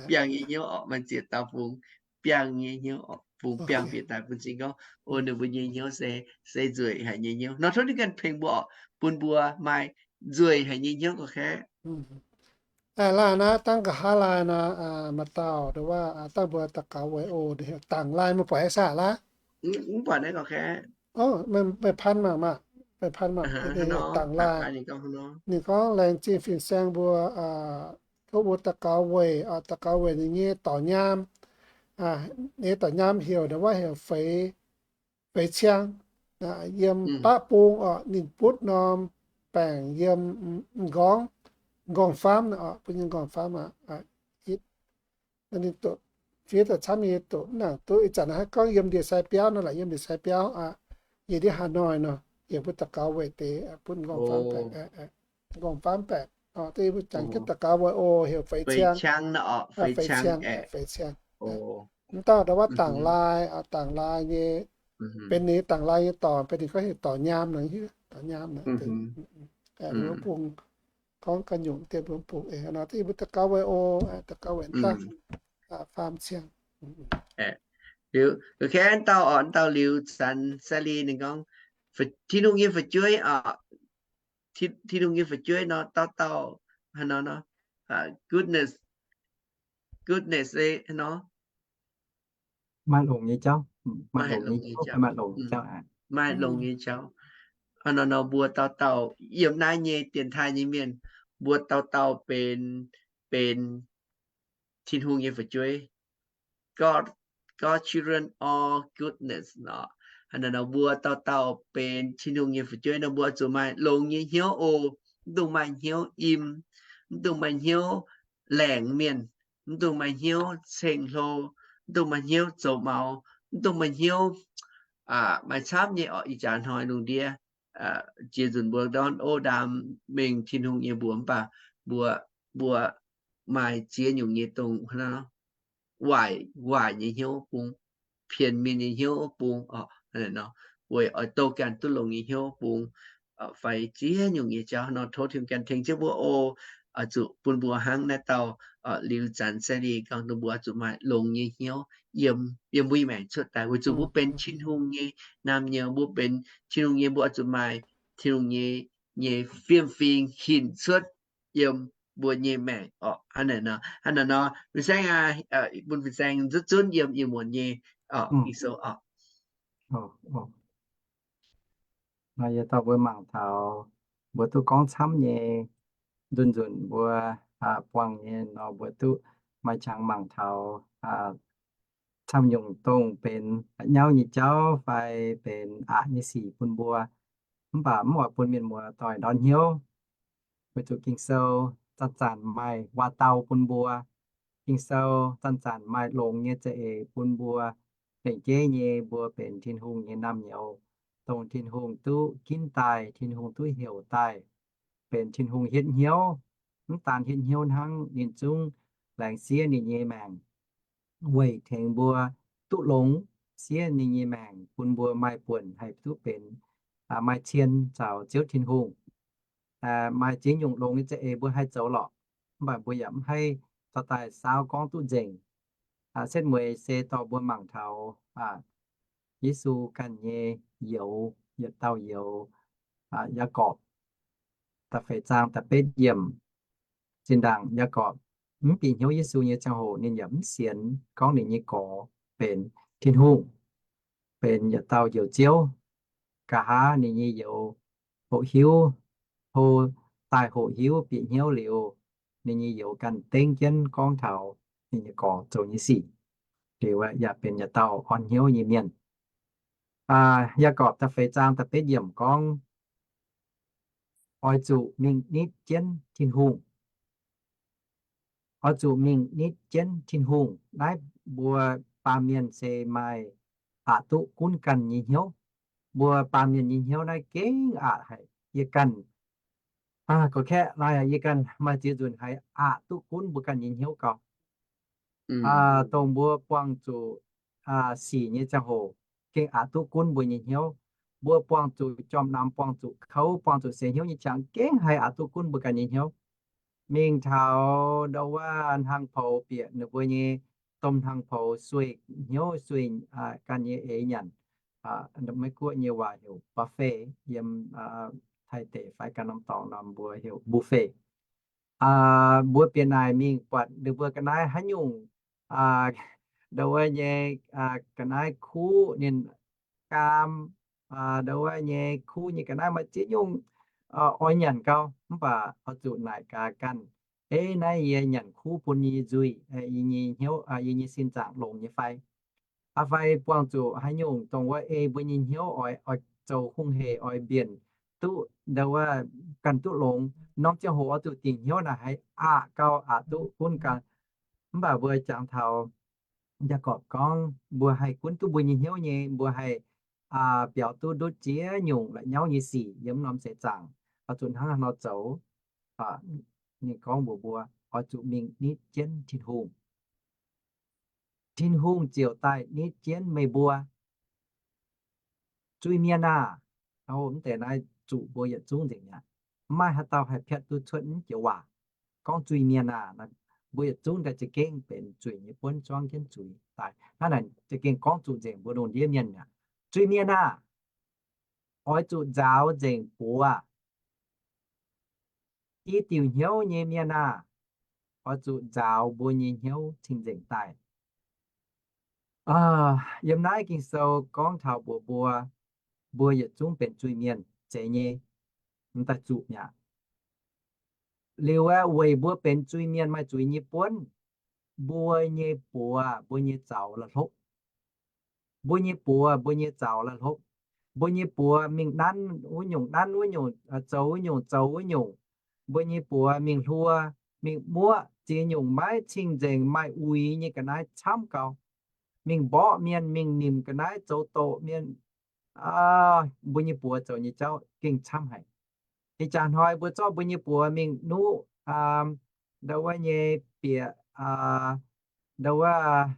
Biangh nyei hnyouv orqc, maaih ziex dauh fungx biangh nyei hnyouv orqc. bungx biangh bieqc daaih bun cing gorngv, o, ninh mbuo nyei hnyouv se, se nzueic haic nyei hnyouv nor. Tov ninh ganh tengx mbuo oc, bun mbuo maaih nzueic haic nyei hnyouv gorqv-kaeqv. Aa, laanh naaiv dangv nqa'haav laanh nor, maaih dauh nduov waac dangv mbuo daux gaux weic oc, heuc dangx laanh, meih buatc saah laanh? Mv buatc naaiv gorqv-kaeqv. Meih, meih pan maah, meih pan maah, dangx laanh. Ninh gorngv, laengz zingh fin-saeng mbuo, tov mbuo daux gaux weic, daux gaux weic ninh nyei dorc nyaam. Ninh nyei dorc nyaam heuc, nduov waac heuc Feix, Feix Ciang, yiem baqv bung oc, ninh butv norm baengc yiem m'nqorngv, m'nqorngv-faamv oc, butv nyei m'nqorngv-faamv aqv. Fiev daaih camv nyei doqc, mv nangc duqv. Ih zanc naaiv gorngv yiem ndie-sai biauv nor, laaix yiem ndie-sai biauv aqv, yiem ndiev Hà Nội nor, yiem mbuo daux gaux weic deix butv m'nqorngv-faamv baengc, m'nqorngv-faamv baengc. Deix mbuo jangx jienv daux gaux weic oc, heuc Feix Ciang, Feix Ciang, Feix Ciang. Mv dauh nduov waac dangx laanh, dangx laanh nyei, benx ninh dangx laanh nyei dorc, benx ninh gorngv heuc dorc nyaam nor, dorc nyaam nor. Mbuo bung gorngv ganh nyungc deix mbuo bung eix nor, deix mbuo daux gaux weic oc, daux gaux weic daaih faam ciang. Liuz, liuz kaeqv dauh oc, dauh liuz zanc Sally ninh gorngv, Tin-Hungh nyei fu'jueiv oc, Tin-Hungh nyei fu'jueiv nor, dauh dauh haaix nor nor, goodness, goodness nor, maaih longx nyei jauv, maaih longx nyei jauv, maaih longx nyei jauv. Nor nor mbuo dauh dauh yiem naaiv nyei dienx taaih nyei mienh, mbuo dauh dauh benx, benx Tin-Hungh nyei fu'jueiv. God, God children all goodness nor. Nor mbuo dauh dauh benx Tin-Hungh nyei fu'jueiv nor, mbuo zuqc maaih longx nyei hnyouv oc. Mv dungx maaih hnyouv im, mv dungx maaih hnyouv laengc mienh, mv dungx maaih hnyouv ceng-hlo, mv dungx maaih hnyouv zoux maux, mv dungx maaih hnyouv maaih camv nyei oc. Ih jaax hnoi lungh ndiev, jiex nzunc mbuo ndortv ov ndaam mingh Tin-Hungh nyei mbuox mv baac mbuo, mbuo maaih ziex nyungc nyei dongh waaic, waaic nyei hnyouv bung, pienx mienh nyei hnyouv bung oc. Weic oix douh ganh duqv longx nyei hnyouv bung, fai ziex nyungc nyei jauv nor, tov Tin-Hungh ganh tengx jienv mbuo oc. Oix zuqc bun mbuo hnangv naaiv dauh liuz zanc Sally gorngv, mbuo oix zuqc maaih longx nyei hnyouv yiem, yiem mbuo nyei maengc cuotv daaih, weic zuqc mbuo benx Tin-Hungh nyei naamh nyouz, mbuo benx Tin-Hungh nyei, mbuo oix zuqc maaih Tin-Hungh nyei, nyei fiem-fingx hinc cuotv yiem mbuo nyei maengc oc. Hnangv naaic nor, hnangv naaic nor, fin-saeng aac, bun fin-saeng zunv zunv yiem ih muonz nyei Ging-Sou oc. Maaih yietc dauh mbuo mangc taux, mbuo duqv gorngv camv nyei, nzunc nzunc mbuo buangh nyei nor, mbuo duqv maaih qangx mangc taux camv nyungc dongh benx nyauv nyei jauv fai benx aqc nyei sic bun mbuo. Mv baac mv oix bun mienh muoz doic ndortv hnyouv, weic zuqc Ging-Sou zanc-zanc maaih waac-dau bun mbuo. Ging-Sou zanc-zanc maaih longx nyei za'eix bun mbuo. Lengc jeiv nyei mbuo benx Tin-Hungh nyei naamh nyouz, dongh Tin-Hungh duqv ginv daaih, Tin-Hungh duqv heuc daaih, benx Tin-Hungh hietv hnyouv. Mv daan hietv hnyouv hnangv, ninh zungv laengz siev ninh nyei maengc weic tengx mbuo duqv longx, siev ninh nyei maengc bun mbuo maaih buonc haih duqv benx, maaih cien caux Ziouv Tin-Hungh. Maaih ziex nyungc longx nyei za'eix mbuo haih zoux lorqc, mv baac mbuo yaac mv haih dorh daaih saauv gorngv duqv nzengc. Setv mueiz se dorh mbuo mangc taux Yesu ganh nyei youz, yietc dauh youz, Yaagorpc da'feix zaang da'betv yiemc. Zinh ndaangc Yaagorpc mv bieqc hnyouv Yesu nyei ziangh hoc, ninh yaac mv sienx gorngv ninh nyei gorx benx Tin-Hungh, benx yietc dauh Njoux Ziouv. Nqa'haav ninh nyei youz hoqc hiuv, hlo daaih hoqc hiuv bieqc hnyouv liuz, ninh nyei youz ganh dengv jienv gorngv taux ninh nyei gorx zoux nyei sic, liuz yaac benx yietc dauh orn hnyouv nyei mienh. Yaagorpc da'feix zaang da'betv yiemc gorngv, oix zuqc mingh nitv jienv Tin-Hungh. Oix zuqc mingh nitv jienv Tin-Hungh. Naaiv mbuo baamh mienh se maaih aqc duqv gunv ganh nyei hnyouv. Mbuo baamh mienh nyei hnyouv naaiv gengh aqc haic. Yie ganh, gorqv-kaeqv laai, yie ganh maaih ziex nzunc haiz aqc duqv gunv mbuo ganh nyei hnyouv gau. Dongh mbuo buangh zuqc sic nyei ziangh hoc, gengh aqc duqv gunv mbuo nyei hnyouv. Mbuo buangh zuqc jorm namx, buangh zuqc kouv, buangh zuqc seix hnyouv nyei qangx, gengh haiz aqc duqv gunv mbuo ganh nyei hnyouv. Mingh taux ndau wuov hnangv poux bieqc ninh mbuo nyei domh hlang poux sueih hnyouv sueih ganh nyei eix nyanc. Meiv Guoqv nyei waac heuc buffet, yiem Taiv deic fai ganh norm dorngx norm mbuo heuc buffet. Mbuo bieqc naaic mingh buatc ninh mbuo ga'naaiv haaix nyungc, ndo wuov nyei, ga'naaiv kuv ninh gaam, ndo wuov nyei kuv nyei ga'naaiv maaih ziex nyungc oix nyanc gau, mv baac oix zuqc naaic gaax ganh, ei, naaiv yie nyanc kuv bun yie nyei nzuih, yie nyei hnyouv, yie nyei sin zaangc longx nyei fai? Fai buangh zuqc haaix nyungc dongh wuov ei mbuo nyei hnyouv oix, oix zoux hungh hec, oix mbienc duqv, ndo wuov, ganh duqv longx. Norm ziangh hoc oix zuqc dingc hnyouv naaic haih aqc gau, aqc duqv gunv gau. Mv baac mbuo jangx taux Yaagorpc gorngv mbuo haih gunv duqv mbuo nyei hnyouv nyei, mbuo haih biaux duqv ndutv ziex nyungc la'nyauv nyei sic yiem norm seix zaangc, oix zuqc hnangv haaix nor zoux. Ninh gorngv mbuox mbuo oix zuqc mingh nitv jienv Tin-Hungh. Tin-Hungh ziouc daaih nitv jienv meih mbuo. Zuiz-mienh aah! Mv deix naaiv zuqc mbuo yietc zungv nzengc mi'aqv. Mv maaih haaix dauh haih piatv duqv cuotv naaiv joux waac gorngv zuiz-mienh aah! Mbuo yietc zungv daaih za'gengh benx zuiz nyei buonv zuangv jienv zuiz daaih. Hnangv naaic za'gengh gorngv zuqc nzengc mbuo lungh ndiev mienh mi'aqv. Zuiz-mienh aah! Oix zuqc nzaaux nzengc buoz. I diuc hnyouv nyei mienh aah! Oix zuqc nzaaux mbuo nyei hnyouv cing-nzengc daaih. Yiem naaiv Ging-Sou gorngv taux mbuox mbuo, mbuo yietc zungv benx zuiz-mienh zeiz nyei, m'daaih zuqc mi'aqv. Liuz aeqv, weic mbuo benx zuiz-mienh maaih zuiz nyei buonv, mbuo nyei buoz, mbuo nyei zaux la'hlopv. Mbuo nyei buoz, mbuo nyei zaux la'hlopv. Mbuo nyei buoz mingh nanv wuov nyungc, nanv wuov nyungc, zoux wuov nyungc, zoux wuov nyungc. Mbuo nyei buoz mingh hluo, mingh muoqv ziex nyungc maiv cing-nzengc, maaih uix nyei ga'naaiv camv gau. Mingh mborqv mienh, mingh nimc ga'naaiv, zoux doqc mienh. Mbuo nyei buoz zoux nyei jauv gengh camv haic. Ih jaax hnoi mbuo zorqv mbuo nyei buoz mingh nuqv ndo wuov nyei bieqc, ndo wuov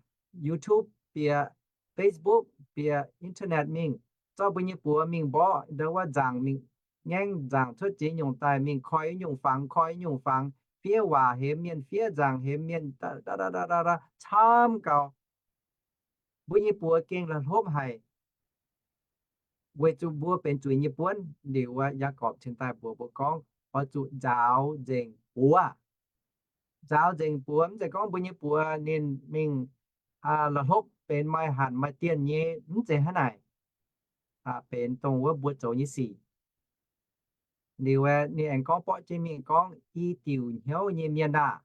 YouTube bieqc, Facebook bieqc, internet mingh, zorqv mbuo nyei buoz mingh mborqv ndo wuov nzaangc, mingh ngaengv nzaangc cuotv ziex nyungc daaih, mingh koi nyungc fangx, koi nyungc fangx, fiev waac hemx mienh, fiev nzaangc hemx mienh, camv gau. Mbuo nyei buoz gengh la'hlopv haic. Weic zuqc mbuo benx zuiz nyei buonv liuz, Yaagorpc cingx daaih mbuox mbuo gorngv oix zuqc nzaaux nzengc buoz. Nzaaux nzengc buoz mv zeiz gorngv mbuo nyei buoz ninh mingh la'hlopv benx maaih hanc maaih dienh nyei, mv zeiz hnangv naaic. Benx dongh wuov mbuo zoux nyei sic. Liuz ninh aengx gorngv borqv jienv mingh gorngv, I diuc hnyouv nyei mienh aah!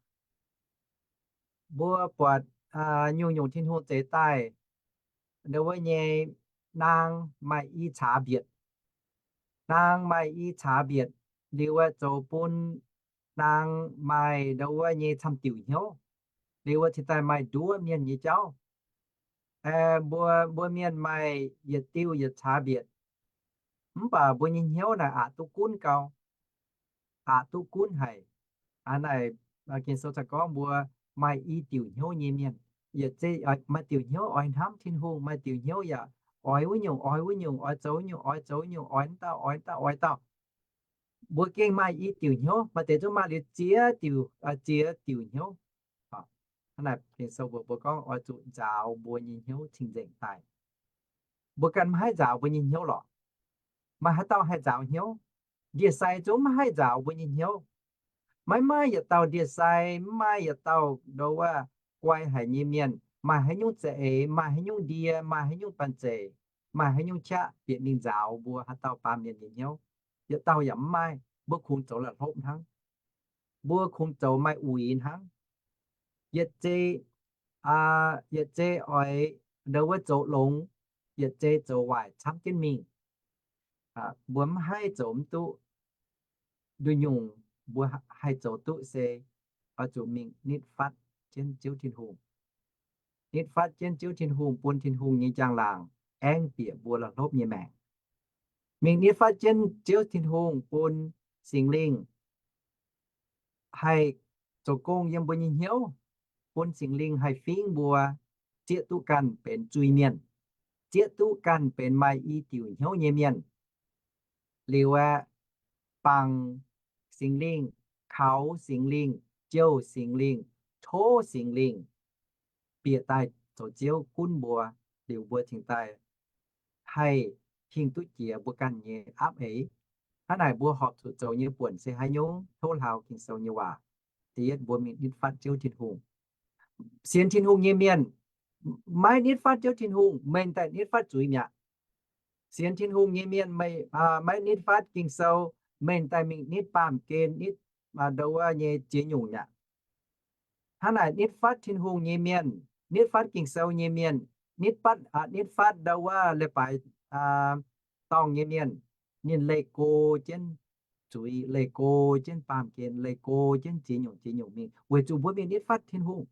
Mbuo buatc nyungc-nyungc Tin-Hungh zeix daaih ndo wuov nyei naang maaih i caax mbietc. Naang maaih i caax mbietc liuz aeqv, zoux bun naang maaih ndo wuov nyei camv diuc hnyouv. Liuz aeqv, cingx daaih maaih nduov mienh nyei jauv. Mbuo, mbuo mienh maaih yietc diuh yietc caax mbietc, mv baac mbuo nyei hnyouv naaic aqc duqv gunv gau, aqc duqv gunv haic. Aa, naaic Ging-Sou cingx gorngv mbuo maaih i diuc hnyouv nyei mienh. Yietc zeiz maaih diuc hnyouv oix hnamv Tin-Hungh, maaih diuc hnyouv yaac oix wuov nyungc oix wuov nyungc, oix zoux wuov nyungc oix zoux wuov nyungc, oix wuov dauh oix wuov dauh oix dauh. Mbuo gengh maaih i diuc hnyouv, maaih deix zungv maaih liuz ziex diuc, ziex diuc hnyouv. Hnangv naaic Ging-Sou mbuox mbuo gorngv oix zuqc nzaaux mbuo nyei hnyouv cing-nzengc daaih. Mbuo ganh maiv haih nzaaux mbuo nyei hnyouv lorqc. Maaih haaix dauh haih nzaaux hnyouv? Ndie-sai zungv maiv haih nzaaux mbuo nyei hnyouv. Maiv maaih yietc dauh ndie-sai, maiv maaih yietc dauh ndo wuov guai haic nyei mienh, maaih haaix nyungc za'eix, maaih haaix nyungc ndie, maaih haaix nyungc banh zeic, maaih haaix nyungc qaqv bieqc mingh nzaaux mbuo haaix dauh baamh mienh nyei hnyouv. Yietc dauh yaac mv maaih. Mbuo kungx zoux la'hlopv hnangv. Mbuo kungx zoux maaih uix hnangv. Yietc zei, yietc zei oix ndo wuov zoux longx, yietc zei zoux waaic camv jienv mingh. Mbuo mv haih zoux mv duqv. Nduqc nyungc mbuo haih zoux duqv se oix zuqc mingh nitv fatv jienv Ziouv Tin-Hungh. Nitv fatv jienv Ziouv Tin-Hungh bun Tin-Hungh nyei njang-laangc aengv bieqc mbuo la'hlopv nyei maengc. Mingh nitv fatv jienv Ziouv Tin-Hungh bun Singx Lingh haih zoux gong yiem mbuo nyei hnyouv, bun Singx Lingh haih fingv mbuo zieqv duqv ganh benx zuiz-mienh, zieqv duqv ganh benx maaih i diuc hnyouv nyei mienh. Liuz aeqv, bangc Singx Lingh, kaux Singx Lingh, jouh Singx Lingh, tov Singx Lingh bieqc daaih zoux Ziouv gunv mbuo, liuz mbuo cingx daaih haih hingh duqv jiex mbuo ganh nyei apv eix. Hnangv naaic mbuo horpc zuqc zoux nyei buonc se haaix nyungc? Tov hlaau Ging-Sou nyei waac. Da'yietv, mbuo mingh nitv fatv Ziouv Tin-Hungh. Sienx Tin-Hungh nyei mienh maiv nitv fatv Ziouv Tin-Hungh, mengh daaih nitv fatv zuiz mi'aqv. Sienx Tin-Hungh nyei mienh maiv nitv fatv Ging-Sou, mengh daaih mingh nitv baamh gen, nitv ndau wuov nyei ziex nyungc mi'aqv. Hnangv naaic nitv fatv Tin-Hungh nyei mienh, nitv fatv Ging-Sou nyei mienh, nitv fatv, nitv fatv ndau wuov leiz-baaix dorngh nyei mienh, ninh leih go jienv zuiz, leih go jienv baamh gen, leih go jienv ziex nyungc ziex nyungc mingh, weic zuqc mbuo mingh nitv fatv Tin-Hungh.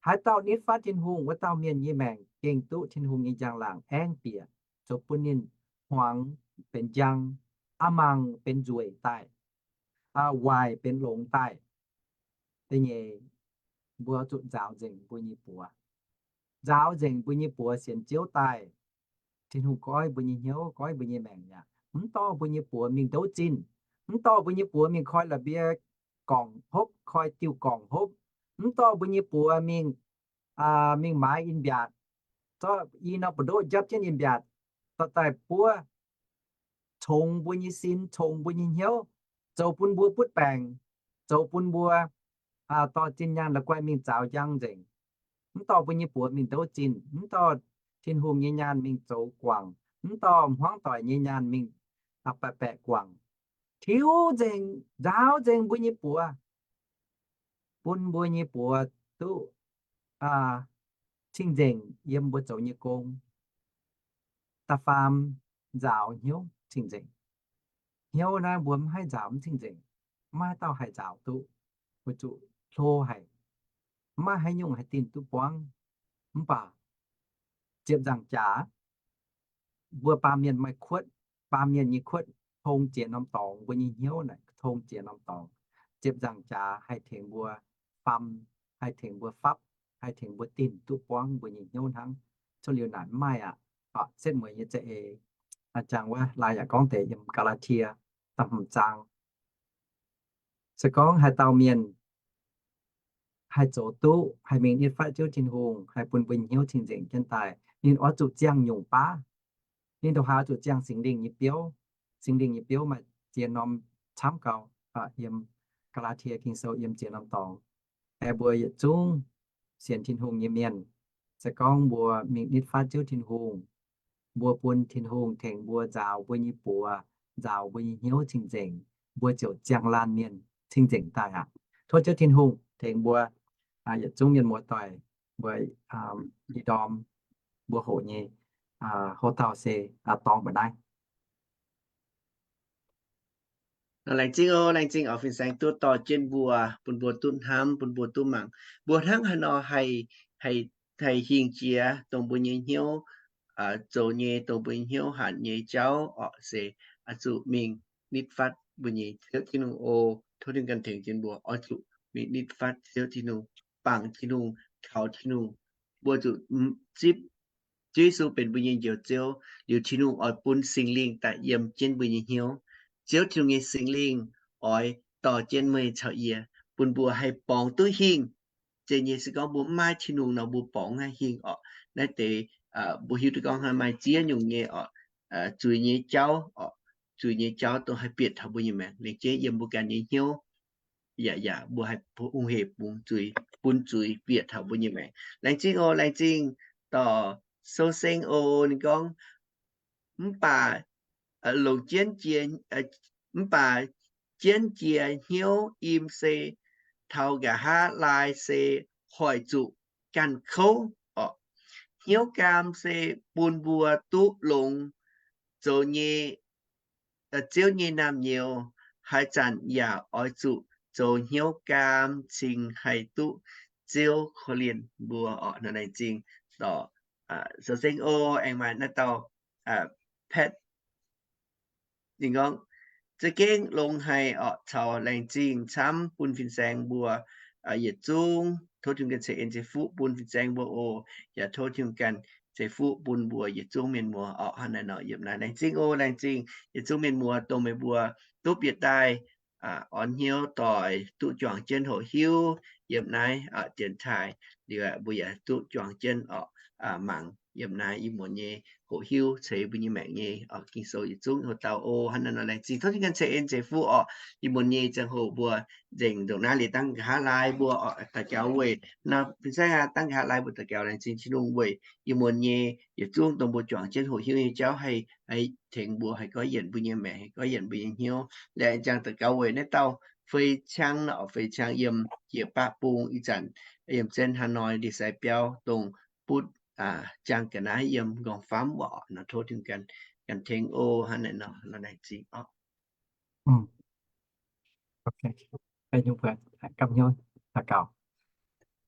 Haaix dauh nitv fatv Tin-Hungh, wuov dauh mienh nyei maengc gengh duqv Tin-Hungh nyei njang-laangc aengv bieqc, zoux bun ninh hmuangx benx njang, a'mangc benx nzueic daaih, waaic benx longx daaih. Da'nyeic, mbuo zuqc nzaaux nzengc mbuo nyei buoz. Nzaaux nzengc mbuo nyei buoz sienx Ziouv daaih, Tin-Hungh goiv mbuo nyei hnyouv, goiv mbuo nyei maengc mi'aqv. Mv dorh mbuo nyei buoz mingh ndouv zinh. Mv dorh mbuo nyei buoz mingh koi la'mbie gorngc hopv, koi diuh gorngc hopv. Mv dorh mbuo nyei buoz mingh, mingh maaiz in-mbiaatc, zorqv i norm buoz-ndoqv njapv jienv in-mbiaatc, dorh daaih buov, congx mbuo nyei sin, congx mbuo nyei hnyouv, zoux bun mbuo butv baengc, zoux bun mbuo dorh zinh nyaanh la'guaih mingh zaaux njang nzengc. Mv dorh mbuo nyei buoz mingh ndouv zinh, mv dorh Tin-Hungh nyei nyaanh mingh zoux guangc, mv dorh hmuangv doic nyei nyaanh mingh baeqc baeqc guangc. Tiux nzengc, nzaaux nzengc mbuo nyei buoz, bun mbuo nyei buoz duqv cing-nzengc yiem mbuo zoux nyei gong. Da'faam, nzaaux hnyouv cing-nzengc. Hnyouv naaiv mbuo mv haih nzaaux mv cing-nzengc. Mv maaih dauh haih nzaaux duqv, weic zuqc hlo haic, mv maaih haaix nyungc haih dinh duqv buangv. Mv baac ziepc nzaangc jaax, mbuo baamh mienh maaih kuotv, baamh mienh nyei kuotv tong jiex norm dorngx, mbuo nyei hnyouv naaic tong jiex norm dorngx. Ziepc nzaangc jaax haih tengx mbuo fam, haih tengx mbuo fapv, haih tengx mbuo dinh duqv buangv mbuo nyei hnyouv hnangv. Cuotv liuz naaic mv maaih aqv. Setv mueiz nyei za'eix, jangx wuov laaix yaac gorngv deix yiem Gaa^laa^tie da'hmz zaang. Se gorngv haaix dauh mienh haih zoux duqv, haih mingh nitv fatv Ziouv Tin-Hungh, haih bun mbuo nyei hnyouv cing-nzengc jienv daaih, ninh oix zuqc ziangh nyungc baav. Ninh ndongc haaix oix zuqc ziangh Singx Lingh nyei biouv. Singx Lingh nyei biouv maaih ziex norm camv gau, yiem Gaa^laa^tie Ging-Sou yiem ziex norm dorngx. Aengx mbuo yietc zungv sienx Tin-Hungh nyei mienh, se gorngv mbuo mingh nitv fatv Ziouv Tin-Hungh, mbuo bun Tin-Hungh tengx mbuo nzaaux mbuo nyei buoz, nzaaux mbuo nyei hnyouv cing-nzengc, mbuo ziouc ziangh laanh mienh cing-nzengc daaih aqv. Tov Ziouv Tin-Hungh tengx mbuo yietc zungv mienh muoz-doic, mbuo ih ndorm mbuo hoqc nyei houv dauh se dorngx mbuo naaiv. Laengz zingh oc, laengz zingh oc, fin-saeng duqv dorh jienv mbuo, bun mbuo duqv hnamv, bun mbuo duqv mangc. Mbuo hnangv haaix nor haih, haih hingh jiex dongh mbuo nyei hnyouv zoux nyei, dongh mbuo nyei hnyouv hatc nyei jauv orqc, se oix zuqc mingh nitv fatv mbuo nyei Ziouv Tin-Hungh oc. Tov Tin-Hungh ganh tengx jienv mbuo oix zuqc mingh nitv fatv Ziouv Tin-Hungh, bangc Tin-Hungh, kaux Tin-Hungh. Mbuo zuqc zipv Ziouv Yesu benx mbuo nyei Njoux Ziouv liuz, Tin-Hungh oix bun Singx Lingh daaih yiem jienv mbuo nyei hnyouv. Ziouv Tin-Hungh nyei Singx Lingh oix dorh jienv meih caux yie, bun mbuo haih borngz duqv hingh. Zeiz nyei, se gorngv mbuo mv maaih Tin-Hungh nor, mbuo borngz mv haih hingh orqc. Naaiv deix mbuo hiuv duqv gorngv maaih ziex nyungc nyei orqc, zuiz nyei jauv orqc, zuiz nyei jauv dongh haih bieqc taux mbuo nyei maengc, lengc jeiv yiem mbuo ganh nyei hnyouv. Yaac, yaac mbuo haih hungh hec bungx zuiz, bun zuiz bieqc taux mbuo nyei maengc. Laengz zingh oc, laengz zingh dorh Sou Seng oc. Ninh gorngv, mv baac longc jienv jiex, mv baac jienv jiex hnyouv im se taux nqa'haav laai se hoic zuqc ganh kouv orqc. Hnyouv gaam se bun mbuo duqv longx zoux nyei, Ziouv nyei naamh nyouz. Haaix zanc yaac oix zuqc zoux hnyouv gaam cingx haih duqv Ziouv korv-lienh mbuo orqc. Naaiv laengz zingh dorh Sou Seng oc. Aengx maaih naaiv dauh Petv, ninh gorngv, za'gengh longx haic orqc, caux laengz zingh camv bun fin-saeng mbuo yietc zungv. Tov Tin-Hungh ganh ceix en ceix fuqv bun fin-saeng mbuo oc. Yaac tov Tin-Hungh ganh ceix fuqv bun mbuo yietc zungv mienh muoz orqc. Hnangv naaiv nor yiem naaiv laengz zingh oc, laengz zingh yietc zungv mienh muoz dongh meih mbuo duqv bieqc daaih orn hnyouv doic duqv juangc jienv hoqc hiuv yiem naaiv dienx taaih liuz, mbuo yaac duqv juangc jienv oc, mangc yiem naaiv ih muonz nyei hoqc hiuv ceix mbuo nyei maengc nyei Ging-Sou yietc zungv hoc dauh o. Hnangv naaiv nor laengz zingh tov Tin-Hungh ceix en ceix fuqv oc. Ih muonz nyei ziangh hoc mbuo nzengc ndongc naaiv liuz dangv nqa'haav laai mbuo oc daux gaux weic nor, fin-saeng aqv, dangv nqa'haav laai mbuo daux gaux laengz zingh Tin-Hungh weic ih muonz nyei yietc zungv dongh mbuo juangc jienv hoqc hiuv nyei jauv haih tengx mbuo, haih goiv yienc mbuo nyei maengc, haih goiv yienc mbuo nyei hnyouv. Laengz zingh daux gaux weic naaiv dauh Fei Ciang nor, Fei Ciang yiem jiex Baqv Bung ih zanc yiem Zen Haa Noi ndie-sai biauv dongh butv jangx ga'naaiv yiem nqorngv-famv waac nor, tov Tin-Hungh ganh tengx o. Hnangv naaiv nor, laengz zingh oc.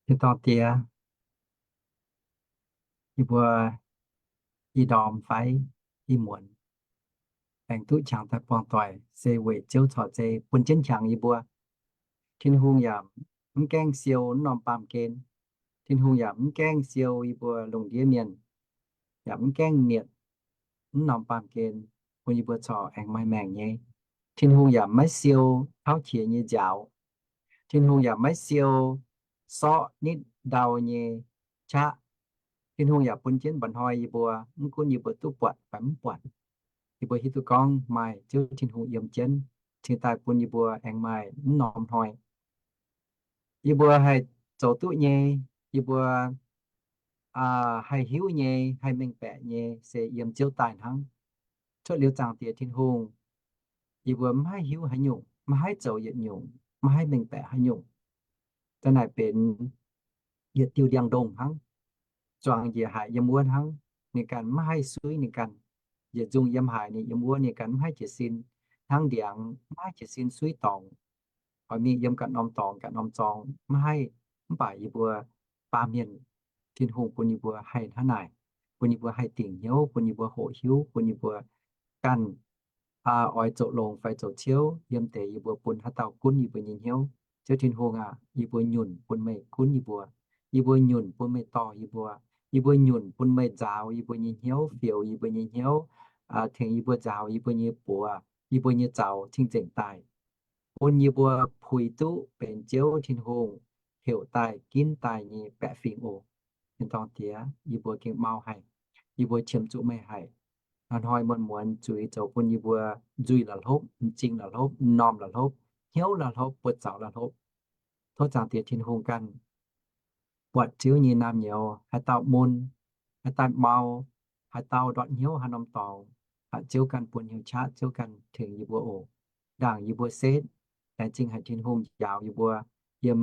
Tin-dorngh Diex, yie mbuo ih ndorm fai ih muonz aengx duqv qangx daaih buangh doic se weic Ziouv corc zei bun jienv qangx yie mbuo. Tin-Hungh yaac mv gaengh siou mv norm baamh gen. Tin-Hungh yaac mv gaengh siou yie mbuo lungh ndiev mienh, yaac mv gaengh mietc mv norm baamh gen, bun yie mbuo corc aengx maaih maengc nyei. Tin-Hungh yaac maiv siou tauv qiex nyei nziaaux. Tin-Hungh yaac maiv siou sorqv nitv ndau nyei qaqv. Tin-Hungh yaac bun jienv mba'hnoi yie mbuo, mv gunv yie mbuo duqv buatc fai mv buatc, yie mbuo hiuv duqv gorngv maaih Ziouv Tin-Hungh yiem jienv, cingx daaih bun yie mbuo aengx maaih mv norm hnoi. Yie mbuo haih zoux duqv nyei, yie mbuo haih hiuv nyei, haih mengh baeqc nyei se yiem Ziouv daaih hnangv. Cuotv liuz Zaangc Diex Tin-Hungh, yie mbuo maiv haih hiuv haaix nyungc, maiv haih zoux yietc nyungc, maiv haih mengh baeqc haaix nyungc. Da'naaiv benx yietc diuh ndiangx-ndongh hnangv, zuangx njiec haic yiem wuov hnangv. Ninh ganh maiv haih suiv ninh ganh. Yietc nzungh yiem haaix ninh yiem wuov, ninh ganh maiv haih jiez sin. Hnangv ndiangx maiv haih jiez sin suiv dorngx, oix mingh yiem ganh norm dorngx ganh norm zorng maiv haih. Mv baac yie mbuo baamh mienh, Tin-Hungh bun yie mbuo haih hnangv naaic, bun yie mbuo haih dingc hnyouv, bun yie mbuo hoqc hiuv, bun yie mbuo ganh oix zoux longx fai zoux ciouv, yiem deix yie mbuo bun haaix dauh gunv yie mbuo nyei hnyouv. Ziouv Tin-Hungh aac, yie mbuo nyunc bun meih gunv yie mbuo. Yie mbuo nyunc bun meih dorh yie mbuo. Yie mbuo nyunc bun meih nzaaux yie mbuo nyei hnyouv, fioux yie mbuo nyei hnyouv, tengx yie mbuo nzaaux yie mbuo nyei buoz, yie mbuo nyei zaux cing-nzengc daaih, bun yie mbuo puix duqv benx Ziouv Tin-Hungh heuc daaih ginv daaih nyei baeqc fingx oc. Tin-dorngh Diex, yie mbuo gengh mau haic. Yie mbuo qiemx zuqc meih haic. Hnoi-hnoi muonz-muonz zuiz zoux bun yie mbuo nzuih la'hlopv, m'zing la'hlopv, m'normh la'hlopv, hnyouv la'hlopv, buoz-zaux la'hlopv. Tov Zaangc Diex Tin-Hungh ganh buatc Ziouv nyei naamh nyouz, haaix dauh mun, haaix dauh mau, haaix dauh ndortv hnyouv haaix norm dorngx, Ziouv ganh bun hnyouv qaqv, Ziouv ganh tengx yie mbuo oc. Ndaangc yie mbuo setv, laengz zingh haic Tin-Hungh njaaux yie mbuo yiem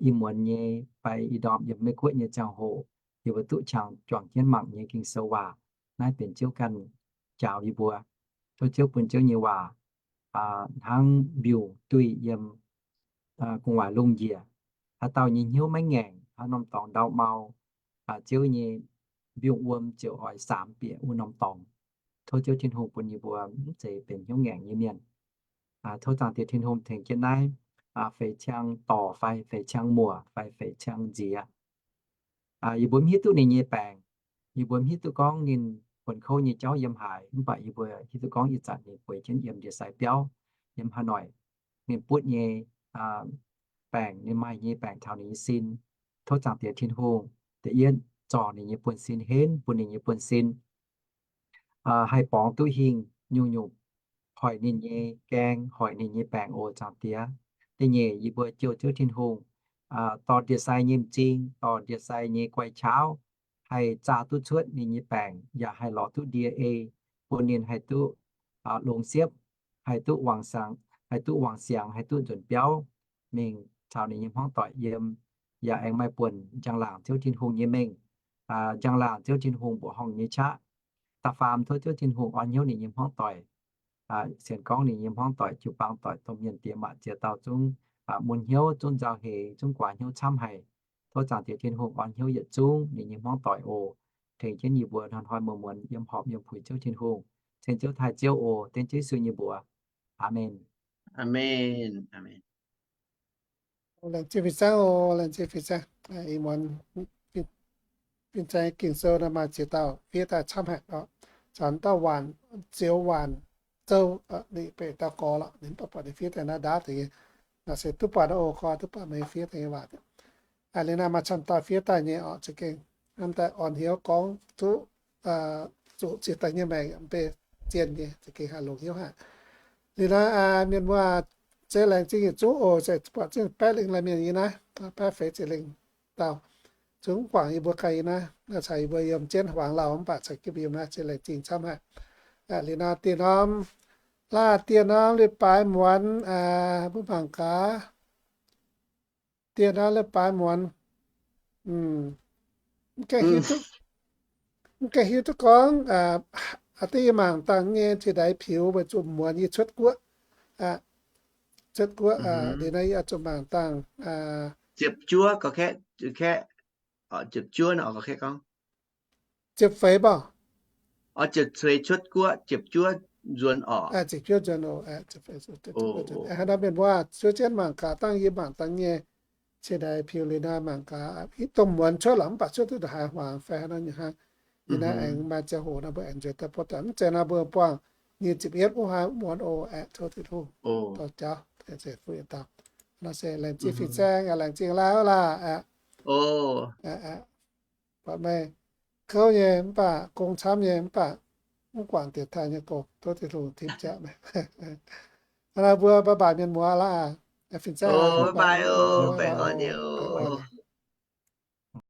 ih muonz nyei fai ih ndorm yiem Meiv Guoqv nyei ziangh hoc, yie mbuo duqv qangx juangc jienv mangc nyei Ging-Sou waac. Naaiv benx Ziouv ganh njaaux yie mbuo. Tov Ziouv bun Ziouv nyei waac hnangv mbiungc duih yiem gu'nguaaic lungh njiec. Haaix dauh nyei hnyouv maiv ngaengc, haaix norm dorngx ndau mau, Ziouv nyei mbiungc-wuom ziouc oix saamx bieqc wuov norm dorngx. Tov Ziouv Tin-Hungh bun yie mbuo mv zeiz benx hnyouv ngaengc nyei mienh. Tov Zaangc Diex Tin-Hungh tengx jienv naaiv Feix Ciang Dorc fai Feix Ciang Muoc fai Feix Ciang Nziex. Yie mbuo mv hiuv duqv ninh nyei baengc. Yie mbuo mv hiuv duqv gorngv ninh buonc kouv nyei jauv yiem haaix, mv baac yie mbuo hiuv duqv gorngv ih zanc ninh bueix jienv yiem ndie-sai biauv, yiem Hà Nội. Ninh butv nyei baengc, ninh maaih nyei baengc taux ninh nyei sin. Tov Zaangc Diex Tin-Hungh da'yietv zorc ninh nyei buonv-sin, henv bun ninh nyei buonv-sin, haih borngz duqv hingh nyungc-nyungc hoic ninh nyei gaeng, hoic ninh nyei baengc oc Zaangc Diex. Da'nyeic, yie mbuo jouh Ziouv Tin-Hungh, dorh ndie-sai nyei m'zing, dorh ndie-sai nyei guai-qaauv, haih zaah duqv cuotv ninh nyei baengc, yaac haih lorz duqv ndie ei, bun ninh haih duqv longx siepv, haih duqv wangc siangx, haih duqv wangc siangx, haih duqv nzuonx biauv mingh caux ninh nyei hmuangv doic yiem, yaac aengx maaih buonc njang-laangc Ziouv Tin-Hungh nyei mengh, njang-laangc Ziouv Tin-Hungh mbuoqc horngh nyei qaqv. Da'faam tov Ziouv Tin-Hungh orn hnyouv ninh nyei hmuangv doic, sienx gorngv ninh nyei hmuangv doic, jiu-baang doic, domh mienh, diex maac ziex dauh zungv mun hnyouv, zungv nzauh heix, zungv guaax hnyouv camv haic. Tov Zaangc Diex Tin-Hungh orn hnyouv yietc zungv ninh nyei hmuangv doic oc. Tengx jienv yie mbuo hnoi-hnoi muonz-muonz yiem horpc yiem puix Ziouv Tin-Hungh. Ceng Ziouv taaih Ziouv oc. Dengv Ziouv Yesu nyei mbuox. Aamen. Aamen. Laengz zingh fin-saeng oc, laengz zingh fin-saeng. Ih muonz fin-saeng Ging-Sou naaiv maaih ziex dauh fiev daaih camv haic oc. Caux dauh waanc, Zioux Waanc Zouv, ninh beiv dauh gorx lorqc, ninh mv baac buatc ninh fiev daaih naaiv ndaauv deix nyei. Naaiv se duqv buatc oc, gorx duqv buatc meih fiev deix nyei waac. Liuz naaiv maaih camv dauh fiev daaih nyei oc, za'gengh hnamv daaih orn hnyouv gorngv duqv zuqc ziec daaih nyei maengc mv bei zien nyei, za'gengh haih longx hnyouv haic. Liuz naaiv mienh muoz, zeiz laengz zingh yietc zungv oc, se buatc zingh baeqv lengh la'mienh yie naaiv, baeqv feix ziepc lengh dauh, zungv guangc yie mbuo ganh yie naaiv, caux yie mbuo yiem jienv huaangx lauh mv baac caux jienv yiem naaiv zeiz laengz zingh camv haic. Liuz naaiv dieh norm, laah dieh norm leiz-baaix muonz, mbuo mangc gaax. Dieh norm leiz-baaix muonz, mv gaengh hiuv duqv gorngv, aa, deix yie mangc dangh nyei ceix ndaix piux weic zuqc muonz yie cuotv guoqv, cuotv guoqv, liuz naaiv yie zuqc mangc dangh, ziepc juov, ziepc feix mborqv, ziepc feix cuotv guoqv, ziepc juov nzuonx oc. Hnangv naaiv mienh muoz zuov jienv mangc gaax dangh yie mangc dangh nyei ceix ndaix piux liuz naaiv mangc gaax, hitv dongh muonz cuotv lorqc mv baac cuotv duqv ndongc haaix huaangx fai haaix nor nyei hnangv. Liuz naaiv aengx maaih ziangh hoc naaiv mbuo aengx nzuonx daaih bov daaih mv zeiz naaiv mbuo buangh nyic ziepc yietv wuov hnoi muonz oc. Aeqv, tov Tin-Hungh dorh jauv fuqv yietc dauh. Nor se laengz zingh fin-saeng, laengz zingh Laauv laah. Buatc meih kouv nyei mv baac gong camv nyei mv baac mv guangc diex taaih nyei gong, tov Tin-Hungh tim jauv meih. Hnangv naaiv mbuo bye bye mienh muoz laah. Fin-saeng, bye bye, baengh orn nyei oc.